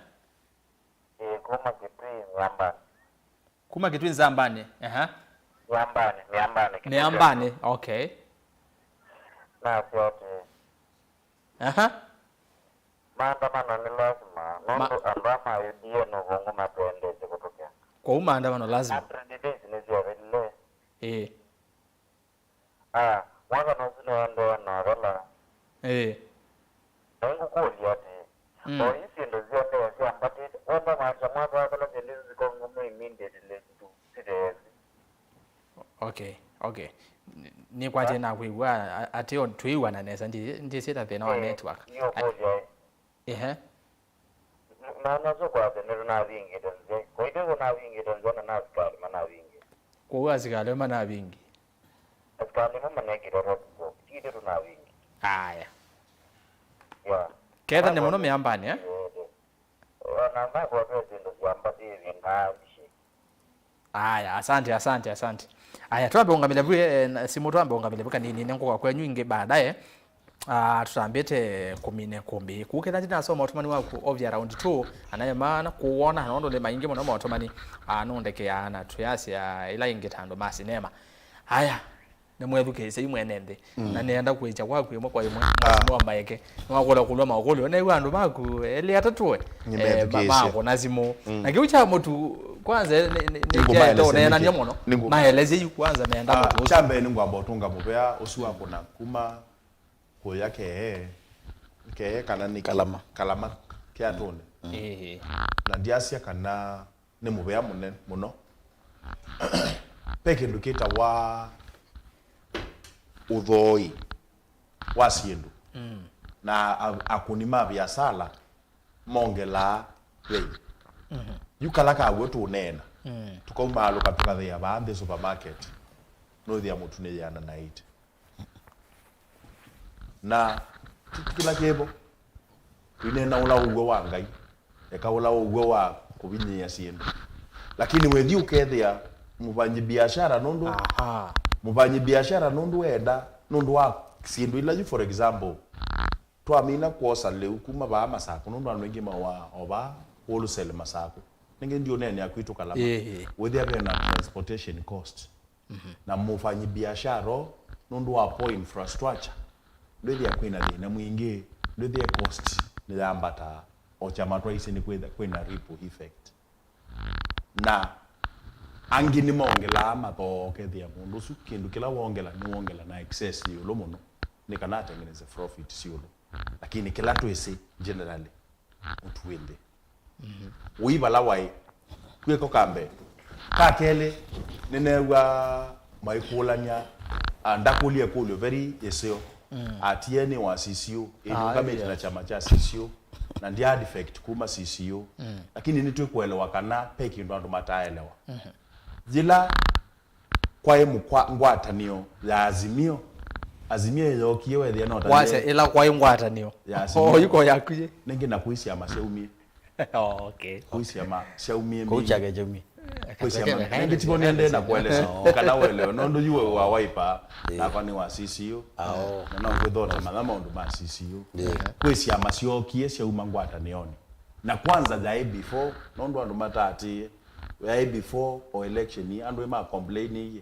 Ĩĩ, kuma Kitui Miambani. Kuma Kitui Nzambani, ehe. Miambani, Miambani, Kitui. Miambani, okay. Nasya atĩ. Aha. Maandamano nĩ lasima, nũndũ andũ aa ma U D A nũvũngũ matũendete kũtũkĩa. Kwoou maandamano lazima. Hundred days nĩsyavelile. Ĩĩ. Ah, mwakani ũsu nĩwaendee na vala. Ĩĩ. Na ĩngũkũlya atĩĩ, mm, o ii syĩndũ syaendee syambatĩte, wenda maasya mwatwaa vala syĩndũ isu sikongumu immediately tu siteesi. Okay, okay. Nĩ-, nĩkwatie na kwĩw'a a-, atĩ o twĩw'ana nesa, ndi-, ndĩsĩ ta thĩna wa network. Ĩĩ, nĩũkũlya ĩ. Ehe. Na, na sũkwasya nĩtũnavingĩte nzĩa. Kwa ithyĩ tũnavingĩte nzĩa na na asikalĩ manavingĩte. Kwoou asikalĩ manavingi? Asikalĩ mo manekĩte roadblock. Ti ithyĩ tũnavingi. Aya. Yeah. Ketha nĩ mũno mĩambanĩ, eh? Ĩĩ, ĩĩ. Ona mbakwa ve syĩndũ syambatĩthye ngaa ici. Aya, asante, asante, asante. Aya, twambe ũngamĩle vu, eh, na simũ twambe ũngamĩle vu kanini, nĩngũka kwenyu ingĩ baadaye. Ah, tũtambĩte kũmine kũmbĩ. Kũkĩtha ndinasoma ũtũmani waku ovya round two, anaema na kũwona, nũndũ nĩ maingĩ mũno maũtũmani, ah, nũndekeaa na twĩasya ĩla ĩngĩ ta andũ ma sinema. Aya, nĩmwethukĩĩsya yu mwene nthĩ. Mm. Na nĩenda kũĩkya kwaku ĩmwe kwa ĩmwe, ah, mwasimũ wa Maeke. Nĩwakũla kũlwa maũkũlyo. Nĩw'a andũ maku elĩ atatũ we. Eh, ma-, nĩmethukĩĩsya. Makũna simũ. Mm. Na kĩu kya mũtu, kwanza, nĩ, nĩ, nĩ, nĩngũmaelesya kyaete ũneenany'a nĩkĩ mũno. Nĩngũma-, maelesye yu kwanza meenda, ah, mũtu ũsu. Kya mbee nĩngwamba ũtũnga mũvea ũsu wa kũna kuma kũya kee, kee kana nĩ Kalama. Kalama kĩatũnĩ. Mm. Ĩĩ. Na ndyasya kana nĩ mũvea mũnene mũno. Ve kĩndũ kĩtawa ũthooĩ wa syĩndũ. Mm. Na a- akũni ma viasala mongelaa vei. Mhm. Yu kala kaw'o tũneena. Mm. Tũkaumaalũka tũkathĩa vaa nthĩ supermarket. Nũthĩa mũtu nĩ yĩana na eighty. Na ti ti kĩla kĩvo. Tũineena ũla ũw'o wa Ngai. Eka ũla ũw'o wa kũvinyĩĩa syĩndũ. Lakini wĩthi ũkethĩa mũvanyi biashara nũndũ Aha. mũvanyi biashara nũndũ wenda nũndũ wa syĩndũ ila yu, for example, twamina kwosa lĩu kuma vaa Masakũ nũndũ andũ aingĩ maũaa o vaa wholesale Masakũ. Nĩngĩ ndiũneenea kwitũ Kalama. Ĩĩ, ĩĩ. Wĩthĩa ve na transportation cost. Mhm. Na mũfanyi biashara nũndũ wa poor infrastructure, ndwĩthĩa kwĩna thĩna mwingĩ, ndwĩthĩa cost nĩyambataa, o kyama twaisye nĩ kwĩtha kwĩna ripple effect. Na angĩ nĩmaongelaa mathooa, ũkethĩa mũndũ ũsu kĩndũ kĩla wongela nĩwongela na excess ĩũlũ mũno, nĩ kana atengeneze profit syũlũ. Lakini kĩla twĩsĩ generally, ũtu wĩ nthĩ. Mhm. Ũi vala waĩ. Kwĩko ka mbee. Ka kelĩ, nĩneew'a maikũlany'a, ah, ndakũlya ĩkũlyo very ĩseo. Mm. Atie nĩ wa C C U, Ah, ĩnũngamĩte na yes. kyama kya C C U, na ndi defect kuma C C U. Mm. Lakini nĩtwĩkũelewa kana ve kĩndũ andũ mataelewa. Mhm. Yĩla kwaĩ mũkwa- ngwatanĩo ya Azimio, Azimio yookie wethĩa no ta Wasya nĩ- ĩla kwaĩ ngwatanĩo. Ya Azimio. Oh, iko yakuye. Nĩngĩ na kwĩ syama syaumie. Oh, okay. Kwĩ syama syaumie Kũu mingi. Chake Chake. Kwĩ syama. Nĩngĩ tivo nĩendee na kuelesa. Kana welewe. Nũndũ yu we wa Wiper, Ĩĩ. nakwa nĩ wa C C U. Ao. Na no ngwĩthota matha maũndũ ma C C U. Ĩĩ. Kwĩ syama syookie syauma ngwatanĩonĩ. Na kwanza yaĩ before, nũndũ andũ mataatĩĩe. Yaĩ before o election, andũ nĩmakomplainĩie.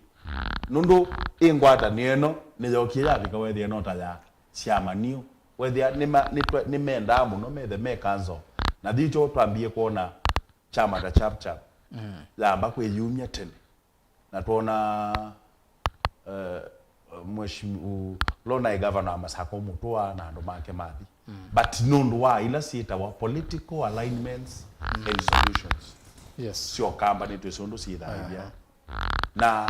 Nũndũ ĩ ngwatanĩo ĩno nĩyookie yavika wethĩa no ta ya syama new. Wethĩa nĩma- nĩtwe- nĩmendaa mũno methe me council. Na thikyo twambie kwona kyama ta Chap Chap Mm. yamba kwĩyumya tene. Na twona, eh, mheshimiwa, ũla ũnaĩ gavana wa Masakũ Mũtũa na andũ make mathi. Mm. But nũndũ wa ila syĩtawa political alignments Mm. and solutions. Yes. Syo kamba nĩtwĩsĩ ũndũ syĩthaĩthya. Aha. Na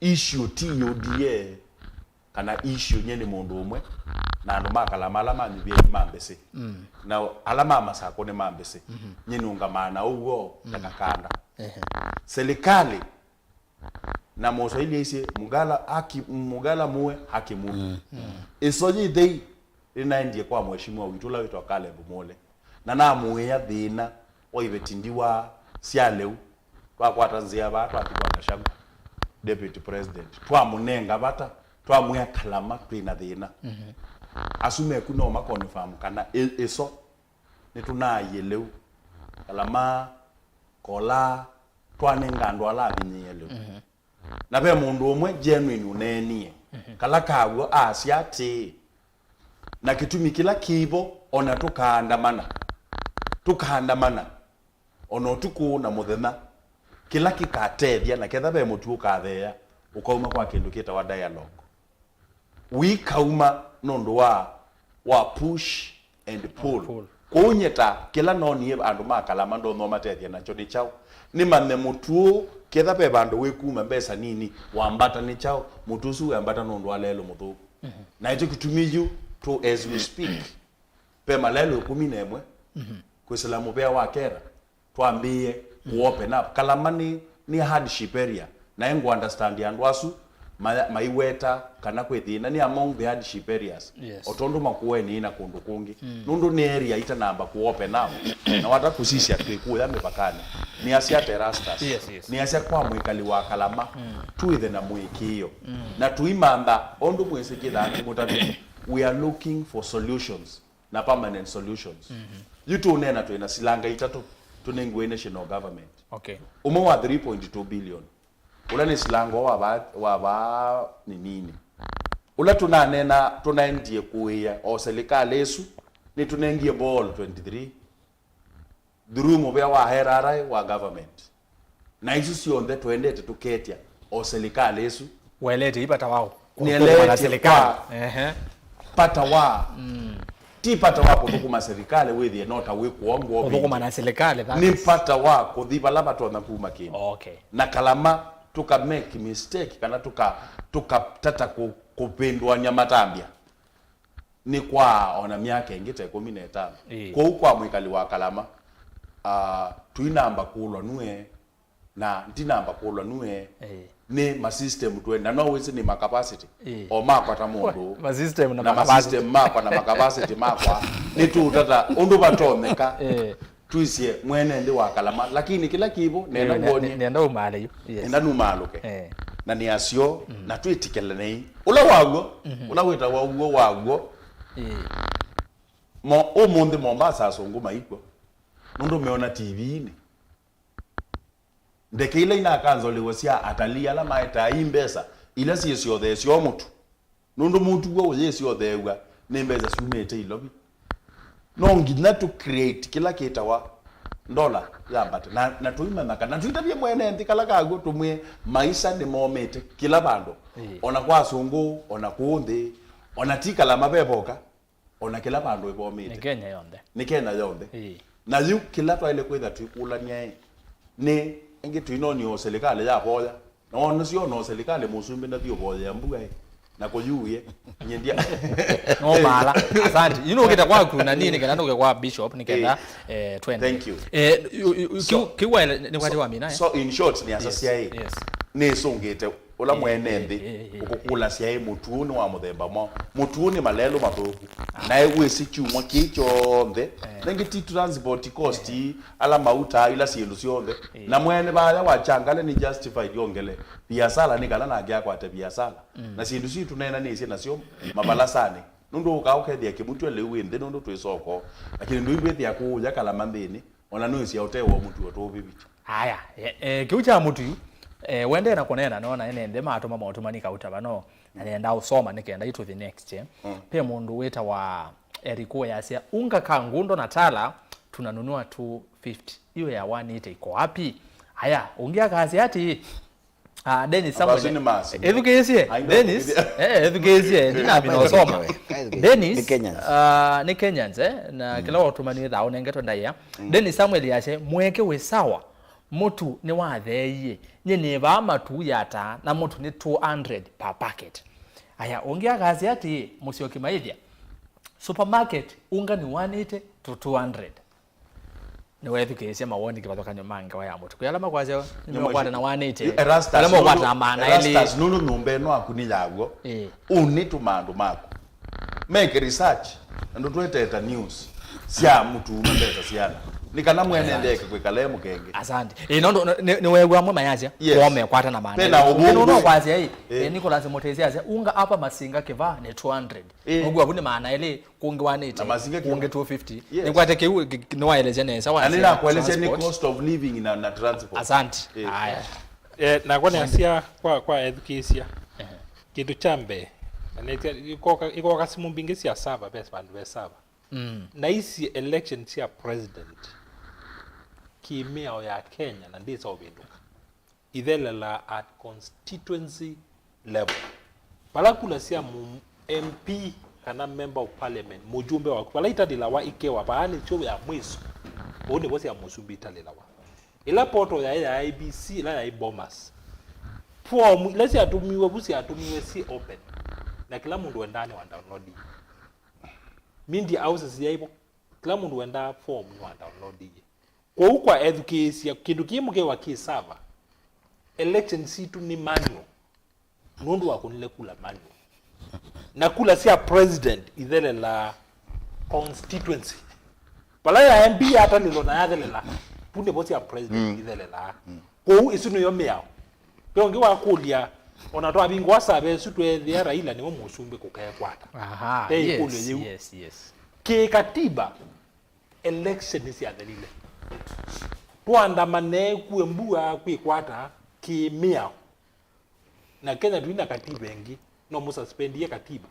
issue ti U D A, kana issue nye nĩ mũndũ ũmwe, na andũ ma Kalama ala manyuvie nĩ ma mbĩsĩ. Mm. Na ala ma Masakũ nĩ ma mbĩsĩ. Mhm. Nye nĩũngamaa na ũw'o ta Mm. kakanda. Ehe. Serikali Na Mũswahili aisye, "Mgala haki, mgala muwe, haki muwe." Mm. Mm. Ĩsonya ĩthei nĩnaendie kwa mheshimiwa witũ ũla wĩtawa Caleb Mule. Na namũĩa thĩna wa iveti ndiwa sya lĩu. Twakwata nzĩa vaa twathi kwa Gachagua, Deputy President. Twamũnenga vata, twamwĩa Kalama twĩ na thĩna. Mhm. Asu meku no makonfirm kana ĩ-, ĩso nĩtũnaaie lĩu. Kalama Kola twanenga andũ ala avinyĩĩe lĩu. Mhm. Na ve mũndũ ũmwe genuine ũneenie. Mhm. Kala kaw'o aasya atĩĩ, na kĩtumi kĩla kĩvo, o na tũkaandamana, tũkaandamana, o na ũtukũ na mũthenya, kĩla kĩkatethya, na ketha ve mũtuo ũkatheea, ũkauma kwa kĩndũ kĩtawa dialogue. Wĩkauma nũndũ wa, wa push and pull. And pull. Kwoou nyeta, kĩla noonie andũ ma Kalama ndonya ũmatethya nakyo nĩ kyaũ? Nĩmanye mũtuo, ketha ve vandũ wĩkuma mbesa nini, wambata nĩ kyaũ? Mũtuo ũsu wĩambata nũndũ wa lelũ mũthũku. Mhm. Na ĩkyo kĩtumi yu, to, as we speak, ve malelũ ĩkũmi na ĩmwe, mhm, kwĩsĩla mũvea wa Kera. Twambĩĩe kũ open up. Kalama nĩ, nĩ hardship area. Na nĩngũ understand andũ asu ma-, maiweta kana kwĩ thĩna nĩ among the hardship areas. Yes. O tondũ Makueni na kũndũ kũngĩ. Mm. Nũndũ nĩ area itanamba kũ open up. Na wata kũsisya twĩ kũya mĩvakanĩ. Nĩ asya Terastus. Yes, yes. Nĩ asya kwa mwĩkali wa Kalama. Mm. Twĩthe na mũĩkĩĩo. Mm. Na tũimantha ũndũ mwĩsĩ kĩthaa kĩmũtavya. We are looking for solutions. Na permanent solutions. Mhm. Yu tũũneena twĩ na silanga itatũ tũnengiwe national government. Okay. Ũmwe wa three point two billion. Ũla nĩ silanga wa va, wa va nĩ nini. Ũla tũnaneena, tũnaendie kũĩa o serikali ĩsu, nĩtũnengie ball twenty-three. Through mũvea wa R R I wa government. Na isu syonthe twendete tũketya o serikali ĩsu. Welete ivata wao. Nĩeleetye kwa vata wa, mm, Ti vata wa kũthũkũma serikali wĩthĩe no ta wĩ kũongwa. Kũthũkũma na serikali, that nĩ is vata wa kũthi vala vatonya kuma kĩndũ. Okay. Na Kalama tũka make mistake kana tũka tũkatata kũ- kũvĩndũany'a matambya, nĩ kwa ona myaka ĩngĩ ta ĩkũmi na ĩtano. Ĩĩ. Kwoou kwa mwĩkali wa Kalama, ah, tũinamba kũlwa nue, na ndinamba kũlwa nue. Ĩĩ. Nĩ masystem tũenda, no wĩsĩ nĩ macapacity. Ĩĩ. O makwa ta mũndũ. Ma system na na macapacity. Masystem makwa na macapacity makwa nĩ tũũtata ũndũ vatonyeka. Ĩĩ. Twisye mwene nthĩ wa Kalama, lakini kĩla kĩvo nenda Ĩĩ, ne- nguonie ne- nenda umale yu. Yes. Nenda numaalũke. Eh. Na nĩ asyo, na twĩtĩkĩlanei ũla waw'o, ũla wĩtawa ũw'o waw'o. Ĩĩ. Mo- ũmũnthĩ Mombasa asũngũ maikw'o nũndũ meona T V-inĩ. Ndeke ila inakanzoliwe sya atalii ala maetaa i mbesa ila syĩsyotheesya o mũtu, nũndũ mũtu w'o ũyĩsyotheew'a nĩ mbesa syumĩte ilovi. No nginya tũ create kĩla kĩtawa ndola yambate, na, na tũimanya kana twĩtavye mwene nthĩ kala kaw'o, tũmwĩe maisa nĩmomĩte kĩla vandũ. Ĩĩ. Ona kwa asũngũ, ona kũũ nthĩ, ona ti Kalama ve voka, ona kĩla vandũ ĩvomĩte. Nĩ Kenya yonthe. Nĩ Kenya yonthe. Ĩĩ. Na yu kĩla twaĩle kwĩtha twĩkũlany'a-ĩ, nĩ ĩngĩ tũinonie o silikalĩ yavoya. Na wona syo no silikalĩ mũsumbĩ ndathi ũvoyea mbua-ĩ, na kũyuie. Nyie ndia- No mala. Asante. Yu nũkĩte kwaku na niĩ nĩkenda nũke kwa Bishop nĩkenda, eh, twende. Thank you. Eh, yu- yu- yu- So- kiu- kiu waele- nĩ kwati wa mina, eh? So in short nĩ asasya-ĩ, Yes, yes. Nĩsũngĩte ũla mwene nthĩ ũkũkũlasya ĩ mũtuũ nĩ wa mũthemba mwaũ. Mũtuũ nĩ malelũ mathũku. Naĩ wĩsĩ kyumwa kĩĩ kyonthe. Nengĩ ti transport cost, ala mauta, ila syĩndũ syonthe. Na mwene vaya wa Kyangale nĩ justified ongele viasala nĩ kana nake akwate viasala. Na syĩndũ sii tũneenanĩsye nasyo mavalasanĩ. Nũndũ ũkaa ũkethĩa kĩmutwe lĩu wĩ nthĩ nũndũ twĩ soko. Lakini ndũi ndwĩthĩa kũũya Kalama nthĩnĩ. Ona nũĩsya ũtee wa mũtuo tũũvĩvĩtya. Aya, e, e, kĩu kya mũtu yu, e, wendee na kũneena, nona ene nthĩ matũma motũmani kauta vano, na nenda ũsoma nĩ kenda itũthi next, eh. Pe mũndũ wĩtawa Eric ũyasya, unga ka ngundo na tala, tunanunua two fifty. Hiyo ya one eighty iko wapi? Aya, ũngĩ akasya ati, Ah, Dennis Samuel. Abasu nĩ maasi. Ethukĩĩsye. Ai, Dennis. Eh, ethukĩĩsye. Ndinamina ũsoma. Dennis. Nĩ Kenyans. Ah, nĩ Kenyans, eh? Na kĩla watũmani wĩthaa ũnengetwe ndaĩa. Dennis Samuel yasye, mweke wĩ sawa. Mũtu nĩ watheeie. Nye nĩ vaa matu ya taa na mũtu nĩ two hundred per packet. Aya, ũngĩ akasya ati, mũsyoki maĩthya. Supermarket, unga nĩ one eighty to two hundred. Nĩwethukĩĩsya mawoni kĩvathũkany'o ma ngewa ya mũtu. Kwĩ ala makwasya nĩmeũkwata na wanĩte, ala meũkwata na maana elĩ. Erastus, nũndũ nyũmba ĩno aku nĩ yaw'o. Ĩĩ. Ũnĩ tũma andũ maku meke research, na ndũtweteta news sya mũtu na mbesa syana. Nĩ kana mwene ndeke kwĩkala e mũkenge. Asante. Ĩĩ, nũndũ nĩ- nĩweew'a amwe mayasya, yes, mekwata na maana elĩ. Ũngĩ nũndũ ũkwasya, ĩĩ, ĩĩ, Nicholas Mũtĩsĩ asya, unga hapa Masinga kĩvaa nĩ two hundred. Ĩĩ. Ũguo avu nĩ maana elĩ. Kũngĩ one eighty, na Masinga kĩvaa kũngĩ two fifty. Yes. Nĩkwate kĩu kĩ- kĩ- nĩwaelesya nesa, na nĩnakuelesya nĩ transport. Cost of living na, na transport. Asante. Eh. Aya. Eh, nakwa nĩasya kwa, kwa ethukĩĩsya. Ehe. Kĩndũ kya mbee, na nĩtya- ikoka, ikoka simu mbingĩ sya sava, ve vandũ ve sava. Mm. Na isi election sya president, kĩmĩao ya Kenya na ndĩsa ũvĩndũka. Ithelelaa at constituency level. Vala kula sya mu M P kana member of parliament, mũjumbe waku, vala italĩlawa ikewa, vaa nĩsyo ya mwiso. Ũu nĩvo sya mũsumbĩ italĩlawa. Ĩla portal yaĩ ya I E B C, ĩla yaĩ Bomas, form ila syatũmiwe vu syatũmiwe syĩ open, na kĩla mũndũ wendaa nĩ wa download. Media houses yaĩ vo, kĩla mũndũ wendaa form nĩ wa download. Kwoou kwa ethukĩĩsya, kĩndũ kĩĩ mũkewa kĩ sava, election sitũ nĩ manual, nũndũ wakũnile kula manual. Na kula sya president ithelelaa constituency. Vala ya M P yatalĩlwa na yathelela, vu nĩvo sya president ithelelaa. Kwoou ĩsu nĩyo mĩao. Ve ũngĩ wakũlya, ona twavingũa sava ĩsu tweethĩa Raila nĩwe mũsumbĩ kũkekwata. Aha, ve ĩkũlyo yes, yĩu. Yes, yes. Kĩkatiba, election nĩsyathelile. Twaandamane kue mbua kwĩkwata kĩmĩao. Na Kenya tũi na katiba ĩngĩ, no mũsuspendie katiba.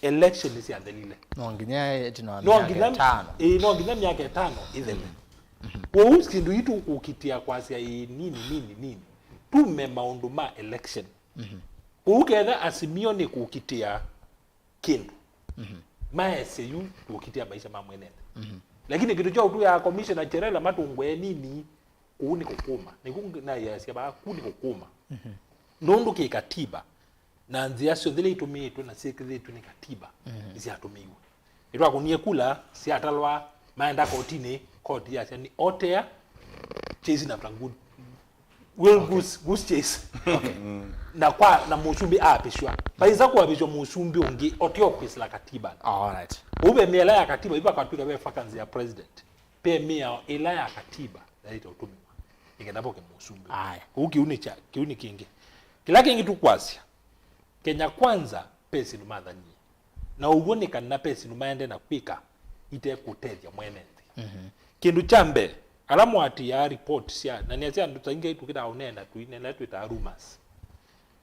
Election nĩsyathelile. No nginya ĩtina wa No myaka nginya, ĩtano. Ĩĩ, no nginya myaka ĩtano ĩthele. Kwoou kĩndũ itũ kũkitĩa kwasya ĩĩ nini, nini, nini. Tume maũndũ ma election. Kwoou ketha Azimio nĩ kũkitĩa kĩndũ. maesye yu tũkitĩa maisha ma mwene nthĩ. Mhm. Lakini kĩndũ kya ũtwĩaa Commissioner Cherera matũngwe nini, kũu nĩ kũkũma. Nĩku ng-, nayasya vaa, kũu nĩ kũkũma. Mhm. Nũndũ kĩ katiba, na nzĩa syonthe ila itũmĩĩtwe na syĩkĩthĩtw'e nĩ katiba, mhm, nĩsyatũmĩiwe. Nĩtwakũnie kula, syatalwa, maenda kotinĩ, koti yasya nĩ otea, chasing after good, well, okay, goose, goose chase. Okay. Na kwa, na mũsumbĩ aapishwa. Vaisa kũapishwa mũsumbĩ ũngĩ, otea kwĩsĩla katiba. All right. Ũu ve mĩela ya katiba, yu vakatw'ĩka ve vacancy ya president. Ve mĩao ĩla ya katiba yaĩte ũtũmĩwa nĩ kenda voke mũsumbĩ. Aya. Kũu kĩu nĩ kya, kĩu nĩ kĩngĩ. Kĩla kĩngĩ tũkwasya, Kenya Kwanza ve syĩndũ mathanie. Na ũw'o nĩ kana ve syĩndũ maendee na kwĩka ite kũtethya mwene nthĩ. Mhm. Kĩndũ kya mbee, ala mũatĩĩaa report sya, na nĩasya andũ taingĩ tũkĩtaa ũneena tũineena twĩtaa rumors.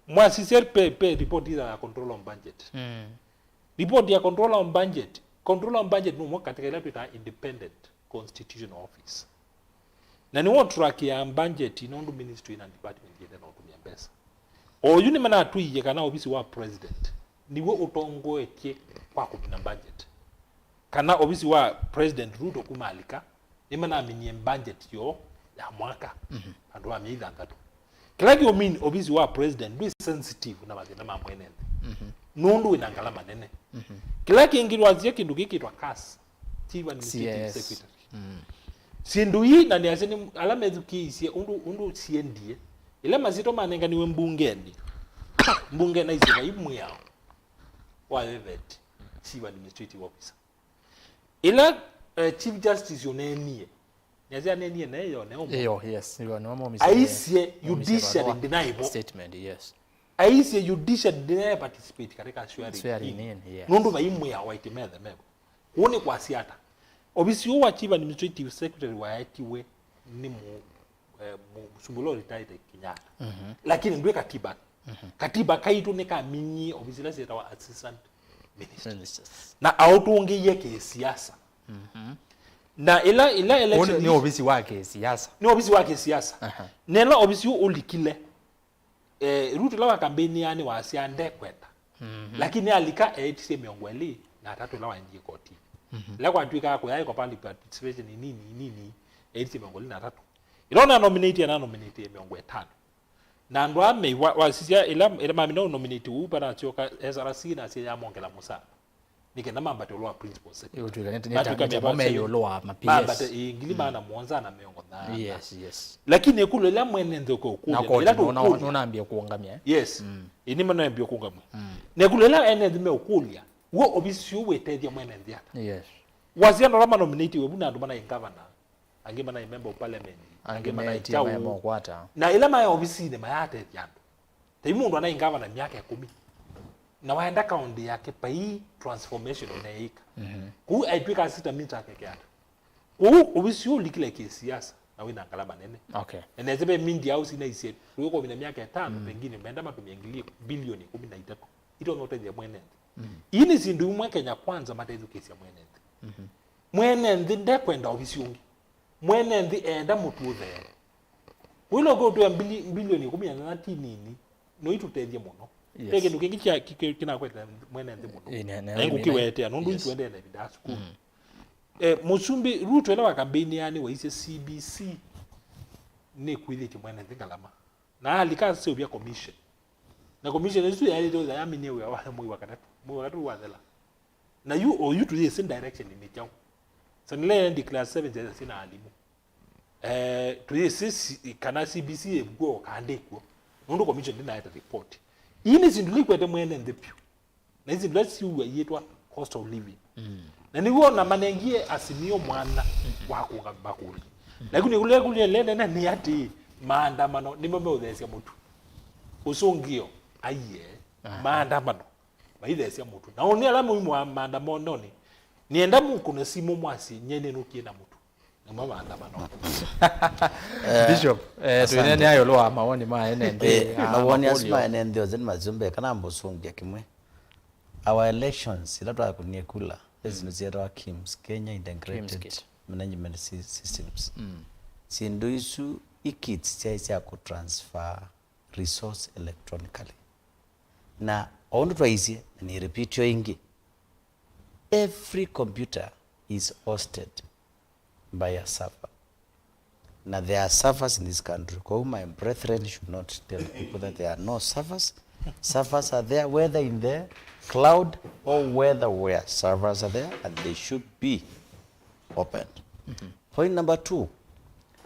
Mwasisya ve, ve report ĩla ya control of budget. Mm. Report ya control of budget, control of budget nĩ ũmwe katĩ ka ila twĩtaa independent constitutional office. Na nĩwo ũtũrakĩaa budget nũndũ ministry na department yĩendee na ũtũmĩa mbesa. Oyu nĩmanatwĩie kana ovisi wa president nĩw'o ũtongoetye kwa kũmina budget. Kana ovisi wa President Ruto kuma alika, nĩmanaminie budget yoo ya mwaka, mhm, vandũ va myei thanthatũ. Kĩla kĩũmini ovisi wa president ndwĩ sensitive na mathĩna ma mwene nthĩ. Mhm. Nũndũ wĩna ngalama nene. Mhm. Kĩla kĩngĩ twasya kĩndũ kĩkĩtwa CAS, Chief Administrative, yes, Secretary. Mm. Syĩndũ ii na nĩasya nĩ ala methukĩĩisye ũndũ, ũndũ siendie. Ĩla masyĩtwa manenganiwe mbungenĩ, mbunge naisye vai mwĩao wa vetted Chief Administrative Officer. Ĩla, eh, Chief Justice ũneenie, nĩasya aneenie naye yo ne ũmwe. Iyo, yes, iyo nĩwe momisye, aisye momisye judiciary barua, ndĩnaĩvo. Statement, yes. Aisye judiciary ndĩnae participate katika swearing, swearing in, in, yes. Nũndũ vai mwĩao waĩtye methe mevo. Ũu nĩ kwasya ata? Ovisi ũũ wa Chief Administrative Secretary waetiwe nĩ mu-, eh, mu-, mũsumbĩ ũla ũritaĩte Kenyatta. Mhm. Lakini ndwĩ katiba. Mhm. Katiba kaitũ nĩkaminie ovisi ila syĩtawa assistant ministers. Ministers. Na aũtũngĩie kĩsiasa. Mhm. Na ila, ila election nĩ ovisi wa kĩsiasa. Nĩ ovisi wa kĩsiasa. Aha. Na ĩla ovisi ũũ ũlikile, eh, Ruto ĩla wa campaign yaani wasya ndekwenda. Mhm. Lakini alika eĩtisye mĩongo ĩlĩ na atatũ ĩla waendie kotini. Mhm. Ĩla kwatw'ĩkaa kũyaĩkwa public participation nini nini, eĩtisye mĩongo ĩlĩ na atatũ. Ĩla ũna nominate, ana nominate mĩongo ĩtano. Na andũ aa mei-, wa-, wasisya ĩla, ĩla mamina ũnominate ũu, panasyoka S R C nasya yamongela mũsala. Nĩ kenda mambate ũla wa principal secretary. Ĩũtw'ĩka nĩ, nĩ ta, matuĩka nĩ ta mo me ĩũlũ wa ma P S. Mambate, ĩĩ, ngili maana mũonza na mĩongo thanthatũ. Yes, yes. Lakini ĩkũlyo ĩla mwene nthĩ ũkũlya, na koti ĩla nũna-, tũkũlya, nũnambie kũũngamya, eh? Yes. Mm. Ĩĩ, nĩ manambie kũũngamya. Mm. Na ĩkũlyo ĩla ene nthĩ meũkũlya, w'o ovisi ũũ wĩtethya mwene nthĩ ata? Yes. Wasya andũ ala manominatiwe vu na andũ manaĩ ngavana, angĩ manaĩ member of parliament, angĩ angĩ manaĩ metie kyaũ, maĩ mokwata. Na ĩla maĩ ovisinĩ mayatethya andũ. Ta yu mũndũ anaĩ ngavana myaka ĩkũmi. Na waenda kaũndĩ yake vai transformation ũneĩka. Mhm. Kũu aitw'ĩka assistant minister akeke ata? Kũu ovisi ũũ ũlikile kĩsiasa na wĩna ngalama nene. Okay. Na nesa ve media house inaisye, tũyũkũmina myaka ĩtano, mm, pengine menda matũmĩe ngili bilioni ĩkũmi na itatũ. Itonya ũtethya mwene nthĩ. Mm. Ii nĩ syĩndũ imwe Kenya Kwanza matethukĩĩsya mwene nthĩ. Mhm. Mwene nthĩ ndekwenda ovisi ũngĩ. Mwene nthĩ eenda mũtu ũthee. Wĩla ũkũtwĩa mbili-, mbilioni ĩkũmi na nyanya ti nini, no itũtethye mũno. Yes. Ve kĩndũ kĩngĩ kya-, kĩ-, kĩ-, kĩnakwete mwene nthĩ mũno. Ĩ, ne-, ne-, na nĩngũkĩwetea, nũndũ, yes, itũendee na ĩvinda ya sukulu. Mm. Eh, Mũsumbĩ Ruto ĩla wa kambeini yaani waisye C B C nĩkwĩthĩtye mwene nthĩ ngalama. Na alika aseũvya commission. Na commission ĩsu yaĩlĩte wĩtha yaminie wĩa wa mwei wa katatũ. Mwei wa katatũ wathela. Na yu, oyu tũyĩsĩ direction nĩ kyaũ. Sanilea ndi class seven syĩtha syĩna alimũ. Eh, tũyĩsĩ si-, kana C B C ĩkw'o kana ndĩkw'o. Nũndũ commission ndĩnaete report. Ii nĩ syĩndũ ila ikwete mwene nthĩ vyũ. Na isi ila siuwa yĩtwa cost of living. Mm. Na nĩw'o na manengie Azimio mwanya, mm-hmm, wa kũũngamya makũlyo. Mm. Lakini kũlya kũlya ĩla nene nĩ atĩ maandamano nĩmo meũtheesya mũtu. Ũsũngĩo, aiee, aha, maandamano maitheesya mũtu. Na ũnĩ ala mũimu wa maandamanonĩ, nĩenda mũkũne simũ mwasye, "Nyie nĩnũkie na mũtu." Nĩmo maandamano. Eh, Bishop, eh, asante. Twĩneenea ĩũlũ wa mawoni ma ene nthĩ, eh, ah, mawoni asu makũlyo ma ene nthĩ onthe nĩmasũmbĩe kana mbũsũngĩa kĩmwe. Our elections, ila twakũnie kula, ve syĩndũ syĩtawa KIMS, Kenya Integrated, KIMS kit, Management Sy-, Systems. Mm. Syĩndũ isu i kits syaĩ sya kũ transfer resource electronically. Na o ũndũ twaisye, na nĩ repeat yo ĩngĩ, Every computer is hosted by a server. Na there are servers in this country. Kwa hiyo, my brethren should not tell people that there are no servers. Servers are there, whether in the cloud or whether where, servers are there and they should be opened. Point number two,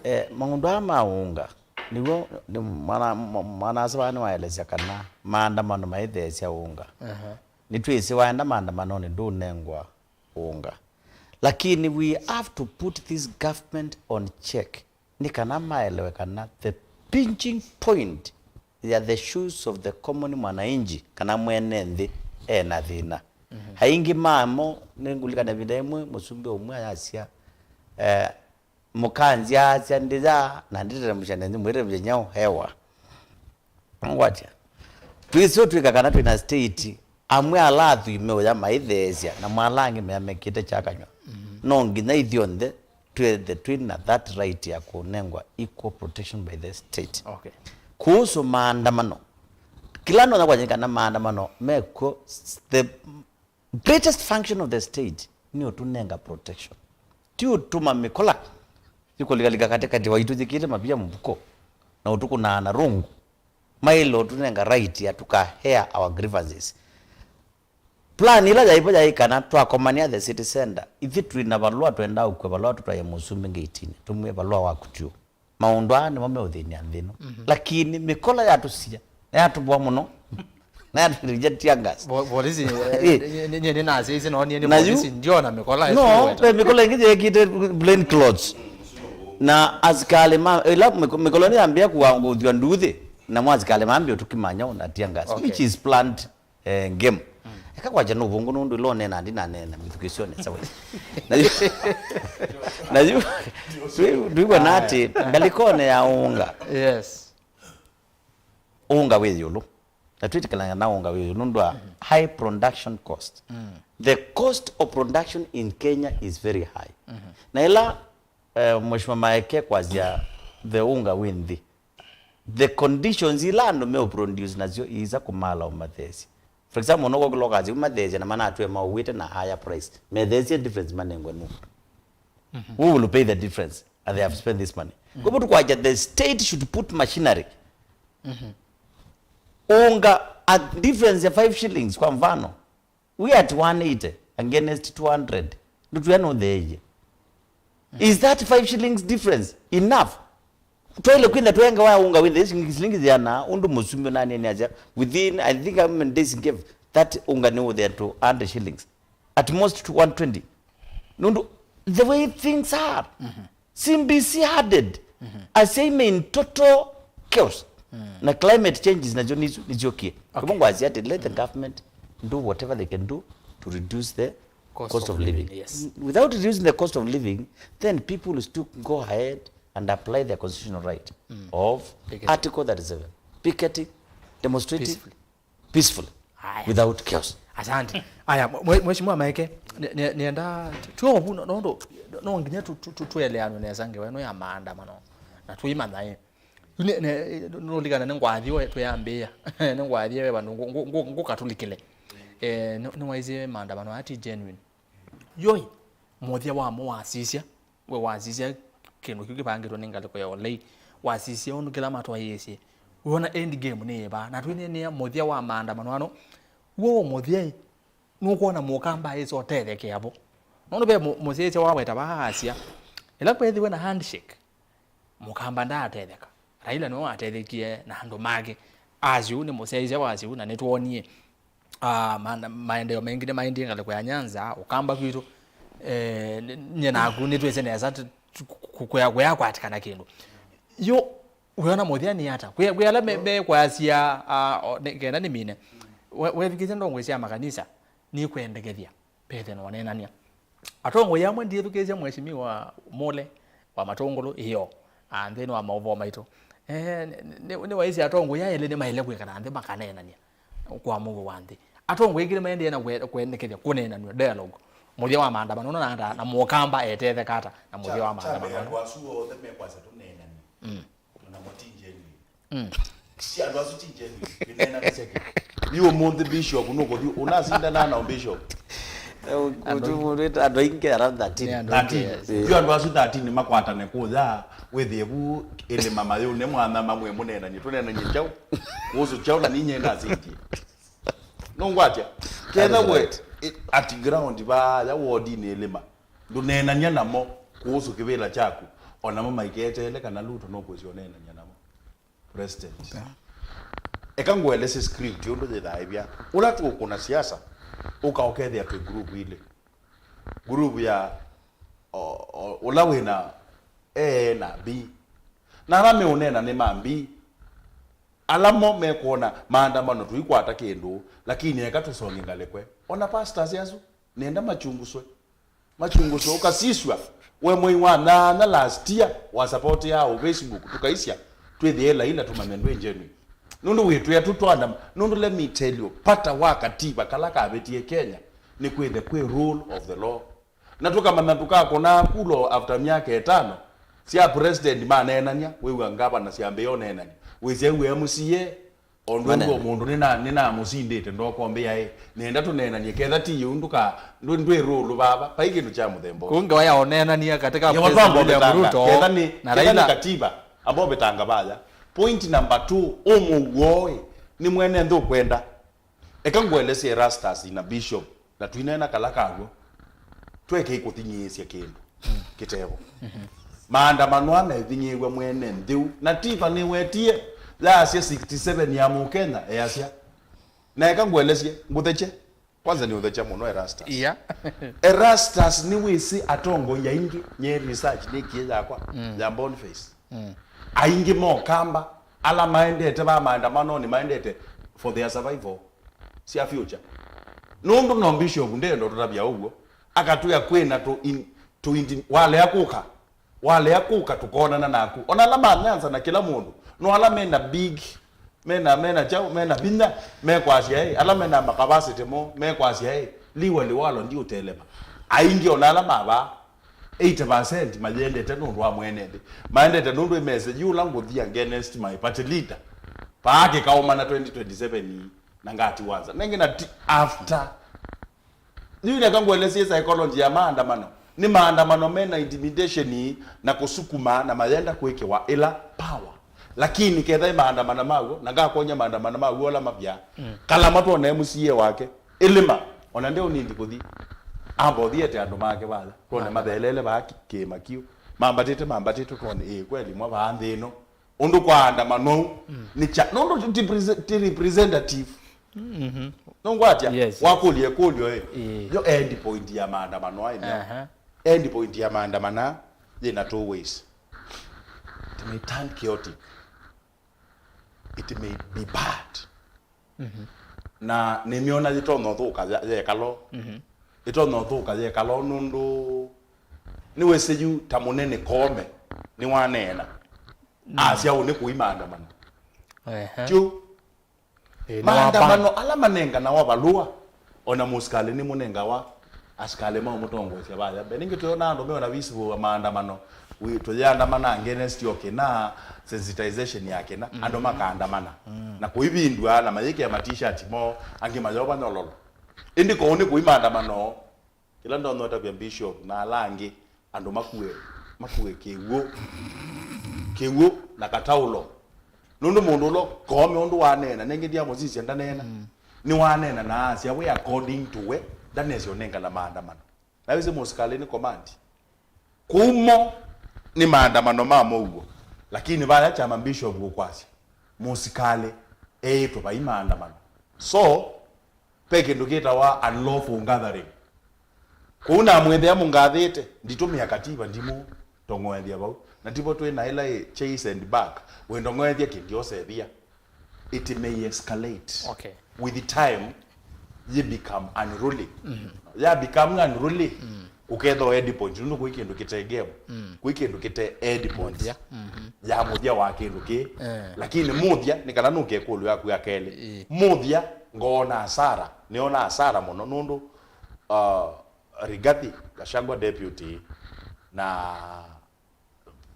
eh, maũndũ aa ma ũnga, nĩw'o nĩ mwana, mwa-, mwana-a-asa vaa nĩwaelesya kana maandamano maitheesya ũnga. Nĩtwĩsĩ waenda maandamanonĩ ndũnengwa ũnga. Lakini we have to put this government on check, nĩ kana maelewe kana the pinching point ya the shoes of the common mwananchi, kana mwene nthĩ, e na thĩna. Aingĩ mamo, nĩngũlikana ĩvinda ĩmwe mũsumbĩ ũmwe ayasya, eh, mũkanzyaasya ndĩya na ndĩtetemũsya nenyu, mwĩtetemũsya nyaũ hewa. Ngwatya. Twĩsĩ ũtw'ĩka kana twĩna state, amwe ala athwii meũya maitheesya, namo ala angĩ meya mekĩte kya kanyw'a. No nginya ithyonthe twĩthe twĩna that right ya kũnengwa equal protection by the state. Okay. Kuhusu maandamano, kĩla ndonya kwany'a kana maandamano mekw'o, the greatest function of the state nĩ ũtũnenga protection. Ti ũtũma mĩkola yĩkũlikalika katĩkatĩ waitũ yĩkĩte mavia mũvuko na ũtũkũnaa na rungu. Maĩle ũtũnenga right ya tũka air our grievances. Plan ĩla yaĩ vo yaĩ kana twakomania the city center, ithyĩ twĩ na valũa twendaa ũkua valũa tũtwaĩe mũsumbĩ ngetinĩ, tũmwĩe valũa waku ti ũũ. Maũndũ aa nĩmo meũthĩny'a nthĩ ĩno. Lakini mĩkola yatũsia, na yatũvoa mũno, na yatũlĩlya tear gas. Vo-, volisi, eh, nyie, nyie, nyie nĩnasyaisye, no, nyie nĩ volisi, ndiona mĩkola no, ĩsuweta. Ve mĩkola ĩngĩ yekĩte plain clothes. Na asikalĩ ma, ĩla mĩko-, mĩkola nĩyambĩa kũthw'a nduthi, namo asikalĩ mambĩa ũtũkimanya na tear gas, okay, which is planned eh, game. Eka kwakya nũvũngũ nũndũ ĩla ũneena ndinaneena mĩthukĩĩsyo nesa we. Na yu, na yu, twi-, twĩw'ana atĩ ngalĩkonĩ ya ũnga, yes, ũnga wĩ ĩũlũ. Na twĩtĩkĩlana na ũnga wĩ ĩũlũ nũndũ wa high production cost. The cost of production in Kenya is very high. Na ĩla, eh, Mheshimiwa Maeke kwasya the ũnga wĩ nthĩ, the conditions ila andũ meũproduce nasyo iisa kũmala ũmatheesya. For example, no kokĩla ũkasya ũmatheesya na manatw'e maũw'ĩte na higher price. Metheesye difference manengwe nũ? Who will pay the difference? And they have spent this money. Kwa hivyo tũkwakya the state should put machinery. Ũnga a difference ya five shillings kwa mfano. We at one eighty against two hundred. Ndũtwĩa nũtheeie. Is that five shillings difference enough? Twaile kwĩna twenga wa ũnga wĩna silingi, silingi ziana, ũndũ mũsumbĩ ũnaneeneasya, within, I think, how many days he gave, that ũnga nĩ ũthea to hundred shillings. At most to one twenty. Nũndũ, the way things are. C B C added, asyai me in total chaos. Na climate changes nasyo nĩsu-, nĩsyũkie. Okay. Kwa hivyo ngwasya atĩ let the government do whatever they can do to reduce the cost of living. Yes. Without reducing the cost of living, then people will still go ahead and apply their constitutional right of Article thirty-seven. Picketing, demonstrating, peacefully. Haya. Without chaos. Asante. Aya, mwe-, Mheshimiwa Maeke, nĩ-, nĩ-, nĩenda tu-, tuovu no-, nũndũ no nginya tu-, tu-, tu-, tweleanwe nesa ngewa ĩno ya maandamano. Na tũimanya ĩ. Yu nĩ-, nĩ-, nũlikana nĩ ngwathi we twĩambĩĩa. Nĩ ngwathi we vandũ ngũ-, ngũ-, ngũ-, ngũkatũlikĩle. Eh, nĩ-, nĩwaisye maandamano aya ti genuine. Yoi, mũthya wamo wasisya. We wasisya kĩndũ kĩu kĩvangĩtwe nĩ ngalĩko ya ũlei, wasisya ũndũ kĩla matwaĩĩsye, wĩona end game nĩ yĩva? Na twĩneenea mũthya wa maandamano ano, w'o mũthya-ĩ, nũkwona mũkamba aĩsa ũtethekea vo? Nũndũ ve mũ-, mũsyaĩĩsya waweta vaa asya, ĩla kwethĩwe na handshake, mũkamba ndaatetheka. Raila nĩwe watethekie na andũ make. Asya ũu nĩ mũsyaĩĩsya wasya ũu, na nĩtwonie. Ah, ma-, maendeeo maingĩ nĩmaendie ngalĩko ya Nyanza, Ũkamba kwitũ. Eh, n-, nyie naku nĩtwĩsĩ nesa t-, t-, ku-, kũya-, kũyakwatĩkana kĩndũ. Yu, wĩona mũthya nĩ ata? Kwĩ, kwĩ ala me-, mekwasya, ah, o, nĩ, kenda nĩmine. We-, wevikĩsya ndongoi sya makanisa, nĩkwendekethya pethe na ũneenany'a. Atongoi amwe ndithukĩĩsya Mheshimiwa Mule wa Matũngũlũ, ĩyo, ah, nthĩnĩ wa maũvoo maitũ. Eh, nĩ, nĩ, nĩwaisye atongoi aa elĩ nĩmaĩle kwĩkala nthĩ makaneenany'a kwa mũuo wa nthĩ. Atongoi aingĩ nĩmaendee na kwe-, kwendekethya kũneenanw'a, dialogue. Mũthya wa maandamano ũno nata, na mũkamba etetheka ata na mũthya wa maandamano ũno? Andũ asu othe mekwasya tũneenanw'e. Mm. Onamo ti genuine. Mm. Si andũ asu ti genuine. Kĩneenanĩsya kĩ? Yu ũmũnthĩ bishop nũkũthi, ũnasindana na bishop. Andũ aingĩ around thirteen. Nĩ andũ aingĩ, thirteen. Yes. Yu andũ asu thirteen makwatane kũya, wĩthĩe vu ĩlĩma mayũne mwana mamwe mũneenany'e, tũneenany'e kyaũ? Kũhusu kyaũ na ninyenda asindie. Nũngwatya? Ketha we, i-, at ground vaya wodinĩ ĩlĩma, ndũneenany'a namo kũhusu kĩvĩla kyaku, o namo maiketeele kana Ruto nũkwĩsĩ ũneenany'a namo. President. Okay. Eka ngũelesye script ũndũ yĩthaĩvya. Ũla tũkũna siasa, ũka ũkethĩa twĩ group ilĩ. Group ya, o, o, ũla wĩna A na B. Na ala meũneena nĩ ma B. Ala mo mekwona maandamano tũikwata kĩndũ, lakini eka tũsonge ngalĩko. Ona pastors asu, nenda machunguswe. Machunguswe, ũkasisw'a, we mwei wa nyanya last year, wa support ya ũ Facebook, tũkaisya, twĩthĩe Laila tũmanye ndwĩ genuine. Nũndũ wĩtwĩa tũtwandama, nũndũ let me tell you, pata wa katiba kala kavĩtie Kenya, nĩ kwĩthe kwĩ rule of the law. Na tũkamanya tũkakũnaa kulo after myaka ĩtano, sya president maneenany'a, wĩw'a ngavana syambĩĩa ũneenany'a, wĩsya yu M C A, o ndwĩw'a mũndũ nĩna-, nĩnamũsindĩte ndokombĩa ĩ, nenda tũneenany'e, ketha ti yĩu ndũka-, ndwĩ, ndwĩ rũlũ vava, vai kĩndũ kya mũthemba ũsu. Kũu ngewa ya ũneenany'a katĩ ka President William Ruto na Raila. Katiba, ambao vetanga vaya. Point number two, ũmũw'o ĩ, nĩ mwene nthĩ ũkwenda. Eka ngũelesye Erastus na Bishop, na tũineena kala kaw'o, twekei kũthing'ĩĩsya kĩndũ kĩtevo. Maandamano aa mething'ĩĩw'a mwene nthĩ ũ, na Tifa nĩwetie, yasya sixty seven ya Mũkenya, easya. Na eka ngũelesye, ngũthekye. Kwanza nĩ ũthekya mũno Erastus. Iya. Erastus nĩwĩsĩ atongoi aingĩ, nye research nĩkie yakwa, ya Boniface. Aingĩ mokamba, ala maendete va maandamanonĩ maendete for their survival, sya future. Nũndũ no Bishop ndenda ũtũtavya ũw'o, akatwĩa kwĩna tũ in-, tũ indi-, walea kũka, walea kũka tũkonana naku. Ona ala ma Nyanza na kĩla mũndũ, no ala mena big, mena, mena kyaũ, mena vinya, mekwasya ĩ, ala mena makavasĩte mo, mekwasya ĩ, liwa liwalo ndiũtelema. Aingĩ ona ala mavaa, eighty percent mayendete nũndũ wa mwene nthĩ. Maendete nũndũ ĩmese yu ũla ngũthi against my party leader. Paa kĩkaũmana twenty twenty-seven na ngati wanza. Nengĩ na ti after. Yu neka ngũelesye psychology ya maandamano. Nĩ maandamano mena intimidation na kũsukuma na mayenda kwĩkĩwa ĩla power. Lakini ketha ĩ maandamano maw'o, na ngakwony'a maandamano maw'o ala mavya. Kala matwona M C A wake. Ĩlĩma, ona ndeũnindi kũthi. Amba ũthiete andũ make vaya. Twone mathelele vaa ki-, kĩĩma kĩu. Mambatĩte, mambatĩte, twone, ĩĩ, kweli, mwa vaa nthĩ ĩno. Ũndũ kwaandamana ũu, nĩ kya, nũndũ ti prese-, ti representative. Nũngwatya? Yes, yes. Wakũlya ĩkũlyo, ĩ. Ĩĩ. Yo end point ya maandamano aya nĩ. Aha. End point ya maandamano aya yĩna two ways. It may turn chaotic. It may be bad. Na nĩmyona yĩtonya ũthũka ya-, yekalo. Yĩtonya ũthũka yekalo nũndũ nĩwĩsĩ yu ta mũnene Koome nĩwaneena. Asya ũũ nĩ kũi maandamano. Ehe. Tyu. Ĩĩ, nĩwapa- Maandamano ala manenganawa valũa, ona mũsikalĩ nĩmũnengawa asikalĩ maũmũtongoesya vaya mbee. Nĩngĩ twĩona andũ meona visible maandamano, wi-, tũyĩandamana against yo kĩna, sensitization ya kĩna, andũ makaandamana. Na kũivindua na mayĩkĩa ma t-shirt moo, angĩ mayova nyololo. Ĩndĩ kũu nĩ kũi maandamano. Kĩla ndonya ũtavya Bishop na ala angĩ, andũ makue, makue kĩw'ũ, kĩw'ũ na kataũlo. Nũndũ mũndũ ũla Koome ũndũ waneena, nengĩ ndiamũsisya ndaneena. Nĩwaneena na asya we according to we, ndanesa ũnengana maandamano. Na wĩsĩ mũsikalĩ nĩ command. Kũu mo nĩ maandamano ma mũuo. Lakini vaya kyama Bishop ũkwasya, mũsikalĩ eĩtwe vai maandamano. So, ve kĩndũ kĩtawa unlawful gathering. Kũu namwĩthĩa mũngathĩte, nditũmĩa katiba ndimũtong'oethya vau. Na tivo twĩ na ĩla ĩ chase and back. Wĩndong'oethya kĩndĩ osethia. It may escalate. Okay. With the time, you become unruly. Ya become unruly, ũkethwa end point, nũndũ kwĩ kĩndũ kĩte game, kwĩ kĩndũ kĩte end point. Mũthya. Ya mũthya wa kĩndũ kĩ. Eh. Lakini mũthya, nĩ kana nũke ĩkũlyo yaku ya kelĩ. Ĩĩ. Mũthya, ngoona asara, nĩona asara mũno, nũndũ, uh, Rigathi Gachagua deputy na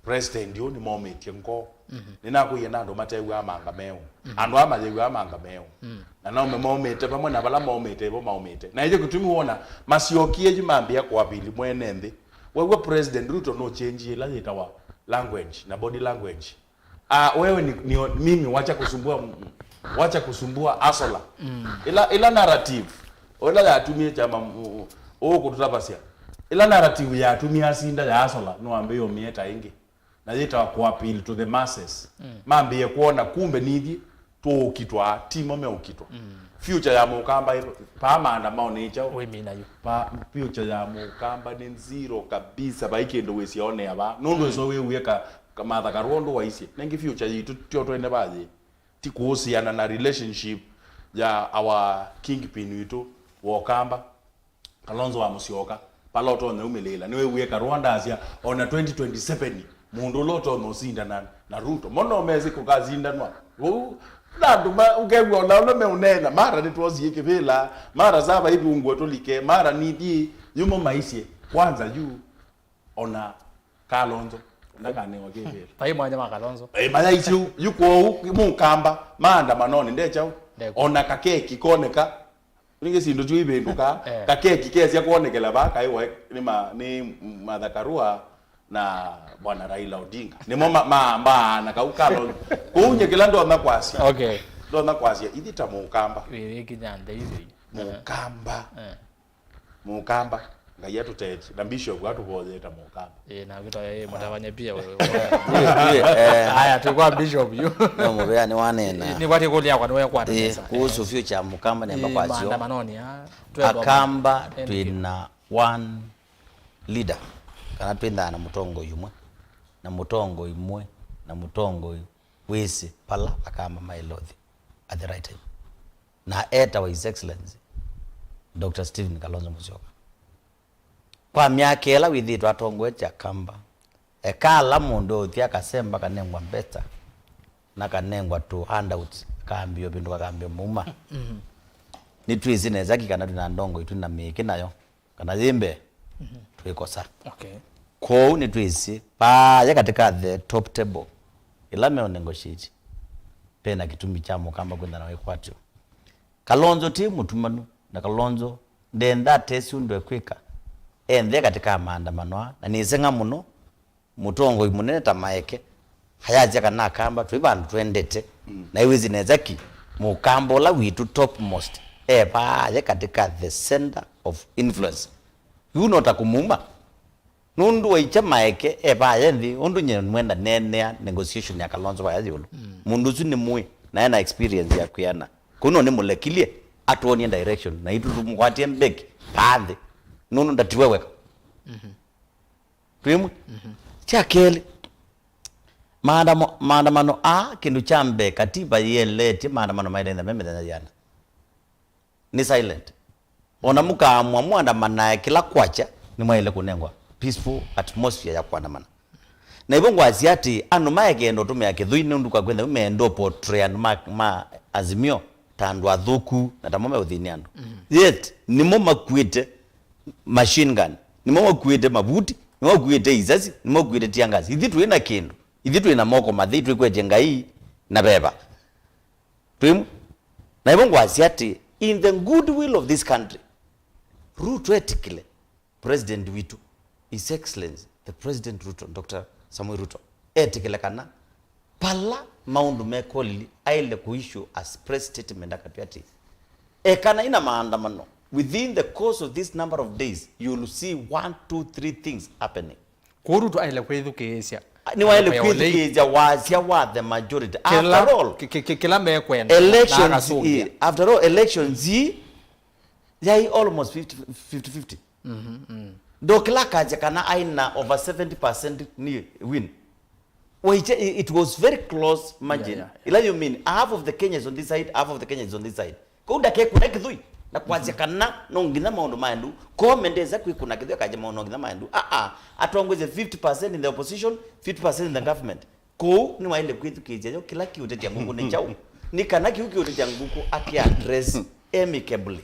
president ũũ nĩmaumĩtye ngoo. Nĩnakũie na andũ matew'aa manga meũ. Andũ aa mayĩw'aa manga meũ. Na naume maumĩte vamwe na vala maumĩte ĩvo maumĩte. Na ĩkyo kĩtumi wona masyokie yu mambĩa kũapili mwene nthĩ. Wew'a President Ruto nũchenjie ĩla yĩtawa language na body language. Ah, wewe ni, ni, mimi wacha kusumbua, wacha kusumbua asola. Ila, ila narrative, ila yatumie chama, mm, ũũ kũtũtavasya. Ila narrative yatumie asinda ya asola, nĩwambĩĩe ũmĩeta ĩngĩ. Na yĩtawa kũappeal to the masses. Mambĩĩe kwona kumbe nithyĩ tũũkitwa, timo meũkitwa. Future ya mũkamba ĩvo, paa maandamano nĩ kyaũ? Wĩmina yu. Pa, future ya mũkamba nĩ zero kabisa, vai kĩndũ wĩsyaonea vaa. Nũndũ ĩso wĩwie ka, ka Martha Karua ũndũ waisye. Nengĩ future yitũ tyo twene vaa yĩ. Ti kũhusiana na relationship ya our kingpin witũ wa ũkamba. Kalonzo wa Musyoka, pala ũtonya umĩlĩĩla. Nĩwĩwie Karua ndasya, ona twenty twenty-seven, mũndũ ũla ũtonya ũsindana na Ruto. Mo no mesĩ kũkasindanwa. Ũu, na andũ ma, ũkew'a ona ũla meũneena, mara nĩtwosie kĩvĩla, mara sava ivungwe tũlike, mara nithiĩ, yumo maisye. Kwanza yu, ona Kalonzo, ndakanengwa kĩvĩla. Vai mwanya wa Kalonzo. Ĩ, maya isu, yu kwoou, mũkamba, maandamanoni, ndechaũ. Ndekũ. Ona kakeki koneka, ningĩ syĩndũ tyu ivĩndũka, eh, kakeki kesya kwonekela vaa kaiwa nĩ ma, nĩ Martha Karua na Bwana Raila Odinga. Nĩmo ma, ma, maana kau Kalonzo. Kũu nye kĩla ndonya kwasya. Okay. Ndonya kwasya, ithi ta mũkamba. Wĩkinya nthei. Mũkamba. Eh. Mũkamba, Ngai atũtetye, na Bishop atũvoyee ta mũkamba. Ĩĩ, na ũkĩtoya, ĩĩ, mũtavany'a pia wewe. Ĩĩ, ĩĩ, eh. Aya, twĩ kwa Bishop yu. No mũvea nĩ wanena. Nĩ kwati kũlya kwa nĩwe kwata. Ĩĩ, nesa. Kuhusu future ya mũkamba nĩ amba. Ĩĩ, kwasyo. Maandamanoni, ah, twendwa. Akamba, thank you, twĩ na one leader, kana twĩ na mũtongoi ũmwe, na mũtongoi ũmwe, na mũtongoi wĩsĩ pala akamba maĩle ũthi at the right time. Na etawa His Excellency Doctor Stephen Kalonzo Musyoka. Kwa myaka ĩla wĩthĩĩtwe atongoetye Akamba, eka ala mũndũ ũthi akasemba akanengwa mbesa, na akanengwa tũ handouts, akambĩĩo vĩndũ, akambĩĩo mũuma. Mhm. Nĩtwĩsĩ nesa ki kana twĩ na ndongo itũ na mĩĩkĩ nayo. Kana yĩ mbee, mhm, twĩkosa. Okay. Kwoou nĩtwĩsĩ, vaya katika the top table, ĩla meo negotiate, ve na kĩtumi kya mũkamba kwĩthana wĩkwatyo. Kalonzo ti mũtumanu, na Kalonzo ndenda atesi ũndũ ekwĩka, enthe katika maandamano aa, na nĩseng'a mũno, mũtongoi mũnene ta Maeke ayasya kana Akamba twĩ vandũ twendete, mm, na ĩwĩsĩ nesa ki mũkamba ũla witũ topmost e vaaye katika the center of influence. Yu no ta kũmuma. Nũndũ waikya Maeke e vaaye nthĩ, ũndũ nye mwenda neenea negotiation ya Kalonzo vaya yĩũlũ. Mm. Mũndũ ũsu nĩ mũĩ, na ena experience ya kwĩana. Kũu no nĩmũlekilye, atwonie direction, na itũ tũmũkwatie mbeki vaa nthĩ. Nũndũ ndatiwe weka. Mhm. Twĩmwe. Mhm. Kya kelĩ, maandamo-, maandamano aa, kĩndũ kya mbee, katiba yĩeleetye maandamano maĩle ĩthĩa me mĩthenya yĩana. Nĩ silent. Ona mũkaamua mũandamanae kĩla kwakya, nĩmwaĩle kũnengwa peaceful atmosphere ya kũandamana. Na ĩvo ngwasya atĩ andũ maekenda ũtũmĩa kĩthũi nĩ ũndũ kwa kwĩthĩwa meenda ũportray andũ ma, ma Azimio ta andũ athũku na tamo meũthĩny'a andũ. Mhm. Yet, nĩmo makuĩte machine gun, nĩmo makuĩte mavuti, nĩmo makuĩte isasi, nĩmo makuĩte tear gas. Ithyĩ twĩ na kĩndũ, ithyĩ twĩ na moko mathei, twĩkwetye Ngai na veva. Twĩmwe? Na ĩvo ngwasya atĩ, in the good will of this country, Ruto etĩkĩle, President witũ, His Excellency, the President Ruto, Doctor Samuel Ruto, etĩkĩle kana vala maũndũ mekolili aĩle kũissue a press statement akatwĩa atĩ, ekanai na maandamano, within the course of this number of days, you will see one, two, three things happening. Kwoou Ruto aĩle kwĩthukĩĩsya. Nĩwaĩle kwĩthukĩĩsya wasya wa the majority. Kĩla, after all, kĩ-, kĩ-, kĩ-, kĩla mekwenda, elections na akasũngĩa. Ii, after all, elections ii, yaĩ almost fifty fifty. Mhm, mm. Ndo kĩla kasya kana aĩ na over seventy percent nĩ win. Waikya, i-, it was very close margin. Yeah, yeah, yeah. Ila you mean, half of the Kenya is on this side, half of the Kenya is on this side. Kau ndakekũne kĩthũi na kwasya kana no nginya maũndũ maendu. Koome ndesa kwĩkũna kĩthũi akasya maũndũ no nginya maendu. Ah, ah. Atongoesye fifty percent in the opposition, fifty percent in the government. Kũu nĩwaĩle kwĩthukĩĩsya yo kĩla kĩũtetya ngũkũ nĩ kyaũ. Nĩ kana kĩu kĩũtetya ngũkũ akĩ address amicably.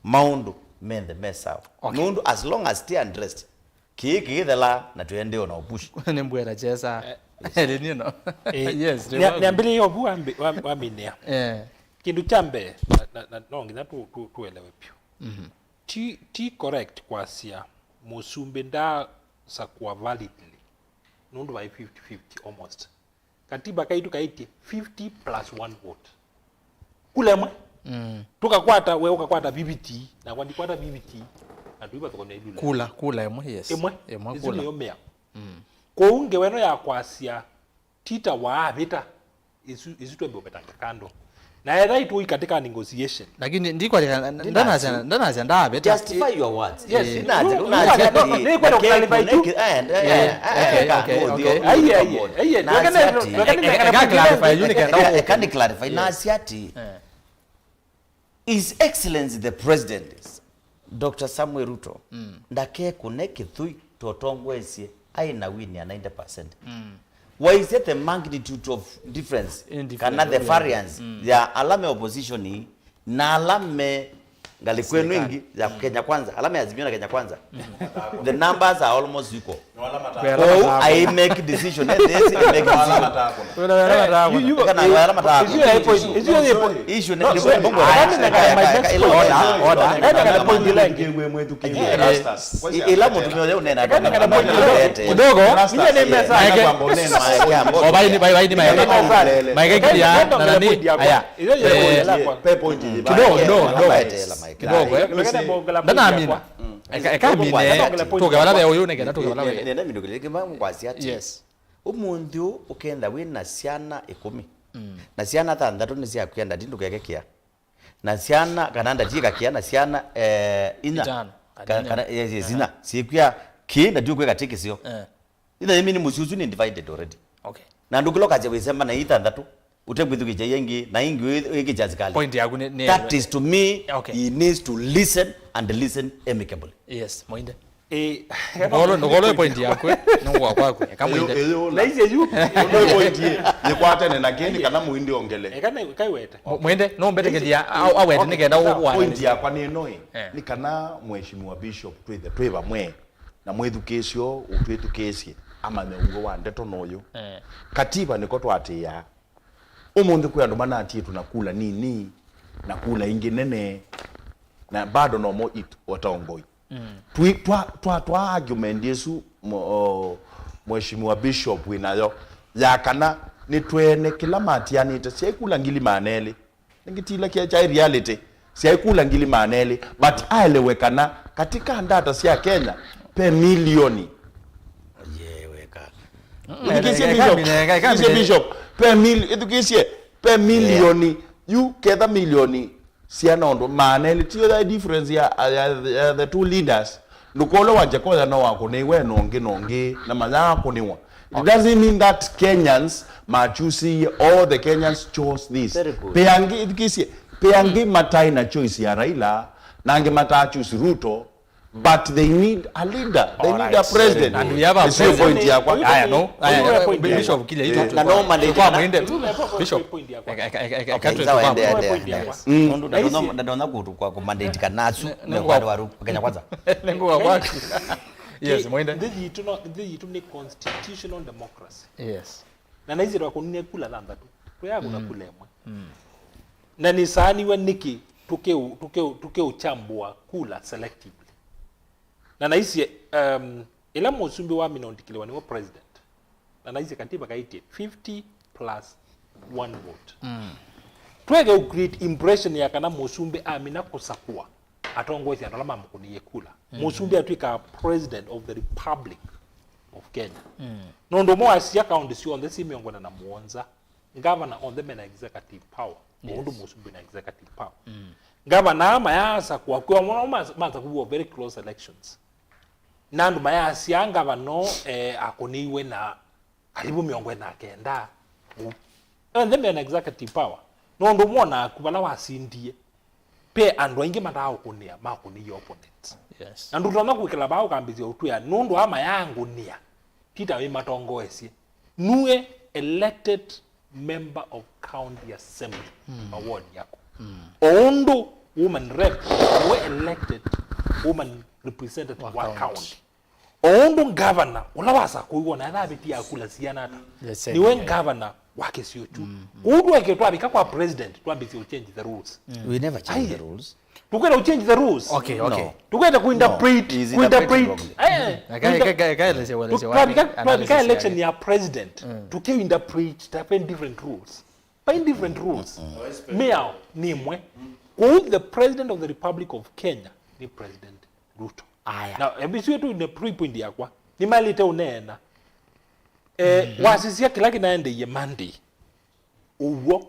Maũndũ menthe me sawa. Okay. Nũndũ as long as ti addressed, Kĩĩ kĩĩthela na twĩendee na ũpush. Nĩ mbweta chesa. Ĩlĩ nĩno. Eh, yes, nĩa- nĩambĩlĩe ũvu wambi- wam- waminĩa. Eh. Kĩndũ kya mbee, na- na- na no nginya tu- tu- tuelewe vyũ. Mhm. Ti, ti correct kwasya mũsumbĩ ndasakũa validly, nũndũ vai fifty fifty almost. Katiba kaitũ kaĩtye fifty plus one vote. Kula ĩmwe. Mm. Tũkakwata, we ũkakwata V V T, nakwa ndikwata V V T, na tũivathũkany'a ilula. Kula, kula ĩmwe, yes. Ĩmwe. Ĩmwe. Ĩsu kula. Nĩyo mea. Mm. Kwoou ngewa ĩno ya kwasya Tita waavĩta, isu, isu twembe ũvetanga kando. Na etha itũi katika negotiation. Lakini ndikwatĩka, ndanasya, ndanasya ndaavĩta. Justify your words. Yes. Ndinasya, no, ndinasya no, ati, nĩkwenda clarify tu. Eh, eh, eh, okay, okay. Aiye, aiye, aiye. Eka clarify, yu nĩkenda. Eka ni clarify, nasya ati. Eh. His Excellency the President, Doctor Samuel Ruto, mm, ndakekũne kĩthũi tũtongoesye aĩ na win ya ninety percent. Mm. Waisye the magnitude of difference, in difference, kana the, yeah, variance, mm, ya ala me opposition na ala me ngalĩko ĩno ĩngĩ ya Kenya Kwanza, ala me Azimio na Kenya Kwanza, the numbers are almost equal. Kwoou I make decision, eh, this I make decision. Kana wala matako. Issue ni, ni, ni, ni, order, order. Ĩla mũtumĩa ũyũ ũnena kidogo. Maeke. Maeke. Maeke kilia na nani? Aya. Kidogo, kidogo, kidogo. Kidogo, eh. Ndanamina. Eka, eka mine, tũke vala ve ũyũ, nĩkenda tũke vala ve. Nenda mindũ kĩlĩ kĩmwe ngwasya atĩ, yes, ũmũnthĩ ũũ ũkenda wĩ na syana ĩkũmi, mm, na syana thanthatũ nĩsyakwĩa ndati ndũkeke kĩa, na syana, kana ndati ĩkakĩa, na syana, eh, inya, itano, ka-, kana, yes, yes, inya syĩkwĩa kĩ ndati ũkwĩka tĩ kĩseo. Eh. Itha yĩmini mũsyĩ ũsu nĩ divided already. Okay. Na ndũkĩla ũkasya wĩsemba na ii thanthatũ, ũtekwĩthukĩkya ii ĩngĩ, na ii ĩngĩ wĩ-, wĩkĩkya asikalĩ. Point yaku nĩ, nĩ that is to me, okay, he needs to listen and listen amicably. Yes, Mwinde. Eh, ndũkolwe, ndũkolwe point yaku, eh. Nĩ ngũa kwaku, eka Mwinde. Ĩyo, ĩyo, na icio yu. Ũndũ point ĩ, nĩkwatene na kĩni kana Mwinde ongele. Eka na kaiwete. Mu-, Mwinde, no mbetĩkĩthia, a-, awete nĩkenda ũkũana. Point yakwa nĩ ĩno ĩ, eh, nĩ kana Mheshimiwa Bishop twĩthe twĩ vamwe. Na mwĩthukĩĩsyo ũtwĩthukĩĩsye amanye ũw'o wa ndeto na ũyũ. Eh. Katiba nĩko twatĩĩaa. Ũmũnthĩ kwĩ andũ manatiĩtwe na kula nini, na kula ingĩ nene, na bado nomo it-, atongoi. Mm. Twi-, twa, twa, twa argument ĩsu, mo-, o, Mheshimiwa Bishop wĩ nayo, ya kana nĩtwene kĩla matianĩte, syaĩ kula ngili maana elĩ. Nĩngĩtila kya kyaĩ reality, syaĩ kula ngili maana elĩ, but aelewe kana katika ndata sya Kenya, pe milioni. Ye, weka. Ĩthukĩĩsye Bishop, ĩthukĩĩsye Bishop, pe mil-, ĩthukĩĩsye, pe milioni, yu ketha milioni syana ũndũ maana elĩ, tiyo ya difference ya, ya, ya the two leaders. Ndũkolwe wa Jekoya no wakũnĩiwe na ũngĩ na ũngĩ, na maya akũnĩwa. It doesn't mean that Kenyans machusiie, all the Kenyans chose this. Very good. Pe angĩ, ĩthukĩĩsye, pe angĩ mataĩ na choice ya Raila, na angĩ mataa choose Ruto, but they need a leader, they need a president. And we have a president. Ĩsio point yakwa. Aya, no. Aya, Bishop, kila kitu. Na no mandate kwa Mwinde. Bishop. Eka, eka, eka, eka, okay, sawa, endelea, endelea. Nũndũ ndatonya, ndatonya kũtu kwa kumandate kana asu, nĩ kwa waru, Kenya Kwanza. Nĩ kwa waru. Yes, Mwinde. Nthĩ yitũ no, nthĩ yitũ nĩ constitutional democracy. Yes. Na naisye twakũnie kula thanthatũ. Twĩakũna kula ĩmwe. Mm. Na nĩsaaniwe nĩkĩ tũkĩũ-, tũkĩũ-, tũkĩũchambua kula selectively. Na naisye, um, ĩla mũsumbĩ wamina ũndikĩlĩwa nĩwe president. Na naisye katiba kaĩtye fifty plus one vote. Mm. Tweke ũ create impression ya kana mũsumbĩ amina kũsakũa atongoesya andũ ala mamũkũnĩie kula. Mm. Mũsumbĩ atw'ĩkaa president of the Republic of Kenya. Mm. Nũndũ ũmwe wasya kaũntĩ syonthe syĩ mĩongo ĩna na mũonza, ngavana onthe mena executive power, yes, ũndũ mũsumbĩ na executive power. Mm. Ngavana aa mayaasakũa kwĩ amwe mas-, masakuiwe very close elections. Na andũ mayasya ngavana ũũ, eh, akũnĩiwe na karibu mĩongo ĩna na kenda. Onthe mena executive power. Nũndũ ũmwe onaku vala wasindie, pe andũ aingĩ mataa ũkũnĩa, makũnĩie opponents. Yes. Na ndũtonya kwĩkĩla vaa ũkambĩthya ũtwĩa, nũndũ aa mayangũnĩa, ti ta wĩmatongoesye. Nue elected member of county assembly, mm, wa ward yaku. Mm. O ũndũ woman rep, we elected woman representative wa county. Wa county. O ũndũ ngavana ũla wasakũiwe na etha avĩtia kula siana ata, the same, niwe ngavana wa kĩsio kyu. Kwoou tweke twavika kwa president, twambĩsye change the rules. We never change the rules. Tukwenda change the rules. Okay, okay. No. Tukwenda kuinterpret, kuinterpret wrongly. Eh, kaelesya, kaelesya. Twavika, twavika election ya president, tukiinterpret different rules. By different rules. Mĩao nĩ ĩmwe. Kwoou the president of the Republic of Kenya nĩ President Ruto. Aya. Na M B C wetu nĩ pre point yakwa. Nĩmaĩlĩte ũneena. Eh, wasisya kĩla kĩnaendeie Monday. Ũw'o,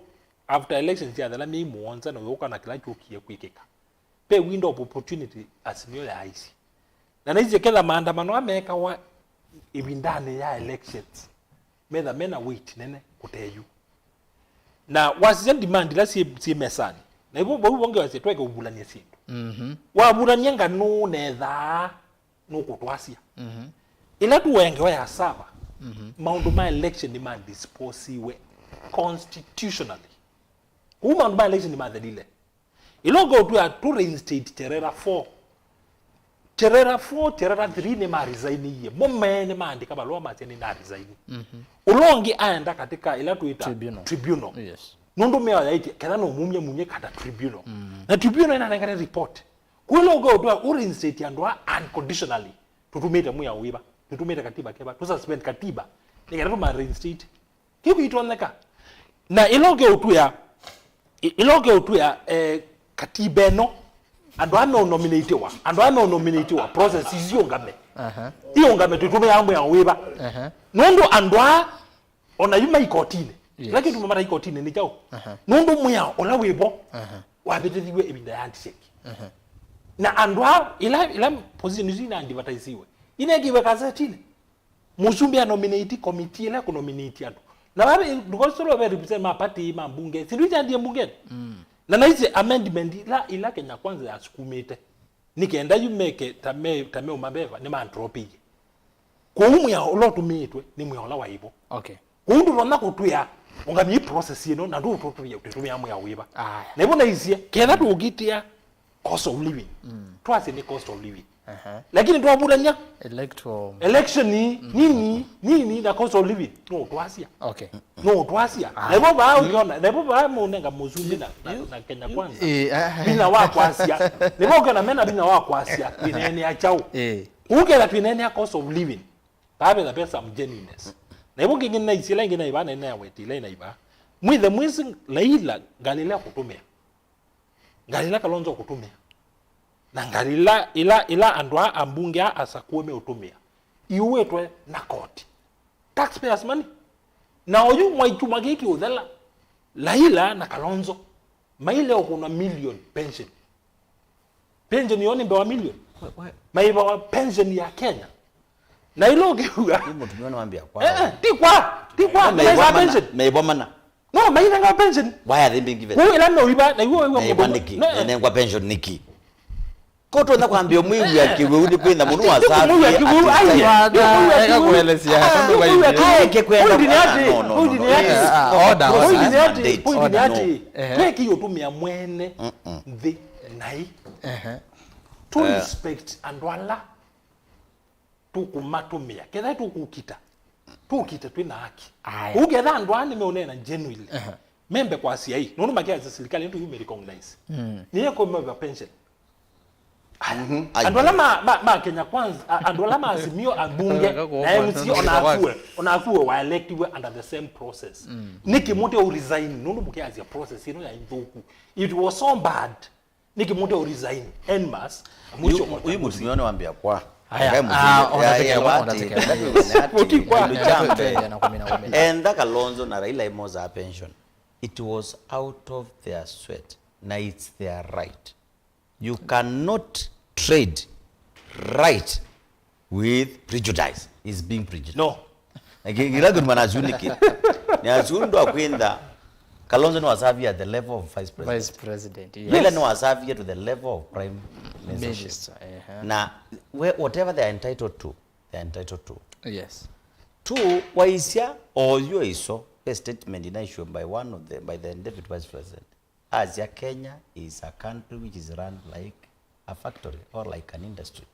after elections syathela myei mũonza na ũyũka na kĩla kyũkie kwĩkĩka. Ve window of opportunity Azimio yaaisye. Na naisye ketha maandamano amekawa ĩvindanĩ ya elections, metha mena weight nene kũteyu. Na wasisya demand ila syĩ, syĩ mesanĩ. Na ivo vau vonge wasye tweke ũvulany'a syĩndũ. Wavulany'a nganũ nethaa nũkũtwasya. Ĩla tu waengewa ya sava, maũndũ ma election nĩmadisposiwe constitutionally. Kũu maũndũ ma election nĩmathelile. Ĩla ũngĩ ũtwĩa tu reinstate Cherera four. Cherera four, Cherera three nĩmaresigniie. Mo meene maandĩka valũa masya nĩnaresign. Ũla ũngĩ aenda katika ĩla twĩta tribunal. Tribunal. Yes. Nũndũ mĩao yaĩtye ketha no mumye mumye kata tribunal. Na tribunal ĩnanengane report. Kwĩla ũngĩ ũtwĩa ũreinstate andũ a unconditionally. Tũtũmĩte mwĩao wĩva? Tũtũmĩte katiba keva? Tũsuspend katiba nĩkenda tũma reinstate? Kĩu kĩitonyeka. Na ĩla ũke ũtwĩa, ĩ-, ĩla ũke ũtwĩa, eh, katiba ĩno, andũ aa meũnominatiwa, andũ aa meũnominatiwa, process isu iũngame. Iũngame, tũitũmĩaa mwĩao wĩva? Nũndũ andũ aa, ona yu mai kotinĩ. Kĩla kĩtuma mata ikotinĩ nĩ kyaũ? Nũndũ mwĩao ũla wĩvo wavĩtĩthiw'e ĩvinda ya handshake. Na andũ aa, ĩla, ĩla position isu ina advertisiwe, inengiwe kasetinĩ. Mũsumbĩ anominate committee ĩla ĩkũnominate andũ. Na vavĩ ndũkosolo ve represent ma party ma mbunge. Sindu isyandie mbungeni. Na naisye amendment ila, ila Kenya Kwanza yasukumĩte. Nĩ kenda yu meke ta me, ta meũmaveva, nĩmandropeiye. Kwoou mwĩao ũla ũtũmĩĩtwe nĩ mwĩao ũla waĩvo. Okay. Kwoou ndũtonya kũtwĩa, ũngamie process ĩno, na ndũtũtũĩa ũtĩtũmĩa mwĩao wĩva. Aya. Na ĩvo naisye, ketha tũũkitĩa cost of living. Twasye nĩ cost of living. Lakini twavulany'a electoral election nini, nini na cost of living. No twasya. Okay. No twasya. Na ĩvo vaa ũkĩona, na ĩvo vaa mũnenga mũsumbĩ na, na, na Kenya Kwanza. Eh, ah. Vinya wa kwasya. Nĩvo ũkĩona mena vinya wa kwasya. Twĩneenea kyaũ. Eh. Ũketha twĩneenea cost of living. Vaa vetha ve some genuineness. Na ĩvo kĩngĩ naisye ĩla ĩngĩ naĩva na ĩnaweti ĩla ĩnaiva. Mwĩthe mwĩsĩ Laila ngalĩ ĩla kũtũmĩa. Ngalĩ ĩla Kalonzo ũkũtũmĩa, na ngalĩ ĩla, ĩla, ĩla andũ aa ambunge aa asakũe meũtũmĩa, iũĩtwe na koti. Taxpayers money. Na oyu mwai kyumwa kĩĩ kĩũthela, Laila na Kalonzo maile ũkũnwa million pension. Pension yoo nĩ mbewa million. We, we. Maivawa pension ya Kenya. Na ĩla ũkĩw'a. Yu mũtumĩa nĩwambĩa kwa. Eh, eh, ti kwa, ti kwa, nĩmaisaa pension. Meivomana. No, mainenga pension. Why are they being given? Kũu ĩla no iva, na iwe iwe. Nengwa nĩkĩ? Nenengwa pension nĩkĩ? Ko tũna kwambĩa mwĩw'a kĩwĩu nĩ kwĩna mũndũ wasavie. Mwĩw'a kĩwĩu, ai. Eka kuelezea. Aeke kwenda. Point nĩ ati, no, no, point nĩ ati. Order, order. Point nĩ ati, point nĩ ati. Tweki ũtũmĩa mwene nthĩ nai. To respect andũ ala tũkũmatũmĩa, ketha tũkũkita, tũkite twĩ na haki. Aya. Kũu ketha andũ aa nĩmeũneena genuinely, membe kwasya ĩ, nũndũ makeasya silikalĩ nĩtũyũmĩ recognize. Nĩye kũmeva pension. Aya. Andũ ala ma, ma, ma Kenya Kwanza, a, andũ ala ma Azimio, ambunge na M C A, onakuwe, onakuwe wa electiwe under the same process. Nĩkĩ mũte ũ resign? Nũndũ mũkeasya process ĩno yaĩ nthũku. It was so bad. Nĩkĩ mũte ũ resign? En masse. Uyu mũtumĩa nĩwambĩa kwa. Aya, ah, ona tekela, ona tekela. Mũti kwa. Enda Kalonzo na Raila imosaa pension. It was out of their sweat. Na it's their right. You cannot trade right with prejudice. Is being prejudiced. No. Kĩla kĩndũ mwana asu nĩkĩ? Nĩ asu ndũ akwĩntha. Kalonzo nĩwasavie at the level of vice president. Vice president, yes. Ila nĩwasavie to the level of prime minister. Minister, ehe. Na we, whatever they are entitled to, they are entitled to. Yes. Two, waisya oyu iso, a statement inaissued by one of the, by the deputy vice president. Asya Kenya is a country which is run like a factory or like an industry.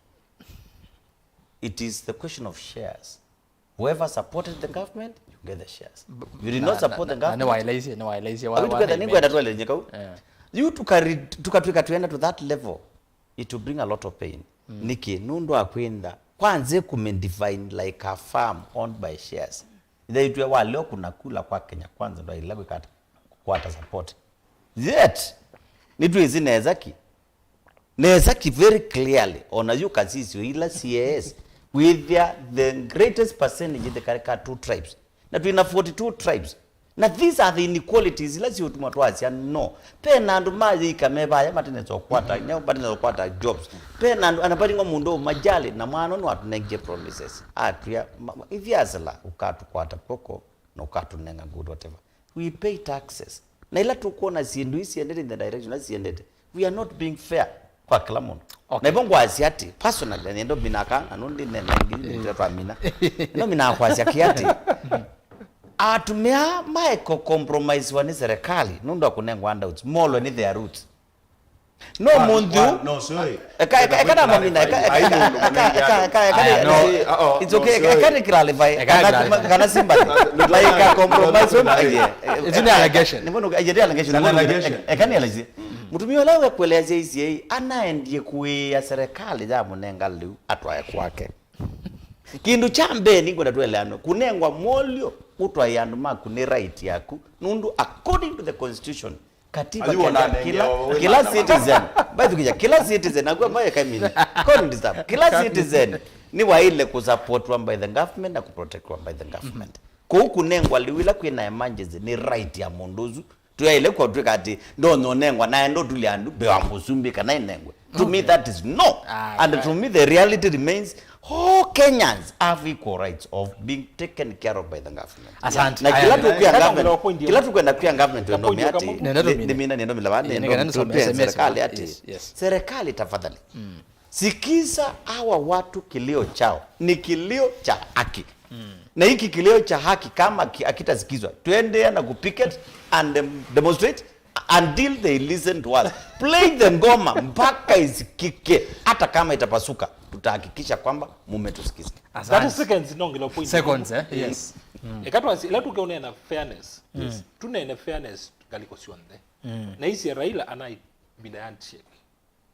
It is the question of shares. Whoever supported the government, you get the shares. If you did not support the government, nĩwaeleisye nĩwaeleisye wa- wa- nĩngwenda twelenyeka u. Yu tukari- tukatwĩka twenda to that level, it will bring a lot of pain. Nĩkĩ? Nũndũ wa kwĩntha kwanze kumedefine like a farm owned by shares. Ithaitwe waleo kuna kula kwa Kenya Kwanza ndwaĩle kwĩka ata? Kukwata support. Yet nĩtwĩsĩ nesa ki nesa ki very clearly, ona yu kasisyo ila C A S wĩthĩa the greatest percentage ĩthĩkarĩka two tribes, na twĩna forty-two tribes. Na these are the inequalities ila siũtuma twasya no. Pena andũ mayĩika me vaya matenesa ũkwata nyau, matenesa ũkwata jobs. Pena andũ anaparingwa mũndũ majali na mwana no atũnengie promises, atwĩa ithiasela ũkatũkwata kw'oko na ũkatũnenga good whatever. We pay taxes. Na ila tũkwona syĩndũ ii siendete in the direction ila siendete, we are not being fair kwa kila mũndũ. Okay. Na ivo ngwasya ati personally, nĩendo minaka na nũndĩ nenangi nĩtwamina. Ĩno minakwasya ki ati atumĩa maeko compromisewa nĩ serikali nũndũ wa kũnengwa handouts molwe nĩ their roots. No mũnthĩ ũ- no, sorry. Eka- eka- eka na mamina, eka- eka- eka- eka- eka- eka- eka- eka- it's okay, eka- eka ni clarify. Eka ni clarify. Kana sympathy. Like a compromise, yeah. It's an allegation. Nĩ mũndũ aje allegation. Eka ni allegation. Mũtumĩa ũla we kuelezea ici anaendie kuia serikali ya mũnenga lĩu atwae kwake. Kĩndũ kya mbee nĩngwenda tweleanwe, kũnengwa mwolyo ũtwae andũ maku nĩ right yaku, nũndũ according to the constitution, Katiba kĩla, kĩla citizen, mbaithukĩja, kĩla citizen, nakuwa mbaye kamini. Kĩla citizen nĩwaĩle kũsupportwa by the government na kũprotectwa by the government. Kũu kũnengwa lĩu ĩla kwĩna emergency nĩ right ya mũndũ ũsu. Tũyaĩle kwatwĩka atĩ ndonya ũnengwa naenda ũtulya andũ mbee wa mũsumbĩ kana ĩnengwe. To me, that is no. And to me, the reality remains, all Kenyans have equal rights of being taken care of by the government. Asante. Na kĩla tũkwĩa government, kĩla tũkwenda kwĩa government wendo mĩati, nĩmina nĩendo mĩlava nĩendo mĩtũtwĩa serikali ati, serikali tafadhali, sikiza hawa watu, kilio chao ni kilio cha haki. Na hiki kilio cha haki kama hakitasikizwa, tuendeea na kupicket and demonstrate until they listen to us. Play the ngoma mpaka isikike, hata kama itapasuka, tutahakikisha kwamba mumetusikiza. Thirty seconds nongela point. Seconds, eh? Yes. Eka twasi ila tukeonea na fairness. Yes. Tunene fairness ngaliko syonthe. Na isi Raila anai bida handshake.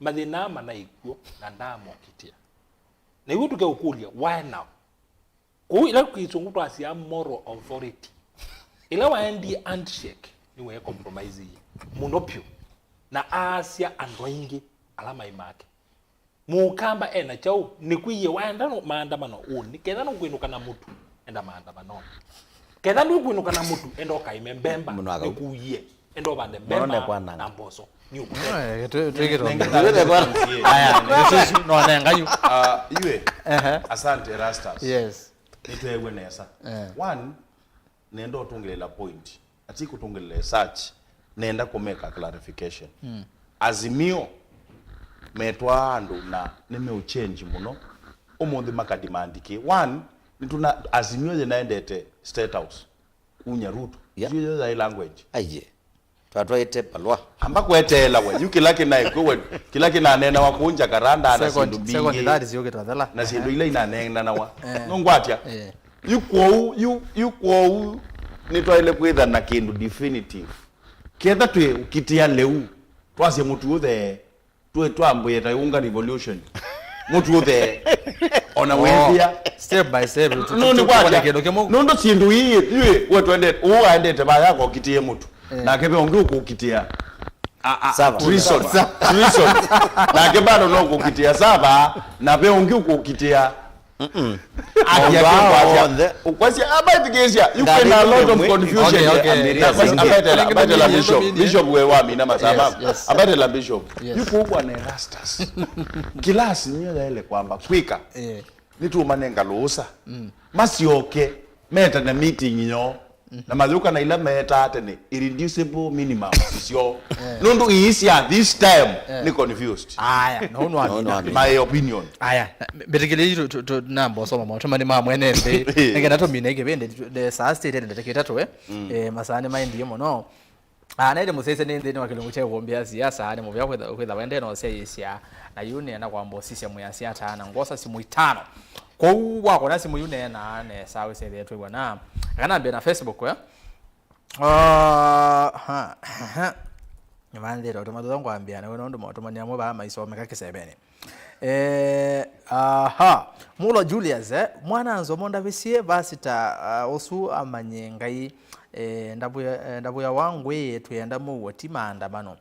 Mathĩna aa manaĩ kw'o na ndaamokitia. Na ĩw'o tũkeũkũlya, why now? Kũu ĩla kĩsũngũ twasyaa moral authority. Ĩla waendie handshake, nĩweecompromisie mũno vyũ na aasya andũ aingĩ ala maĩ make. Mũkamba e na kyaũ? Nĩkwĩie waenda no maandamano ũnĩ, ketha nũkwĩnũka na mũtu, enda maandamanonĩ. Ketha ndũkwĩnũka na mũtu, enda ũkaĩme mbemba. Mũno akau. Nĩkũie, enda ũvande mbemba na mboso. Nonenga yu. Iwe. Asante Rastas. Yes. Nitwewe nesa. One, nenda ũtũngĩlĩla point. Ati kũtũngĩlĩla research, nenda kũmeka clarification. Azimio metwaa andũ na nĩmeũchange mũno. Ũmũnthĩ makadimandi kĩ? One, nĩtuna Azimio yĩnaendete State House. Kunya Ruto. Yeah. Sio yo yaĩ language. Aiye. Twatwaĩte balũa. Amba kweteela we. Yu kĩla kĩnaĩ kwĩ we. Kĩla kĩnanenawa kũu Jakaranda na syĩndũ mbingĩ. Second, second that is yũkĩtwathela. Na syĩndũ ila inaneenanawa. Nũngwatya. Yu kwoou, yu, yu kwoou nĩtwaĩle kwĩtha na kĩndũ definitive. Ketha twĩ ũkitĩa lĩu, twasye mũtu ũthee, twĩ twambĩĩe ta iunga revolution. Mũtu ũthee. Ona wĩthĩa. Step by step. Nũndũ kwatya. Nũndũ syĩndũ ii, yu we twendete, ũũ aendete vaya akokitĩe mũtu. Nake ve ũngĩ ũkũkitĩa. Ah, ah, Sava. Treason. Treason. Nake bado no kũkitĩa Sava, na ve ũngĩ ũkũkitĩa. Ati Maũndũ ake aa ũkwasya, onthe. Ũkwasya, abaithikĩĩsya, you can a lot of confusion. Okay, okay. Ambĩrĩria. Abaitela, abaitela bishop. Bishop we wamina masama. Yes, yes. Abaitela bishop. Yes. Yuko bwana Erastus. Kĩla Azimio yaĩle kwamba kwĩka. Eh. Nĩtũmanenga lũũsa. Masyoke, metane meeting yoo. Na mayũka na ila meetaa tene, irreducible minimum isyo. Nũndũ ii sya this time nĩ confused. Aya, no no amina. My opinion. Aya, mbĩtĩkĩlei tu- tu- tu- namba ũsoma maũtũmani ma mwene nthĩ. Nĩkenda tũmine kĩvĩndĩ, the saa state ndetekĩta tũwe. Eh, masaa nĩ maendie mũno. Ah, naĩle mũsese nĩ nthĩnĩ wa kĩlungu kya ũmbĩa siasa, nĩ mũvea kwĩtha kwĩtha wende na ũsyaĩĩsya. Na yu nĩenda kwamba ũsisya mwĩasya ata na ngwosa simũ itano. Kwoou wakona simũ yu neenaa nesa wĩsethĩe twĩw'ana. Kana mbee na Facebook, eh? Ah, ha, ha. Nĩmanthĩte ũtũma tũtho ngwambĩa na wĩna ũndũ maũtũmani amwe vaa maisomeka kĩsevenĩ. Eh, aha. Mulo Julius, eh, mwana nzomo ndavisye vasita, ah, ũsu amanye Ngai, eh, ndavũya, eh, ndavũya wa ngwĩ twĩenda mũuo ti maandamano.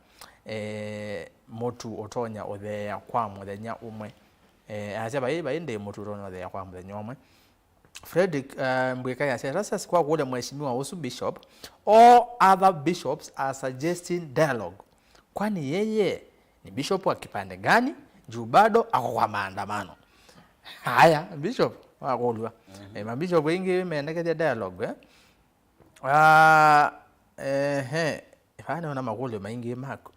Eh, mũtu ũtonya ũtheea kwa mũthenya ũmwe. Eh, asya vai, vai ndĩ mũtu ũtonya ũtheea kwa mũthenya ũmwe. Frederick, eh, Mbwika yasya, Erastus kwa kũlya mheshimiwa ũsu bishop, all other bishops are suggesting dialogue. Kwani yeye ni bishop wa kipande gani? Juu bado ako kwa maandamano. Haya, bishop wakũlw'a. Mhm. Eh, mabishop aingĩ mendekethya dialogue, eh? Ah, ehe. Vaa nĩona makũlyo maingĩ maku.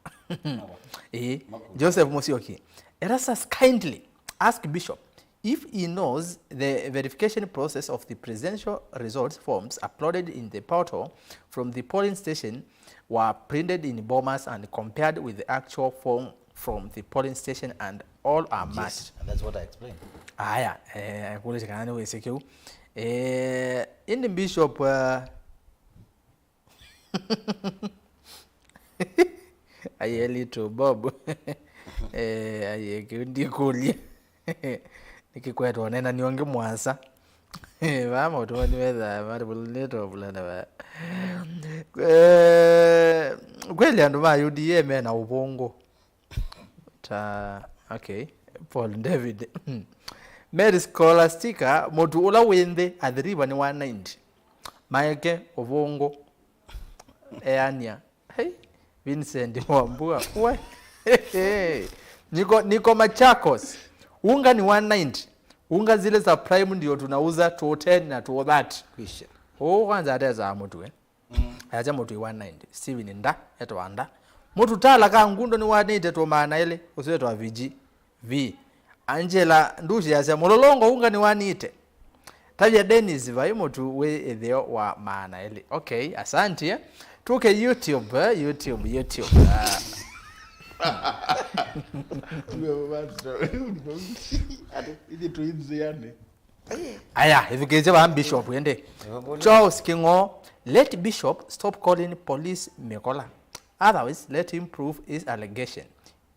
Ĩĩ. Joseph Musyoki. Erastus, kindly ask Bishop if he knows the verification process of the presidential results forms uploaded in the portal from the polling station were printed in Bomas and compared with the actual form from the polling station and all are matched. Yes, and that's what I explained. Aya, eh, kũlĩte kana nĩ wĩsĩ kĩu. Eh, ĩndĩ Bishop, uh, Aye little Bob. Eh, aye kĩu ndikũlya. Nĩkĩkwetwa nena nĩ ũngĩ mwasa. Vaa maũtũmani wethaa marivulunĩte ovulana vaa. Eh, kweli andũ ma U D A mena ũvũngũ. Ta, okay. Paul David. Mary Scholastica, mũtu ũla wĩ nthĩ Athi River nĩ wa ninety. Maeke, ũvũngũ, eania. Hey, Vincent Wambua. We. Niko, niko Machakos. Unga ni one ninety. Unga zile za Prime ndio tunauza two ten na two thirty. Kwisha. Oh, kwanza ateza mũtu, eh. Mm. Acha mũtu wa ninety. Steven Nda, etwa Nda. Mũtu tala ka ngundo nĩ one ninety twa maana elĩ, ũsu etwa Viji. Vi. Angela Ndushi yasya, "Mũlolongo unga nĩ one ninety." Tavya Dennis, vai mũtu wĩ ĩtheo wa maana elĩ. Okay, asante. Tuke YouTube, eh, YouTube, YouTube. Ah. Ithyĩ twĩ nzĩanĩ. Aya, ithukĩĩsye vaa Bishop ĩndĩ. Charles King'o, let Bishop stop calling police mĩkola. Otherwise, let him prove his allegation.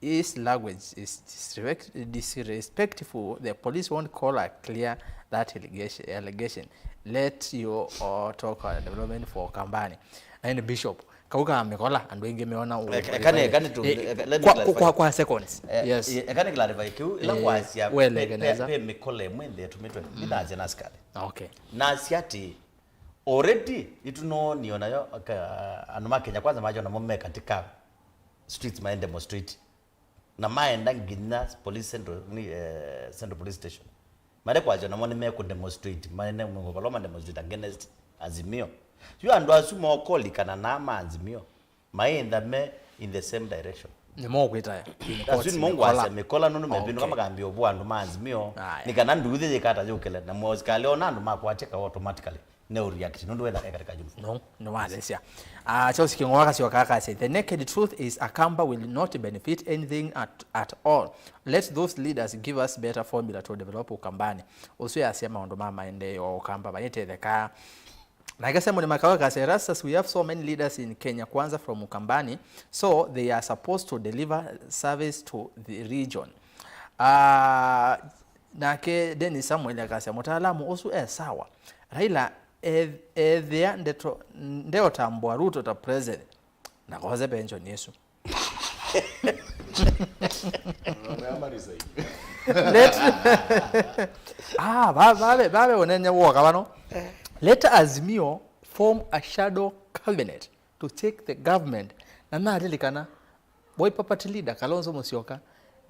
His language is disrespect-, disrespectful. The police won't call a clear that allegation, allegation. Let you all talk on development for Kambani. Na ĩndĩ Bishop, kau ka mĩkola, andũ aingĩ meona ũ-, eka, eka nĩ, eka nĩ tu-, eh, eka, let me kwa, clarify. Kwa, kwa seconds. Eh, yes. Eh, eka nĩ clarify kĩu, ĩla eh, wasya, weleke pe, pe, nesa. Pe mĩkola ĩmwe nthĩ ĩtũmĩtwe, mm, ndinasya na asikali. Okay. Nasya atĩ, already, itũnoonie nayo, ka, andũ ma Kenya Kwanza macho namo me katika streets ma demonstrate. Na maenda nginya police central, ni, eh, central police station. Mare kwasya namo nĩ mekũ demonstrate, maende mũngo vala ma demonstrate against Azimio. Yu andũ asu mokolikana na ma Azimio, maenda me in the same direction. Nĩmo kwĩtaya. Asu nĩmo ngwasya mĩkola nũndũ mevinũka makambia ũvũ andũ ma Azimio. Aya. Nĩ kana nduthi yĩkata yũkĩle, na mũsikali ona andũ makwatĩka automatically. Ne react nũndũ wetha e katika uniform. No, nĩwathesya. Ah, Charles King'oa akasyoka akasya, "The naked truth is Akamba will not benefit anything at, at all. Let those leaders give us better formula to develop Ukambani." Ũsu yasya maũndũ ma maendeeo Ukamba mayĩtetheka. Nake Simon Makawa akasya, "Erastus, we have so many leaders in Kenya Kwanza from Ukambani, so they are supposed to deliver service to the region." Ah, nake Dennis Samuel akasya, "Mũtaalamu ũsu e sawa. Raila e-, ethĩa ndeto, ndeũtambũa Ruto ta president, na kose pension ĩsu." Let, ah, va-, vave, vave ũnenye woka vano. Let Azimio form a shadow cabinet to take the government. Na nalilikana, Wiper Party leader Kalonzo Musyoka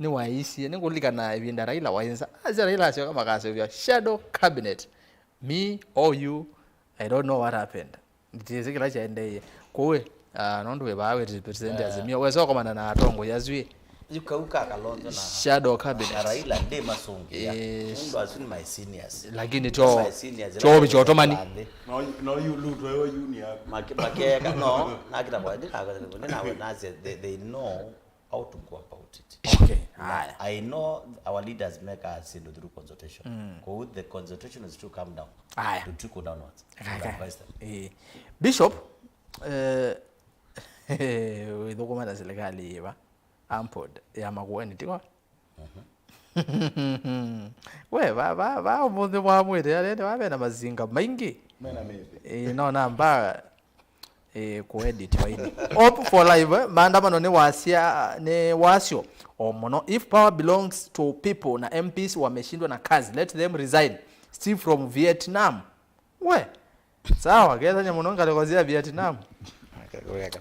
nĩwaisye, nĩngũlilikana ĩvinda Raila waĩ nza. Asya Raila asyoka makaseũvya shadow cabinet. Me or you, I don't know what happened. Nditiĩsĩ kĩla kyaendeeie. Kũu, ah, nũndũ wĩ vaa wĩ represent Azimio. Wesa ũkomana na atongoi asu ĩ. Yu kau ka Kalonzo na shadow cabinet. Na Raila ndĩ masũngĩa. Yes. Nũndũ asu nĩ my seniors. Lakini tyo, my seniors, tyo like, bicho otomani. No, no, you look to your union. Make-, makeka, no, nakita kwa, ndina, ndina, they, they know. how to go about it. Okay, haya. I know our leaders make us into through consultation. Kwa hiyo the consultation is to come down. Haya. To trickle downwards. Kaka. We'll advise them. Eh, Bishop, eh, wĩthũkũma na serikali ĩva? Ampod ya Makueni, tiko? We, va, va, va, ũmũnthĩ wa mwĩrĩ, arĩa nĩ wa vena mazinga maingĩ. Mena mĩthĩ. Eh, no namba, eh, kuedit vaini. Hope for life, eh? Maandamano nĩ wasya, nĩ wasyo o mũno. If power belongs to people na M Ps wameshindwa na kazi, let them resign. Steve from Vietnam. We. Sawa, kethanya mũno ngalĩko sya Vietnam.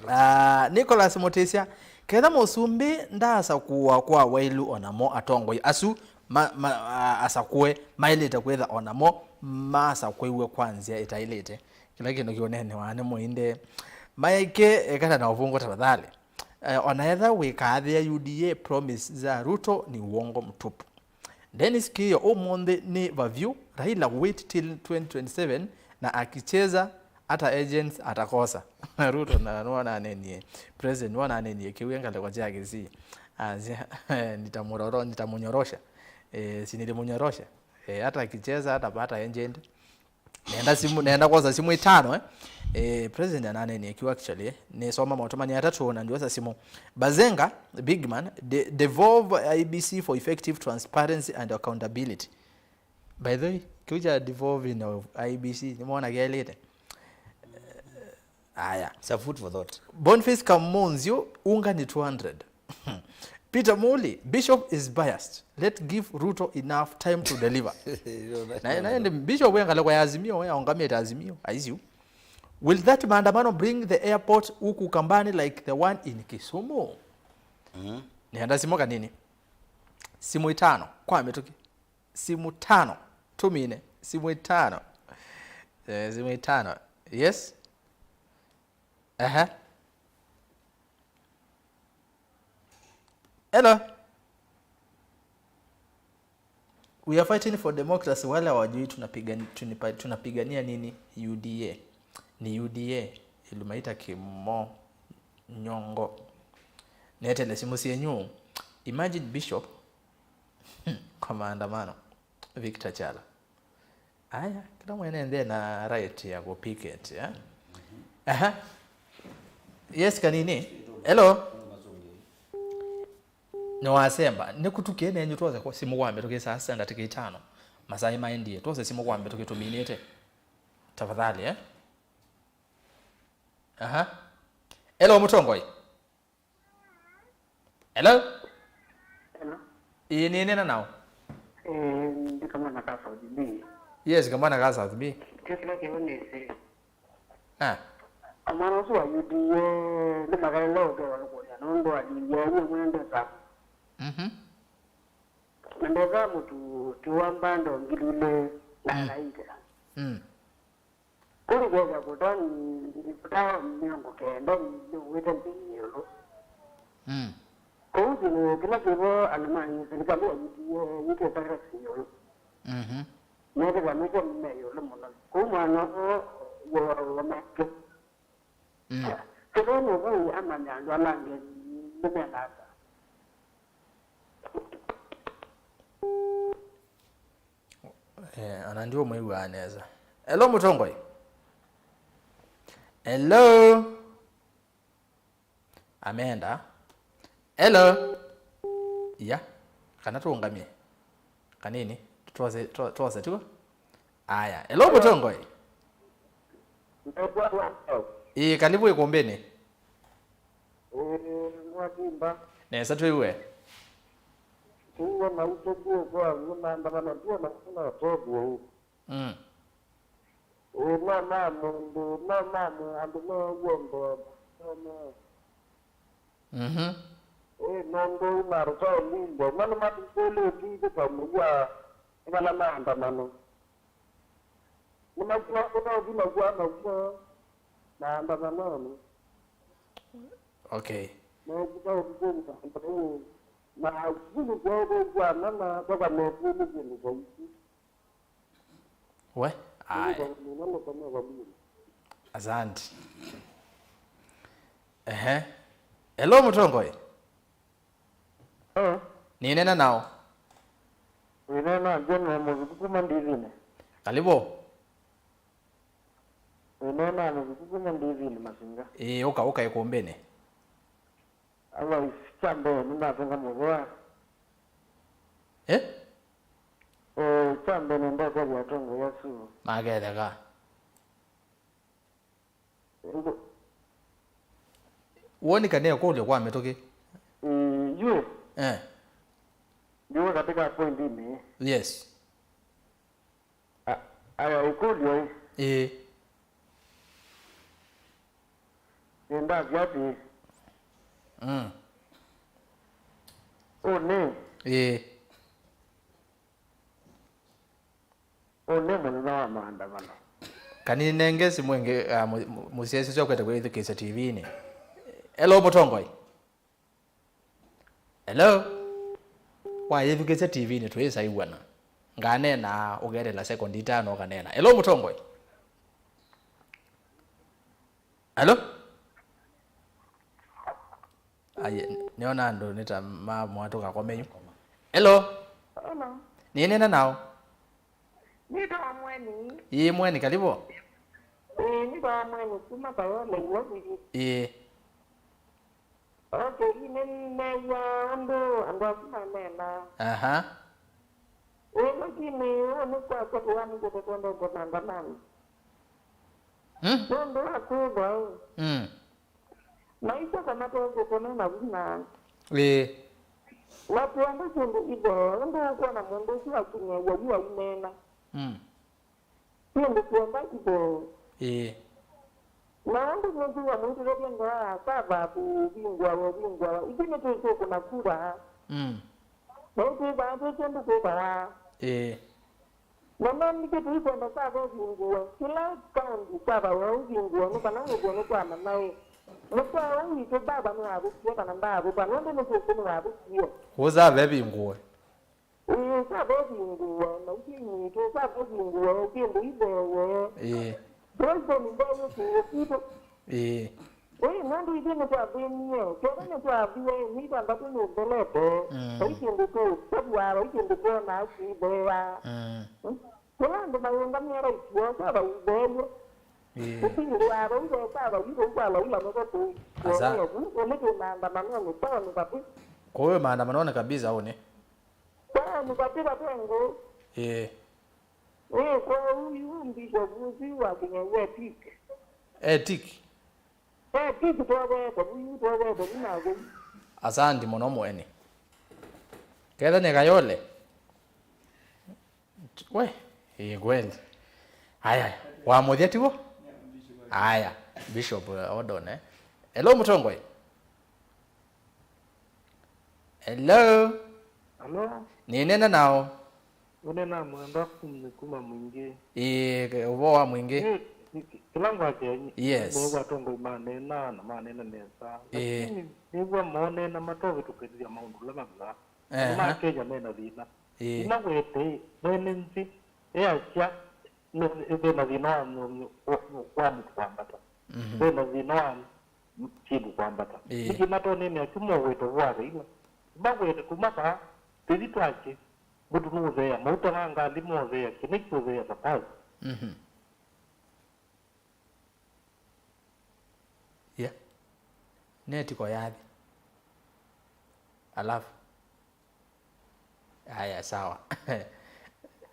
Ah, Nicholas Mutisya, ketha mũsumbĩ ndaasakũwa kwa wailu, onamo atongoi asu ma, ma, a- asakũe maĩlĩte kwĩtha onamo masakũiwe kwa nzĩa ĩtaĩlĩte. Kĩla kĩndũ kĩũneenewa nĩ mũinde. Maeke ekana na ũvũngũ tafadhali. Eh, ona etha wĩkaathĩa U D A, promise za Ruto ni uongo mtupu. Dennis Kiyo, ũmũnthĩ nĩ vavyũ. Raila, wait till twenty twenty-seven, na akicheza hata agents atakosa. Ruto na nĩwonanenie, president nĩwonanenie kĩu e ngalĩko sya Kisii. Asya, "Nitamuroro-, nitamunyorosha." Eh, si nilimunyorosha. Eh, hata akicheza, hata, hata agent. Nenda simu, nenda kwosa simu itano, eh. Eh, president ananenie kiu actually, eh. Nisoma maũtũmani atatũ na ndiosa simu. Bazenga, big man, de, devolve I E B C for effective transparency and accountability. By the way, kiu kya devolving of I E B C, nimwona kelite. Aya. It's a food for thought. Boniface Kamunzio, unga ni two hundred. Peter Muli, Bishop is biased. Let give Ruto enough time to deliver. Na, na ende Bishop we ngalĩko ya Azimio, we aungamĩte Azimio, aisiu. Will that maandamano bring the airport huku Kambani like the one in Kisumu? Nĩenda simu kanini. Simu itano kwa mĩtũkĩ. Simu tano. Tumine. Simu itano. Eh, simu itano. Yes? Aha. Hello. We are fighting for democracy. Wale hawajui tunapigani-, tunipa-, tunapigania nini? U D A. Ni U D A. Ilumaita Kimo Nyongo. Netele simu syenyu. Imagine Bishop kwa maandamano. Victor Chala. Aya, kĩla mwene nthĩ ena right ya kũ picket, eh? Aha. Yes, kanini. Hello. Nĩwasemba. Nĩkũtukĩe nenyu twose kwa simu kwa mĩtũkĩ saa sita ndatĩka itano. Masaa maendie. Twose simu kwa mĩtũkĩ tũminĩte. Tafadhali, eh? Aha. Hello, mũtongoi. Hello? Hello. Ĩĩ, nĩ nena nao. Eh, ndi kamwana ka South B. Yes, kamwana ka South B. Kyo kila kyo nese. Ah. Amwana usu wa U D A, ndi makalele oke walukunya, nundu wa D A ni mwende sa. Mhm. Mwende sa mutu, tiwa mbando ngilile, na Mm. laite. Mm. Kũlikethya kũta, kũta mĩongo kenda nĩwĩte nthĩ ĩũlũ. Mm. Kũu kĩlĩko kĩla kĩvo andũ ma silikalĩ ya U D A yĩkĩte tax ĩũlũ. Mhm. Mekĩthwa nĩkyo me ĩũlũ mũno. Kũu mwana ũũ wĩwa make. Mm. Kĩvo mũvui amanya andũ ala angĩ nĩmenata. Eh, ona ndiũmwĩw'aa nesa. Hello, mũtongoi. Hello. Ameenda. Hello. Iya. Kana tũũngamie. Kanini. Twose, twa-, twose tuo. Aya. Hello, mũtongoi. Ĩĩ, karibu ikumbini. Ĩĩ, ngwatimba. Nesa twĩw'e. Tuwe na utokuo kwa ng'unda maandamano, tuwe na ng'unda tokuo. Mm. Ĩĩ, no ma mũndũ, no ma mũ-, andũ me ũw'o mbomba. No ma. Mhm. Ĩĩ, nũndũ maruta ũlinde. Mano matũkũlĩtye ithe ta mũvwa vala maandamano. Nĩmakũna ũtauthi makuaa makuo maandamanonĩ. Okay. Mekita ũtukũnĩ maandamano. Na sukulu kwao kũkuana na toka mekũlĩ kĩndũ kausu. We, aya. Asante. Ehe. Hello, mũtongoi. Hello? Nĩneena nao. Wĩneena John wa Mũvĩku kuma Ndivinĩ. Kalivo. Wĩneena Mũvĩku kuma Ndivinĩ Masinga. Ĩĩ, ũka, ũka ĩkũmbĩnĩ. Otherwise, kya mbee nĩnathenga mũvea. Eh? Eh, kya mbee nĩndakethya atongoi asu. Maketheka. Woni kana ĩkũlyo kwa mĩtũkĩ? Ĩĩ, yu. Eh. Ndiwe katika point ĩmwe. Yes. A-, aya, ĩkũlyo ĩ. Ĩĩ. Nĩndasya atĩ. Mm. Ũnĩ. Ĩĩ. Ũnĩ mũthenya wa maandamano. Kaninenge simũ ĩngĩ, ah, mu-, mu-, mũsyai ũsu ũkwete kwĩthukĩĩsya T V-inĩ. Hello, mũtongoi. Hello? Wayĩthukĩĩsya T V-inĩ twĩĩsa ĩw'ana. Nganeena ũkeeteela sekondi itano ũkaneena. Hello, mũtongoi. Hello? Aye, nĩona andũ nĩ ta mamwatũka kome yu. Hello? Hello. Nĩneena nao. Nĩtawa Mweni. Ĩĩ, Mweni, kalivo. Ĩĩ, nĩtawa Mweni kuma Kayole, Nairobi. Ĩĩ. Okay, nĩneew'a ũndũ andũ asu maneenaa. Aha. Ĩĩ, lakini ũũ nĩ kwakya tũwanĩkĩte twendete maandamano. Hmm? Nũndũ wa kwĩthwa ĩ. Mm. Maisha kana twendete me na vinya. Ĩĩ. Na twenda kĩndũ itheo, ũndũ ũkwona mũndũ ũsu akinyĩĩw'a yu aineena. Mm. Syĩndũ syenda itheo. Ĩĩ. Na ũndũ mũndũ wamwĩtĩkĩlya ngewa ya sava kũvingũawa ũvingũawa, ithyĩ nĩtũsũkũna kura. Mm. Na nĩtwĩthaa twĩ kĩndũ kwĩkawa. Ĩĩ. Na nĩnĩkĩ tũikwenda sava ĩvingũwe? Kĩla kaũndũ sava weũ ũvingũwe nĩ kana wĩthĩe nĩtwamanya ĩ, mũseo ũũ witũ baba nĩwavĩtie kana ndaavĩta, nũndũ nĩtũsĩ nĩwavĩtie. Kũu sava ĩvingũwe. Ĩĩ, sava ĩvingũwe, na ithyĩ nyitũ, sava ĩvingũwe, kĩndũ itheewe. Ĩĩ. President ndeeyĩkĩĩe sitũ. Ĩĩ. Ĩĩ, nũndũ ithyĩ nĩtwathĩnie, kethwa nĩtwaviwe, nĩ itandatũ nĩũthelete, mm, vai kĩndũ tũtavua, vai kĩndũ twonaa kĩitheea. Mm. Kũla andũ mayũngamĩa vaitio, sava ũtheelye. Ĩĩ. Ũsindĩaa vau ve sava yu vau kwa laila nĩvo tũĩ. Asa. Ũnĩ tũĩ maandamanonĩ, taonĩ vavĩ. Kũu maandamanonĩ kabisa ũnĩ. Taonĩ vavĩ vate ngũ. Ĩĩ. Ĩĩ, kwoou yu Bishop ũsu wa Kĩnyawĩ etik. Etik? Etik twoveete vu, yu twoveete vu na vu. Asandi mũno Mweni. Ketha nĩ Kayole. We, ĩĩ kweli. Aya, wa mũthya tiwo? Aya, Bishop, eh, Odone. Hello, mũtongoi. Hello. Hello. Nĩneena nao. Ũneena Mwenda kum-, kuma Mwingĩ. Ĩĩ, ke-, ũvoo wa Mwingĩ. Ĩĩ, kĩla ngwasya, yes, nĩw'a atongoi maneena na maneena nesa. Ĩĩ. Lakini nĩw'a mooneena matovĩtũkĩlya maũndũ ala mavika. Ehe. Andũ ma Kenya mena thĩna. Ĩĩ. Ĩla wete, mwene nthĩ, easya, nĩ, vena thĩna wa, wa, wa mũtu kwambata. Mhm. Vena thĩna wa syĩndũ kwambata. Ĩĩ. Nĩkĩ matoneenea ti mowete vwa Raila? Mawete kuma vaa, tũthi twake, mũtu nũũtheea, mauta ma ngalĩ motheea, kĩna kĩũtheea tafauti. Mhm. Yeah. Netiko yathi. Alafu. Aya, sawa.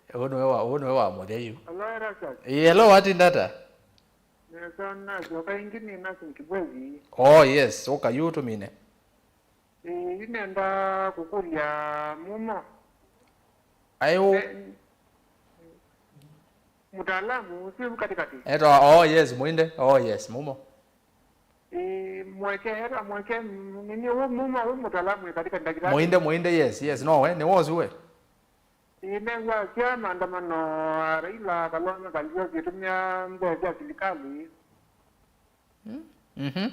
Ũũ nĩwe wa, ũũ nĩwe wa mũthya yu. Hello, Erastus. Ĩĩ, hello, watinda ata? Nesa, nasyoka ĩngĩ nĩ Nathan Kibwezi. Oh, yes, ũka yu tũmine. Ĩĩ, yu nenda kũkũlya Mumo. Aĩ ũ- Ne-, mũtaalamu ũsu katikati. Etwa, oh, yes, Mũinde. Oh, yes, Mumo. Ĩĩ, mweke, etwa mweke, nini, ũ Mumo, ũ mũtaalamu katika ndagĩtarĩ. Mũinde, Mũinde, yes, yes, no we, nĩ wosu we. Ĩĩ, new'a asya maandamano a Raila Kalonzo Kaliwa kĩtũmĩa mbesa sya silikalĩ. Mm? Mhm.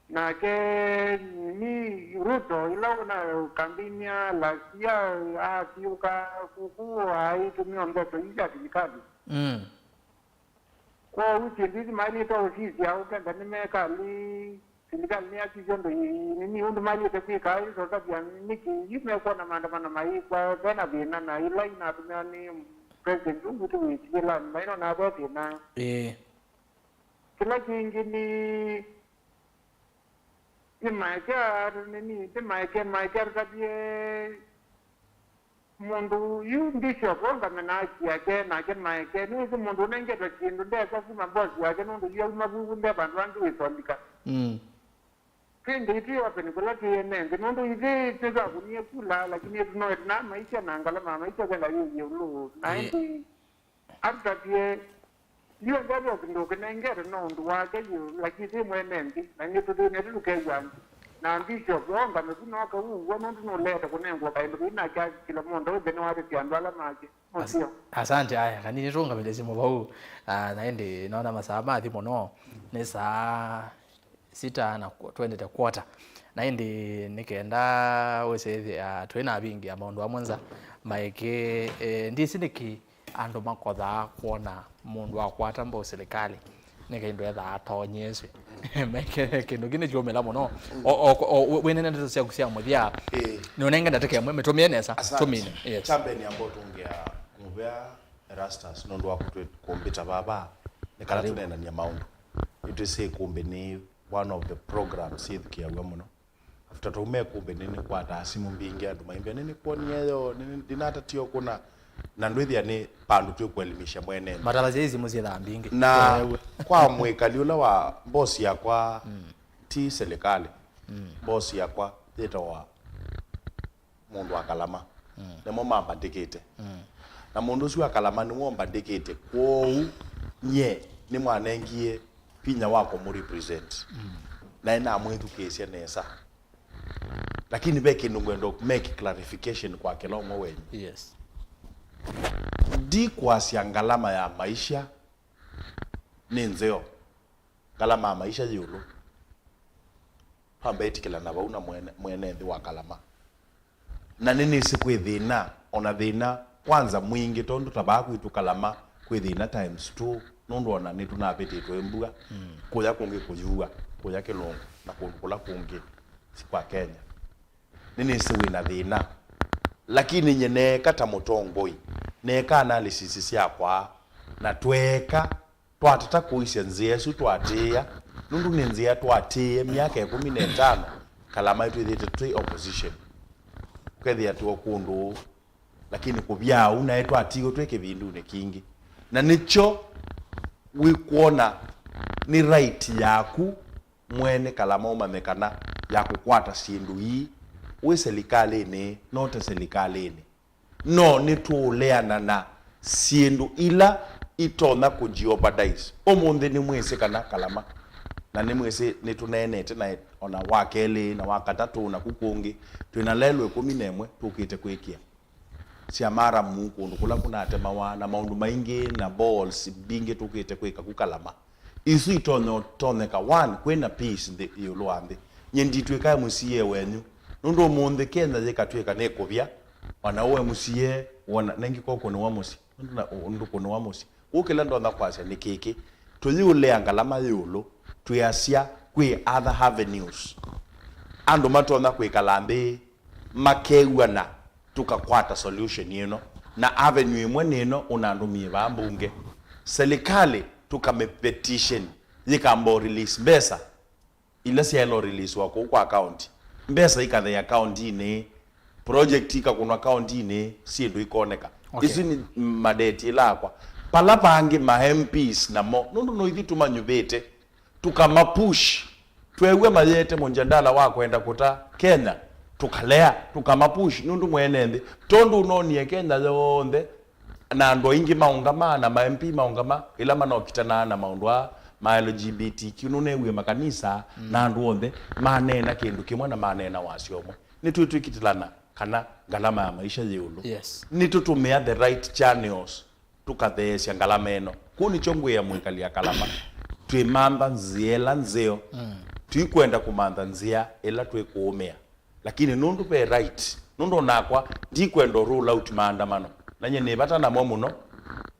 Nake nini Ruto, ĩla ũna campaign ya last year, asyũka kuku aitũmĩa mbesa ii sya silikalĩ. Mm. Kwoou syĩndũ isu maĩlĩte ũsisya ũkenda nĩmekalĩ Silikalĩ nĩyasisya ũndũ ĩ-, nini ũndũ maĩlĩte kwĩka, ĩsosavya nĩkĩ yu mekwona maandamano maĩkwa vena thĩna, na ĩla inatũmĩwa nĩ President ũngĩ wĩ sivilanĩ, mainona ve thĩna. Ĩĩ. Kĩla kĩngĩ nĩ, nĩ maeke, nini, nĩ maeke, maeke atũtavye mũndũ yu Bishop ongame na haki yake, nake maeke. Nĩwĩsĩ mũndũ ũnengetwe kĩndũ ndesa kuma boss yake, nũndũ yu auma vu nde vandũ vangĩ wĩsolika. Mm. Twĩ nthĩ itwĩ open kũla twĩ ene nthĩ, nũndũ ithyĩ twĩthakunie kula, lakini tũnoete na maisha na ngalama ya maisha vela yĩ ĩũlũ. Na ĩndĩ atũtavye, yu ethĩwa ve kĩndũ ũkĩnengete no ũndũ wake yu, lakini twĩ mwene nthĩ, na nĩtũthĩnĩte tũkew'a nthĩ. Na Bishop, ongame vu noka ũw'o, nũndũ nũleete kũnengwa kaĩndũ kau nake kĩla mũndũ wĩthĩ nĩwatĩsya andũ ala make. As-, asante. Aya, kanini tũngamĩlĩsye mũvau. Ah, na ĩndĩ naona masaa mathi mũno, nĩ saa sita na ku-, twendete quarter. Na ĩndĩ nĩ kenda wĩsĩthĩa twĩ na avingi ya maũndũ amwe nza maeke, eh, ndisi nĩkĩ andũ makothaa kwona mũndũ akwata mbau silikalĩ nĩ kĩndũ ethaa atonyeswe. Meke kĩndũ kĩu nĩ kyũmĩla mũno. O, o, o, wĩnene ndeto syaku sya mũthya. Ĩĩ. Nĩũnenge ndatĩka ĩmwe mĩtũmĩe nesa. Asante. Tũmine. Yes. Kya mbee nĩamba ũtũngĩa mũvea Erastus nũndũ wa kũtwĩ-, kũmbĩta vava nĩ kana tũneenany'a maũndũ. Nĩtwĩsĩ ĩkũmbĩ nĩ one of the programs syĩthukĩaw'a mũno. After twauma ĩkũmbĩ nĩnĩkwataa simũ mbingĩ, andũ maimbĩa, "Nĩnĩkwonie yo, nĩnĩ-, ndinatatie ũkũna." Na ndwĩthĩa nĩ vandũ twĩkũelimisha mwene. Matavasya isimũ syĩthaa mbingĩ. Na kwa mwĩkali ũla wa boss yakwa, ti silikalĩ, boss yakwa yĩtawa mũndũ wa Kalama. Mm. Nĩmo mambandĩkĩte. Mm. Na mũndũ ũsu wa Kalama nĩwe ũmbandĩkĩte. Kwoou nyie nĩmwanengie vinya wa kũmũrepresent. Mm. Naĩ namwĩthukĩĩsya nesa. Lakini ve kĩndũ ngwenda make clarification kwa kĩla ũmwe wenyu. Yes. Ndikwasya ngalama ya maisha nĩ nzeo. Ngalama ya maisha yĩ ĩũlũ. Twamba ĩtĩkĩlana vau na mwene, mwene nthĩ wa Kalama. Na nĩnĩsĩ kwĩ thĩna, ona thĩna kwanza mwingĩ, tondũ ta vaa kwitũ Kalama kwĩ thĩna times two, nũndũ ona nĩtũnavĩtĩtwe mbua, mm, kũya kũngĩ kũyua, kũya Kĩlũngũ, na kũndũ kũla kũngĩ si kwa Kenya. Nĩnĩsĩ wĩ na thĩna. Lakini nyie neeka ta mũtongoi, neeka analysis syakwa, na tweeka, twatata kũisya nzĩa ĩsu twatĩĩa, nũndũ nĩ nzĩa twatĩĩe myaka ĩkũmi na ĩtano, Kalama twĩthĩĩte twĩ opposition. Ũkethĩa tũo kũndũ ũũ, lakini kũvya ũu naĩ twatiiwe twĩ kĩvindunĩ kingĩ. Na nĩkyo wĩkwona nĩ right yaku mwene Kalama ũmanye kana ya kũkwata syĩndũ ii wĩ silikalĩnĩ, no te silikalĩnĩ. No nĩtũũleana na syĩndũ ila itonya kũ jeopardize. Ũmũnthĩ nĩmwĩsĩ kana Kalama, na nĩmwĩsĩ nĩtũneenete na ona wa kelĩ na wa katatũ na ku kũngĩ, twĩ na lelũ ĩkũmi na ĩmwe tũkĩte kwĩkĩa sya maramu kũndũ kũla kũnatemawa na maũndũ maingĩ na balls mbingĩ tũkĩte kwĩka ku Kalama. Isu itonya ũtonyeka, one, kwĩna peace nthĩ ĩũlũ wa nthĩ. Nyie nditw'ĩka M C A wenyu, nũndũ ũmũnthĩ Kenya yĩkatw'ĩka nĩ kũvya, ona ũũ M C A wona nengĩ ko kũnĩwa mũsyĩ, nũndũ na, nũndũ kũnĩwa mũsyĩ. Kũu kĩla ndonya kwasya nĩ kĩkĩ, tũyĩũlea ngalama yĩũlũ, twĩasya kwĩ other avenues. Andũ matonya kwĩkala nthĩ, makew'ana, tũkakwata solution ĩno. Na avenue ĩmwe nĩ ĩno ũnandũmie vaa mbunge. Silikalĩ tũkamĩpetition yĩkamba ũ release mbesa ila syaĩle ũ release wa kũu kwa county. Mbesa ikathea county-inĩ, project ikakũnwa county-inĩ, syĩndũ ikoneka. Okay. Isu nĩ madeti ila akwa. Pala pangĩ ma M Ps namo, nũndũ no ithyĩ tũmanyuvĩte. Tũkamapush. Tweew'a mayete mũnjandala wa kwenda kũta Kenya, tũkalea, tũkamapush, nũndũ mwene nthĩ, tondũ ũnonie Kenya yonthe, na andũ aingĩ maũngama, na ma M P maũngama, ĩla manokitanaa na maũndũ aa ma L G B T Q, nũneewie makanisa, mm, na andũ onthe maneena kĩndũ kĩmwe na maneena wasyo ũmwe. Nĩtwĩtw'ĩkĩtĩlana kana ngalama ya maisha yĩ ũlũ. Yes. Nĩtũtũmĩa the right channels tũkatheesya ngalama ĩno. Kũu nĩkyo ngwĩa mwĩkali ya Kalama, twĩmantha nzĩa ĩla nzeo. Mm. Tũikwenda kũmantha nzĩa ĩla twĩkũũmĩa. Lakini nũndũ ve right, nũndũ onakwa ndikwenda rule out maandamano. Na nyie nĩ vata namo mũno.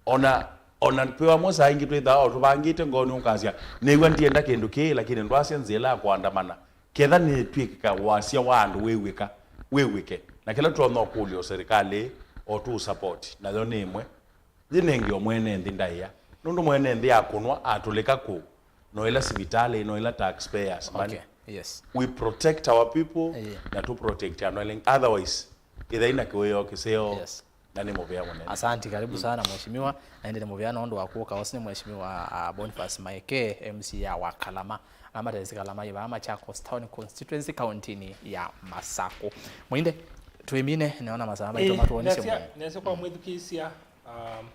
Ona Ona twĩ amwe saa ingĩ twĩthaa o tũvangĩte ngoonĩ ũkasya, nĩw'a ndienda kĩndũ kĩĩ, lakini ndwasya nzĩa ĩla ya kũandamana. Ketha nĩtw'ĩka wasya wa andũ wĩw'ĩka, wĩw'ĩke. Na kĩla tũtonya ũkũlya o serikali, o tũ support, nayo nĩ ĩmwe. Yĩnenge o mwene nthĩ ndaĩa. Nũndũ mwene nthĩ akũnwa, atũlĩka kũũ. No ĩla sivitalĩ, no ĩla taxpayers money. Okay, yes. We protect our people, yeah, na tũ protect andũ aingĩ. Otherwise, ĩthai na kĩwĩoo kĩseo, yes, na nĩ mũvea mũnene. Asanti, karibu sana mheshimiwa. Na ĩndĩ nĩ mũvea nũndũ wa kũka. Ũsu nĩ mheshimiwa, ah, Boniface Maeke, M C A wa Kalama. Amatesi Kalama ĩvaa Machakos Town Constituency, kaunti-inĩ ya Masaku. Mwinde, twĩmine, nĩona masaa maitũ, eh, matũonisye nesya, mũno. Nesya kwa mwĩthukĩĩsya, um,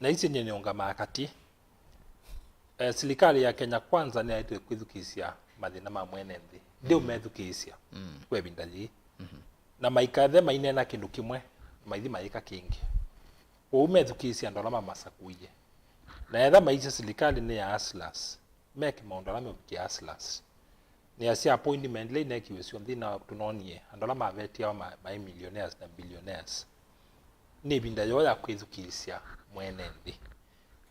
na ici nyie nĩũngamaa katĩ. Eh, silikalĩ ya Kenya Kwanza nĩyaĩtwe kwĩthukĩĩsya mathĩna ma mwene nthĩ. Ndĩũmethukĩĩsya, mm, kwa ĩvinda yĩĩ. Mhm. Na maikathe maineena kĩndũ kĩmwe, maithi mayĩka kĩngĩ. Kwoou methukĩĩsye andũ ala mamasakũie. Na etha maisye silikalĩ nĩ ya hustlers, meke maũndũ ala meũvikĩa hustlers. Nĩasya appointment ila ineekiwe syonthe, na tũnoonie andũ ala mavetiawa ma, maĩ millionaires na billionaires. Nĩ ĩvinda yoo ya kwĩthukĩĩsya mwene nthĩ.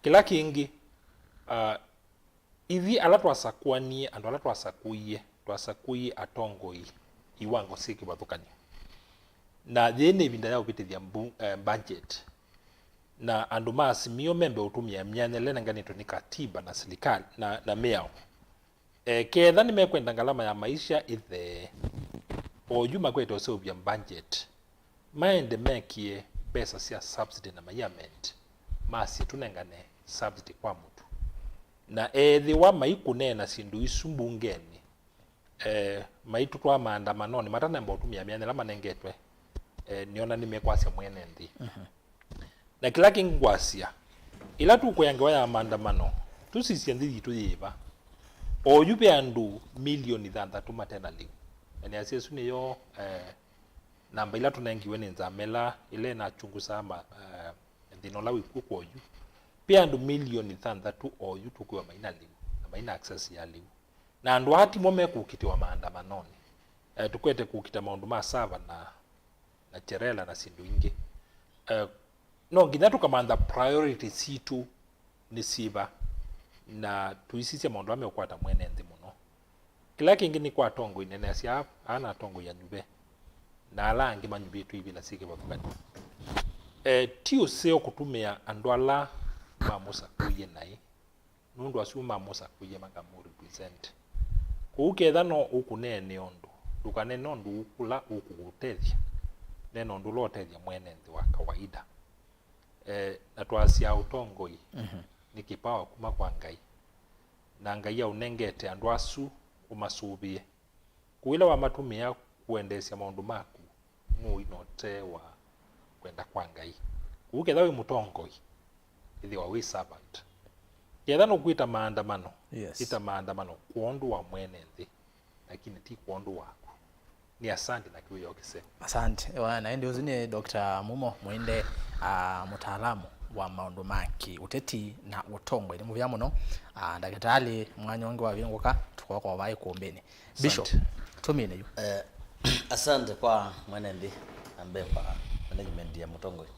Kĩla kĩngĩ, ah, ithyĩ ala twasakũanie, andũ ala twasakũie, twasakũie atongoi iwango syĩ kĩvathũkany'o. Na yĩĩ nĩ ĩvinda ya ũvĩtĩthya mbu-, eh, budget. Na andũ ma Azimio membe ũtũmĩa myanya ĩla ĩnenganĩtwe nĩ katiba na silikalĩ na, na mĩao. E, ketha nĩmekwenda ngalama ya maisha ĩthee, oyu makwete ũseũvya budget, maende mekie mbesa sya subsidy na maiamend, masye tũnengane subsidy kwa mũtu. Na ethĩwa maikũneena syĩndũ isu mbungenĩ, e, maitũtwaa maandamanonĩ matanemba ũtũmĩa myanya ĩla manengetwe, e, nĩona nĩmekwasya mwene nthĩ. Mhm. Na kĩla kĩngĩ ngwasya, ĩla tũkũya ngewa ya maandamano, tũsisye nthĩ yitũ yĩva? Oyu ve andũ milioni thanthatũ mate na lĩu. Na nĩasya ĩsu nĩyo, eh, namba ila tũnengiwe nĩ nzama ĩla, ĩla ĩnachungusaa ma, eh, thĩna ũla wĩkw'o kwa oyu. Ve andũ milioni thanthatũ oyu tũkwĩwa maina lĩu, na maina access ya lĩu. Na andũ aa timo mekũkitĩwa maandamanonĩ. Eh, tũkwete kũkita maũndũ ma sava na na Cherela na syĩndũ ingĩ. Eh, no nginya tũkamantha priority sitũ nĩ syĩva, na tũisisya maũndũ ala meũkwata mwene nthĩ mũno. Kĩla kĩngĩ nĩ kwa atongoi, neneasya aa na atongoi anyuve, na ala angĩ manyuvĩtwe ivĩla syĩ kĩvathũkany'o. Eh, ti ũseo kũtũmĩa andũ ala mamũsakũie naĩ. Nũndũ asu mamũsakũie makamũrepresent. Kwoou ketha no ũkũneenea ũndũ, ndũkaneene ũndũ ũla ũkũũtethya, neena ũndũ ũla ũtethya mwene nthĩ wa kawaida. Eh, na twasya ũtongoi, mhm, nĩ kĩpawa kuma kwa Ngai, na Ngai aũnengete andũ asu ũmasũvĩe. Kwoou ĩla wamatũmĩa kũendeesya maũndũ maku, nũĩ na ũtee wa kwenda kwa Ngai. Kwoou ketha wĩ mũtongoi, ĩthĩwa wĩ servant. Ketha nũkwĩta maandamano, yes, ĩta maandamano kwondũ wa mwene nthĩ, lakini ti kwondũ waku. Nĩ asante na kĩwĩoo kĩseo. Asante. Wa, na ĩndĩ ũsu nĩ Doctor Mumo Mwinde, ah, mũtaalamu wa maũndũ ma kĩũteti na ũtongoi. Nĩ mũvea mũno. Ah, ndakĩtalĩ, mwanya ũngĩ wavingũka, tũkoka o vaa ĩkũmbĩnĩ. Bishop, asante, tũmine yu. Eh, asante kwa mwene nthĩ, na mbee kwa management ya mũtongoi.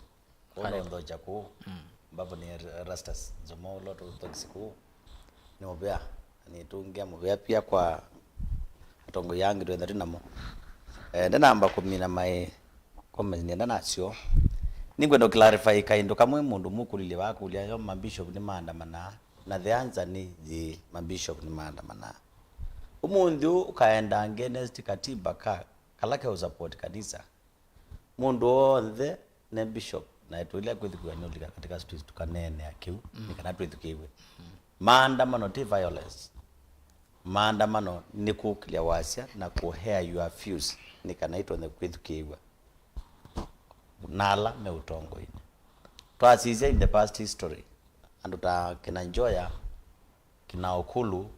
Ũla ũnthokya kũu, mm, ambapo ni Erastus Nzomo, ũla ũtũthokisye kũu. Nĩ mũvea, na nĩtũngĩa mũvea pia kwa atongoi angĩ twenda twĩ namo. Eh, ndanamba kũmina my comments nĩenda nasyo. Nĩngwenda clarify kaĩndũ kamwe mũndũ mũkũlilye vakũlya yo mabishop nĩ maandamanaa, na the answer nĩ yĩĩ, mabishop nĩ maandamanaa. Ũmũnthĩ ũũ ũkaenda against katiba ka, kala ke ũsupport kanisa. Mũndũ w'onthe ne bishop, na tũilea kwĩthukĩĩw'a nĩ ũlika katika streets tũkaneenea kĩu, mm, nĩ kana twĩthukĩĩw'e. Mm. Maandamano ti violence. Maandamano nĩ kũkĩlya wasya na kũ air your views nĩ kana itonye kwĩthukĩĩw'a na ala me ũtongoinĩ. Twasisya in the past history, andũ ta kĩna Njoya, kĩna Okulu,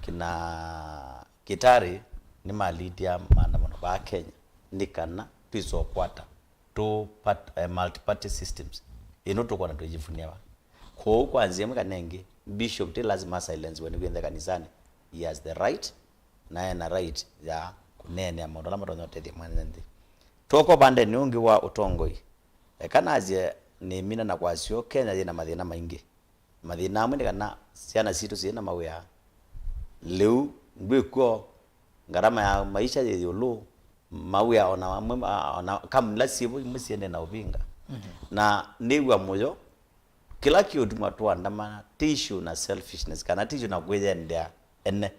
kĩna Kitari nĩmalidia maandamano vaa Kenya nĩ kana twĩse ũkwata two part-, eh, multi-party systems. Ĩno tũkwona twĩjivunia va. Kwoou kwa nzĩa ĩmwe kana ĩngĩ, bishop ti lazima silensiwe nĩw'o ethĩwe kanisanĩ. He has the right, na ena right ya kũneenea maũndũ ala matonya ũtethya mwene nthĩ. Twoko vandenĩ ũngĩ wa ũtongoi, eka nasye nĩmina na kwasyo, Kenya yĩna mathĩna maingĩ. Mathĩna amwe nĩ kana syana sitũ syĩ na mawĩa. Lĩu ndwĩkw'o, ngarama ya maisha yĩ ĩũlũ, mawĩa ona amwe, ona kamila syĩvo imwe siendee na ũvinga. Na nĩw'a mũyo, kĩla kĩũtuma tũandamana ti issue na selfishness kana ti issue na kwĩyendea ene,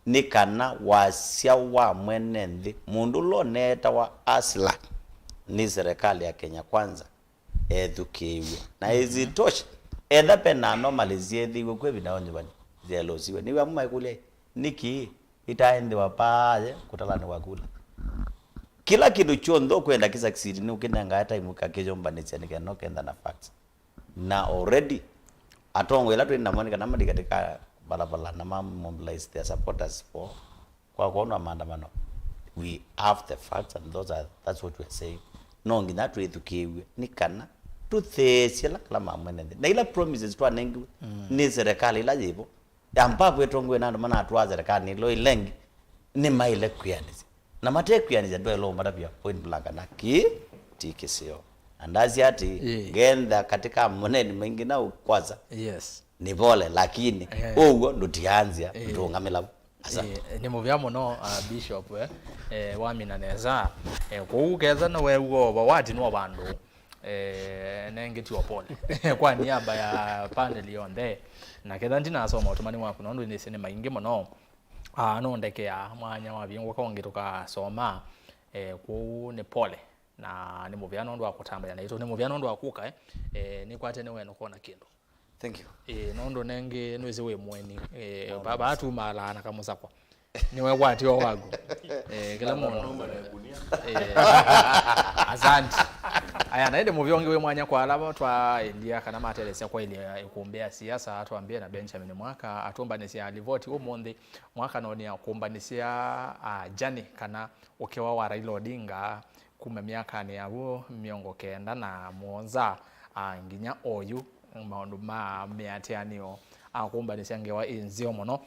nĩ kana wasya wa mwene nthĩ, mũndũ ũla ũneetawa hustler nĩ serikali ya Kenya Kwanza, ethukĩĩw'e. Na isitoshe, etha pena anomalies syethĩiwe kwĩ ĩvinda ya ũnyuvani syelũsiwe, nĩw'a amwe maikũlya, nĩkĩ itaenthĩwa paaye kũtalanĩwa kula? Kĩla kĩndũ kyonthe ũkwenda kĩsucceed nĩ ũkĩnengae time ũkakĩyũmbanĩsya nĩ kenda ũkenda na facts. Na already atongoi ĩla twĩ namo nĩ kana mathi katika barabara na ma mobilize their supporters for kwa kwonwa maandamano. We have the facts and those are, that's what we are saying. No nginya twĩthukĩĩw'e nĩ kana tũtheesye ala kala ma mwene nthĩ. Na ila promises twanengiwe nĩ serikali ila yĩvo. Ya mpavu ĩtongoe na andũ manatwaa serikali ĩla ĩlengi nĩmaĩle kwĩanĩsya. Na mate kwĩanĩsya ndwaĩle ũmatavya point blank na kĩĩ ti kĩseo. Na ndasya atĩ Ĩĩ. ngetha katika moneni maingĩ na ũkwasa Yes. nĩ pole, lakini Eh. ũw'o ndũtianzya Eh. ndũngamĩla vu. Asa. Eh, nĩ mũvea mũno, uh, Bishop, eh, eh, wamina nesa. Eh, kwoou ketha nĩweew'a ũvawati nĩ wa vandũ, eh, nengĩtio pole kwa niaba ya panel yonthe. Na ketha ndinasoma ũtũmani waku nũndũ nĩsĩ nĩ maingĩ mũno. Ah, no ndekea mwanya wavingũka ũngĩ tũkasoma. Eh, kwoou nĩ pole. Na nĩ mũvea nũndũ wa kũtambaya naitũ. Nĩ mũvea nũndũ wa kũka, eh. Eh, nĩkwate nĩ wena kũona kĩndũ. Thank you. Eh, nũndũ nengĩ nwĩsĩ wĩ mũeni. Eh, ba- batumaalaa na kamũsakwa. Nĩwe kwatio waku. Eh, kĩla mũndũ. Eh, asante. Aya, na ĩndĩ mũvea ũngĩ wĩ mwanya kwa ala twaĩlya kana matelesya kwaĩlya ĩkũmbĩ ya siasa, twambie na Benjamin Mwaka, atũmbanĩsya livoti ũmũnthĩ. Mwaka nonĩa kũmbanĩsya, ah, Jani kana ũkĩwa wa Raila Odinga kuma myakanĩ ya vu mĩongo kenda na mũonza, ah, nginya oyu, maũndũ ma mĩatĩanĩo akũmbanĩsya ngewa ĩ nzeo mũno.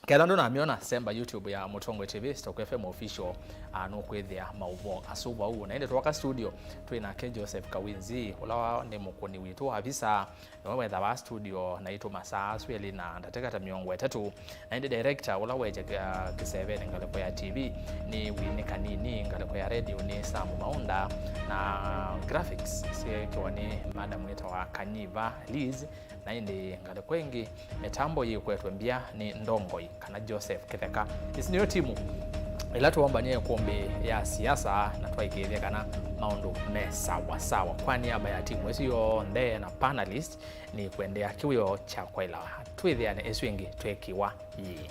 Ketha ndũnamyona, semba YouTube ya Mũtongoi T V, Stock F M Official, ah, nũkwĩthĩa maũvoo asu vau. Na ĩndĩ twoka studio, twĩ nake Joseph Kawinzi, ũla wa- nĩ mũkũni witũ wa visa. Nĩwe wethawa studio naitũ masaa asu elĩ na ndatĩka ta mĩongo ĩtatũ. Na ĩndĩ director ũla weekya kĩ- kĩsevenĩ ngalĩko ya T V nĩ Winnie Kanini, ngalĩko ya radio nĩ Sam Maunda, na graphics syeekĩwa nĩ madam wĩtawa Kanyiva Liz. Na ĩndĩ ngalĩko ĩngĩ, mĩtambo yĩkwetwe mbya nĩ Ndongoi kana Joseph Kĩtheka. Ĩsu nĩyo timu ĩla twombanie ĩkũmbĩ ya siasa na twaĩkĩĩthya kana maũndũ me sawa sawa. Kwa niaba ya timu ĩsu yonthe na panelist, nĩkwendea kĩwĩoo kya kwaĩlawa. Twĩthĩane ĩsu ĩngĩ twekĩwa yĩĩ.